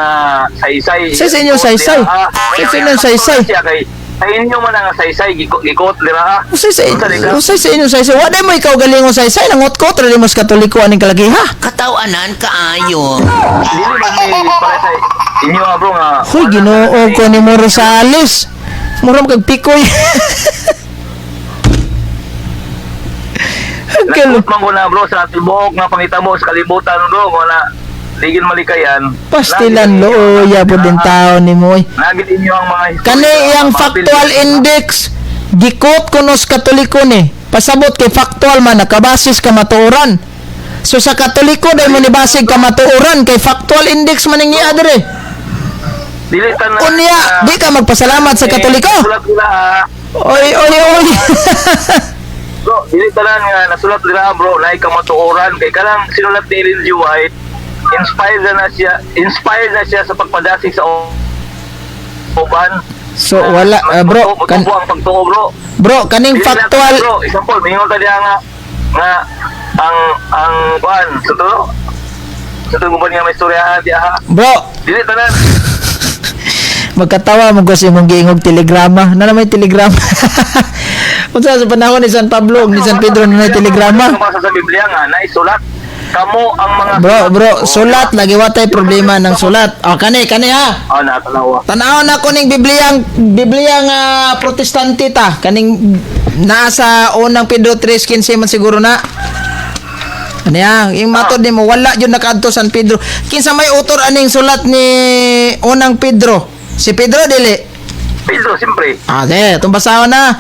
saysay. Sa inyo saysay. Ah, Sa inyo saysay. Siya kay sa inyo man ang saysay gikot dira, ah. Usay sa Unsa di ka? usay sa inyo saysay. Wa mo ikaw galingon saysay nangot-kot ra mo sa Katoliko aning kalakiha. Katawanan kaayo. Dili man may para sa inyo, ah, bro, nga. Huy, Ginoo ko ni Mo Rosales. Mura man kag pikoy. Ang galo. Nagkot man ko na, bro, sa tibuok nga pangitabo sa kalibutan, bro, nga na ligin malikayan. Pastilan looya po din tao ni mo. Nagit inyo ang mga istorya, Kani iyang mga factual Pilipino. index gikot kuno sa Katoliko ni. Pasabot kay factual man nakabasis kamatuoran. So sa Katoliko dai mo nibasig kamatuoran kay factual index man ang niya dere. Dili tanan. Unya, di ka magpasalamat sa Katoliko. Nasulat nila, ah. Oy, oy, oy. Bro, dili tanan nga nasulat nila, bro, na kamatuoran kay kanang sinulat ni Ellen G. White, inspired na siya sa pagpadasig sa uban. So wala bro, kan, Kan, ang pagtuo, bro. bro kaning Dili na factual bro, example, mingon ta diha nga nga ang kuan sa to ba niya may istorya diha, ha? Bro, Dili tanan. Magkatawa mo ko sa imong giingog telegrama. Na may telegrama. Unsa sa panahon ni San Pablo ug ni San Pedro na may telegrama? Basa sa Biblia nga naisulat kamo ang mga Bro, bro, sulat lagi watay problema ng sulat. O kani, kani ha. Oh, natanawa. Tanaw na ko ning Bibliang Biblia nga Protestante ta kaning naa sa unang Pedro 3:15 man siguro na. Ano yan? Yung matod nimo wala jud nakaadto San Pedro. Kinsa may author aning sulat ni unang Pedro? Si Pedro dili. Pedro, siyempre. Ah, de, itong basahon na.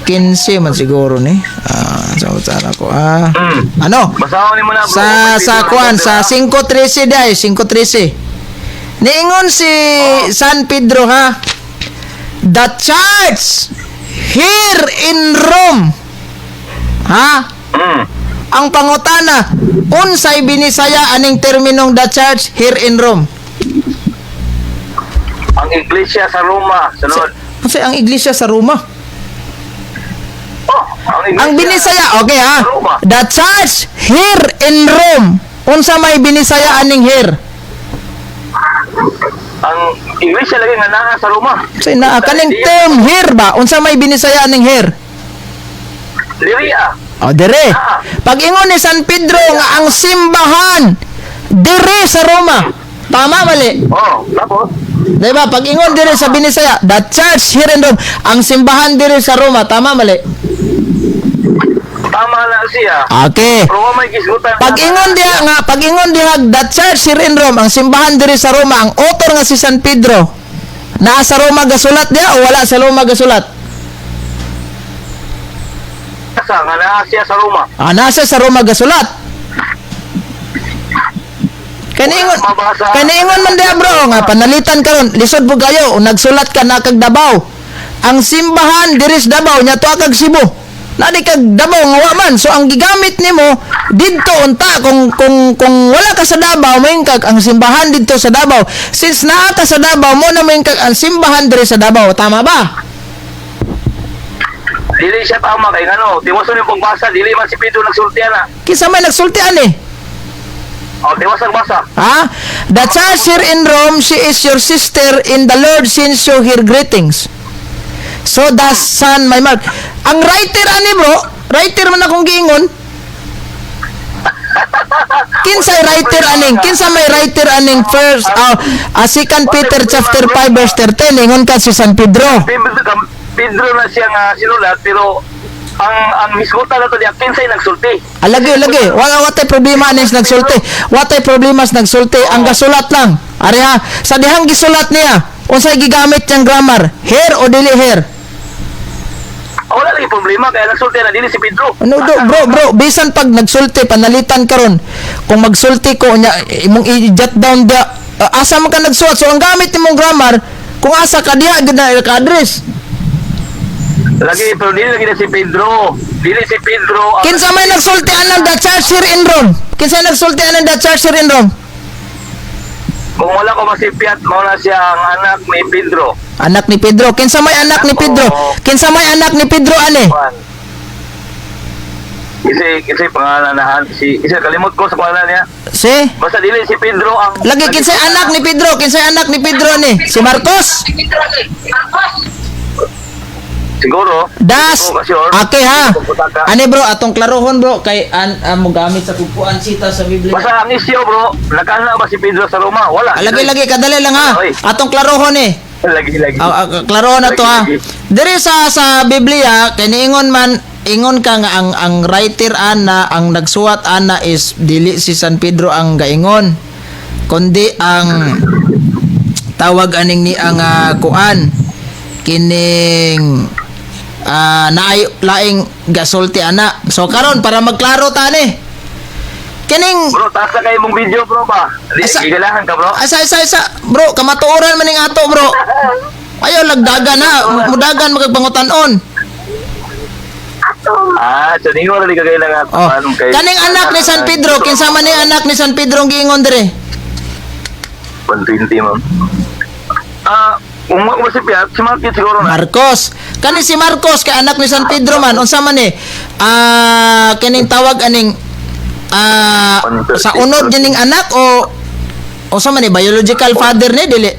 3:15 man siguro ni. Ah, sa sana ko. Ah. Ano? Basahon nimo na, bro. Sa May sa Pedro, kuan Pedro, sa ha? 5:13 dai, 5:13. Niingon si San Pedro ha. The church here in Rome. Ha? Ang pangutana, unsay Binisaya aning terminong "the church here in Rome"? Ang iglesia sa Roma, sunod. Unsay ang iglesia sa Roma? Oh, ang iglesia. Ang Binisaya, okay ha. Roma. The church here in Rome. Unsa may Binisaya aning "here"? Ang iglesia lagi nga naa sa Roma. Unsay naa kaning term "here" ba? Unsa may Binisaya aning "here"? Liria. O, dire. Pag ingon ni San Pedro nga ang simbahan dire sa Roma. Tama, mali? Oh, tapos? Diba? Pag ingon dire sa Binisaya, the church here in Rome, ang simbahan dire sa Roma, tama, mali? Tama na siya. Okay. Pero wa may gisgutan. Pag ingon diha the church here in Rome, ang simbahan dire sa Roma, ang author nga si San Pedro, naa sa Roma gasulat diha o wala sa Roma gasulat? Sa nga naa siya sa Roma. Ah, nasa sa Roma gasulat. Kaniingon, Mabasa. kaniingon man diha, bro, nga panalitan karon, lisod po kayo, nagsulat ka na kag Davao. Ang simbahan diri sa Davao nya tuwa kag Cebu. Nadi kag Davao nga wa man. So ang gigamit nimo didto unta kung wala ka sa Davao, moingon kag ang simbahan didto sa Davao. Since naa ka sa Davao, mo na moingon kag ang simbahan diri sa Davao. Tama ba? Dili siya tama kay ngano, tiwason yung pagbasa, dili man si Pedro nagsulti ana. Kinsa may nagsultian eh? Oh, tiwas ang basa. Ha? The church here in Rome, she is your sister in the Lord since you hear greetings. So does San my Mark. Ang writer ani, bro, writer man akong giingon. Kinsay writer aning? Kinsa may writer aning first Second Peter chapter 5 verse 13? Ingon ka si San Pedro. Pedro, Pedro na siya nga sinulat, pero ang hisgutan nato diya, kinsay nagsulti? Alagi, lagi. Wala watay problema aning nagsulti. Watay problema sa nagsulti. Ang gasulat lang. Ari ha, sa dihang gisulat niya, unsay gigamit niyang grammar? Here o dili here? Ah, wala lagi problema kaya nagsulti na dili si Pedro. Ano do, bro, bro, bisan pag nagsulti panalitan karon. Kung magsulti ko nya imong i-jot down dia, asa man ka nagsuwat. So ang gamit nimong grammar, kung asa ka diha gid na ka address. Lagi, pero dili lagi na si Pedro. Dili si Pedro. Kinsa may nagsulti anang the church here in Rome? Kinsa nagsulti anang the church here in Rome? Kung wala ko masipyat, mao na siya ang anak ni Pedro. Anak ni Pedro. Kinsa may anak ni Pedro? Kinsa may anak ni Pedro ani? Juan. Kasi kasi pangalan na si kasi kalimot ko sa pangalan niya. Si? Basta dili si Pedro ang Lagi, kinsay anak ni Pedro? Kinsay anak ni Pedro ni? Si Marcos? Siguro. Das. Hindi ko sure. Okay ha. Pagputaka. Ani bro, atong klarohon, bro, kay an, an mo gamit sa kupuan sita sa Biblia. Basta ang isyo, bro, nakaana ba si Pedro sa Roma? Wala. Lagi lagi kadali lang ha. Oy. Atong klarohon eh. Lagi lagi. Ah, ah, klarohon na to ha. Lagi, lagi. Diri sa Biblia kay niingon man ingon ka nga ang writer ana, ang nagsuwat ana is dili si San Pedro ang gaingon kundi ang tawag aning ni ang kuan kining naay laing gasulti ana. So karon para magklaro ta ni kining Bro, taas na kayo mong video, bro ba? Di, gigalahan ka, bro. Asa, isa, isa. Bro, kamatuoran man ning ato, bro. Ayaw lagdagan ha. Mudagan magpangutanon. Ah, so ningon ra kay lang at Oh. anong kay Kaning anak ni San Pedro, kinsa man ning anak ni San Pedro ang giingon dire? 120, ma'am. Ah, kung mo si Piat, si Marquez siguro na. Marcos. Kani si Marcos kay anak ni San Pedro man, unsa man ni? Ah, kining tawag aning sa unod niya ning anak o unsa man ni, biological father ni dili?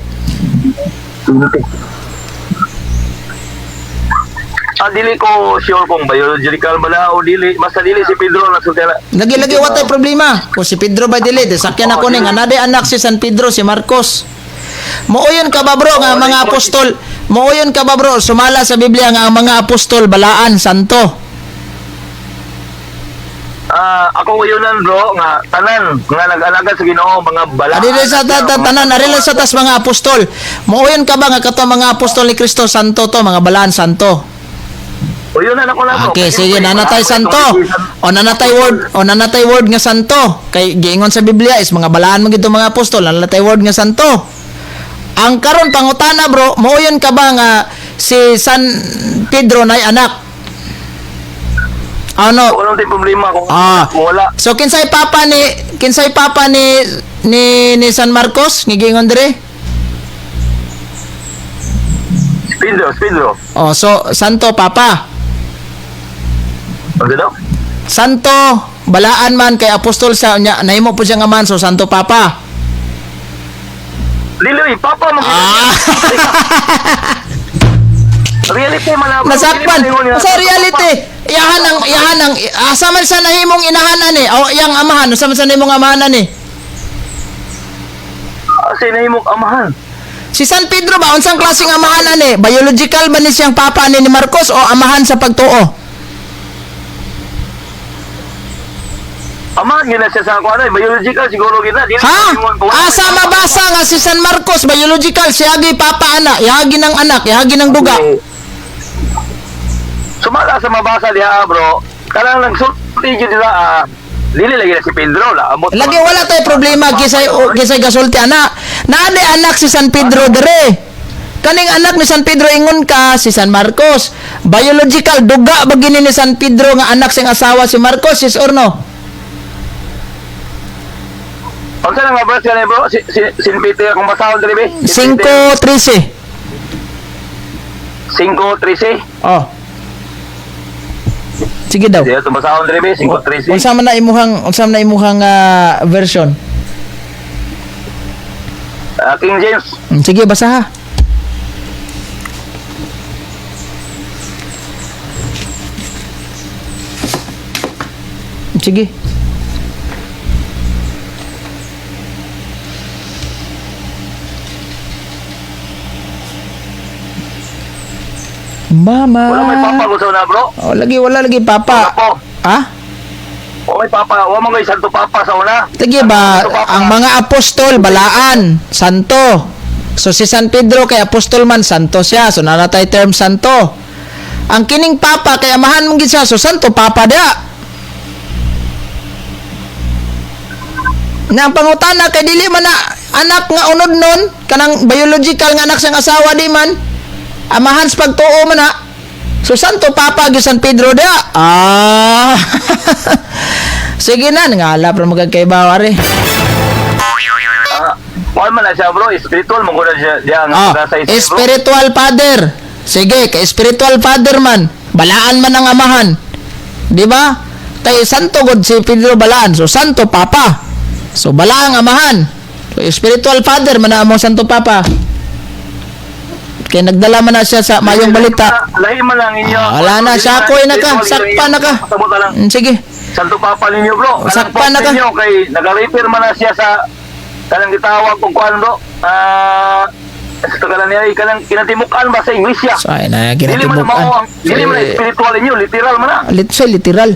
Ah, dili ko sure kung biological ba na o dili. Basta dili si Pedro na sultera. Lagi lagi watay problema. Kung si Pedro ba dili, di sakyan ako ning anade anak si San Pedro si Marcos. Mooyon ka ba, bro, nga mga apostol? Mooyon ka ba, bro, sumala sa Biblia nga ang mga apostol balaan santo? Ah, ako uyunan, bro, nga tanan nga nag-alagad sa Ginoo mga balaan. Ari sa tanan, ari lang sa tas mga apostol. Mooyon ka ba nga kato mga apostol ni Kristo santo to, mga balaan santo? Uyunan ako na, bro. Okay, sige, nanatay santo. O nanatay word, o nanatay word nga santo. Kay giingon sa Biblia is mga balaan man gid mga apostol, nanatay word nga santo. Ang karon pangutana, bro, mooyon ka ba nga si San Pedro nay anak? Ano? Wala tayong problema kung, kung wala. So kinsay papa ni San Marcos nga giingon dire? Pedro, Pedro. Oh, so Santo Papa. Ano daw? Santo balaan man kay apostol sa nya nahimo po siya nga man, so Santo Papa. Dili, papa mo. Reality man na, bro. Nasakpan. Dili man ingon nga, Sa reality, iyahan ang asa man sa nahimong inahanan eh. O iyang amahan, asa man sa nahimong amahanan eh. Asa nahimong amahan? Si San Pedro ba unsang klaseng amahanan eh? Biological ba ni siyang papa ni Marcos o amahan sa pagtuo? Amahan yun na siya sa ako, ano, biological siguro gina. Dili Ha? man ingon kung wala Asa may papa. mabasa nga si San Marcos biological siya gi papa ana, yagi ng anak, yagi ng duga. Okay. Sumala sa mabasa diha, bro. Kanang nagsulti gyud nila, dili lagi na si Pedro la abot. Lagi wala tay problema kisay gasulti ana. Naani anak si San Pedro dire. Kaning anak ni San Pedro ingon ka si San Marcos. Biological duga ba gini ni San Pedro nga anak sing asawa si Marcos, yes or no? Unsa na nga verse kanay, bro? Si Sin Peter kung basahon diri be. 5:13. 5:13. Oh. Sige daw. Siya itong basahon diri be, 5:13. Unsa man na imuhang version? King James. Sige, basa ha. Sige. Mama. Wala may papa ko sa una, bro. Oh, lagi wala lagi papa. Wala po. Ha? Wala may papa, wala may Santo Papa sa una. Sige ba, Santo Papa. ang mga apostol, balaan, santo. So si San Pedro kay apostol man, santo siya. So naratay term santo. Ang kining papa kay amahan mong gid siya, so santo papa dia. Na ang pangutana kay dili man na anak nga unod nun, kanang biological nga anak siyang asawa di man. Amahan sa pagtuo man na. So santo papa gyud San Pedro dia. Ah. Sige na, ngala pero magkakaibaw are. Kuan man na siya, bro, spiritual mo gud siya diya nga Ah, sa isa, bro. spiritual father. Sige, kay spiritual father man, balaan man ang amahan. Di ba? Kay santo god si Pedro balaan, so santo papa. So balaang amahan. So spiritual father man ang among santo papa. Kay nagdala man na siya sa mayong balita. Lahi man lang inyo. Ah, wala na, sakoy na ka, sakpa na ka. Pasabot na lang. Sige. Santo Papa ninyo, bro. Kanang Sakpa na pope ka. ninyo kay nag-refer man na siya sa kanang gitawag kung kuan, bro. Sa tagalan niya ay kanang kinatimukan ba sa iglesia. So ay na Dili man na mao kinatibukan. ang dili man na spiritual ninyo, literal man na. So, literal.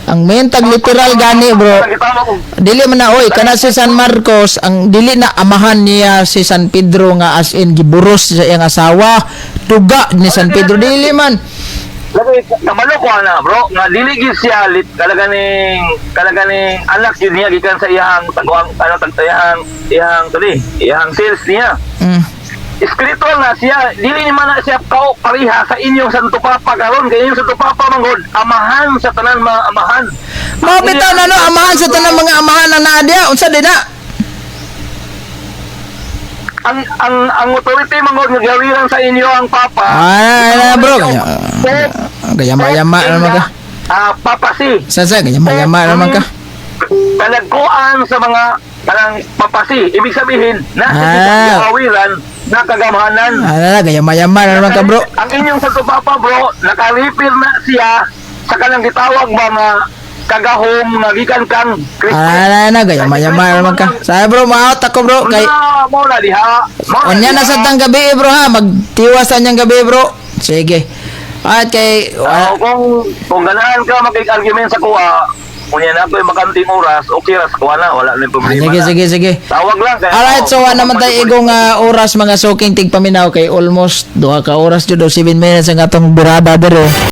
Ang mentag literal gani, bro. Kanang gitawag og Dili man na oy kana si San Marcos ang dili na amahan niya si San Pedro nga as in giburos sa iyang asawa duga ni San Pedro dili man. Lagi kabalo ko ana, bro, nga dili gyud siya lit kalaga ning anak yun niya gikan sa iyang taguang ano tag iyang iyang tuli, iyang sales niya. Spiritual na siya, dili ni man na siya kao pareha sa inyong Santo Papa karon kay inyong Santo Papa manggod amahan sa tanan mga amahan. Mao bitaw na no amahan sa tanang mga amahan ang naa diha unsa din na? Ang authority manggod nga gawiran sa inyo ang Papa. Ah, na, bro. Gayama-yama naman ka. Papasi. Sa gayama-yama naman ka. Kalagkuan sa mga kanang papasi. Ibig sabihin, nasa ah. Gawiran, nakagamhanan. Ah, na, gayama-yama naman ka, bro. Ang inyong Santo Papa, bro, nakaripir na siya sa kanang gitawag mga kagahom nga gikan kang Kristo. Ah, na, gayama-yama naman ka. Sabi, bro, ma-out ako, bro, kay Na, mo na diha. Mo na unya na diha. sa tang gabi, eh, bro, ha. Magtiwas sa niyang gabi, bro. Sige. At kay Kung ganahan ka makig-argument sa kuha, unya na ako'y bakanting oras, okay ras kuha na, wala na yung problema sige, na. sige, sige. Tawag lang. Kaya, Alright, so wa naman tayo igong oras mga suking tigpaminaw kay almost 2 ka oras jud o 7 minutes ang atong burada dere.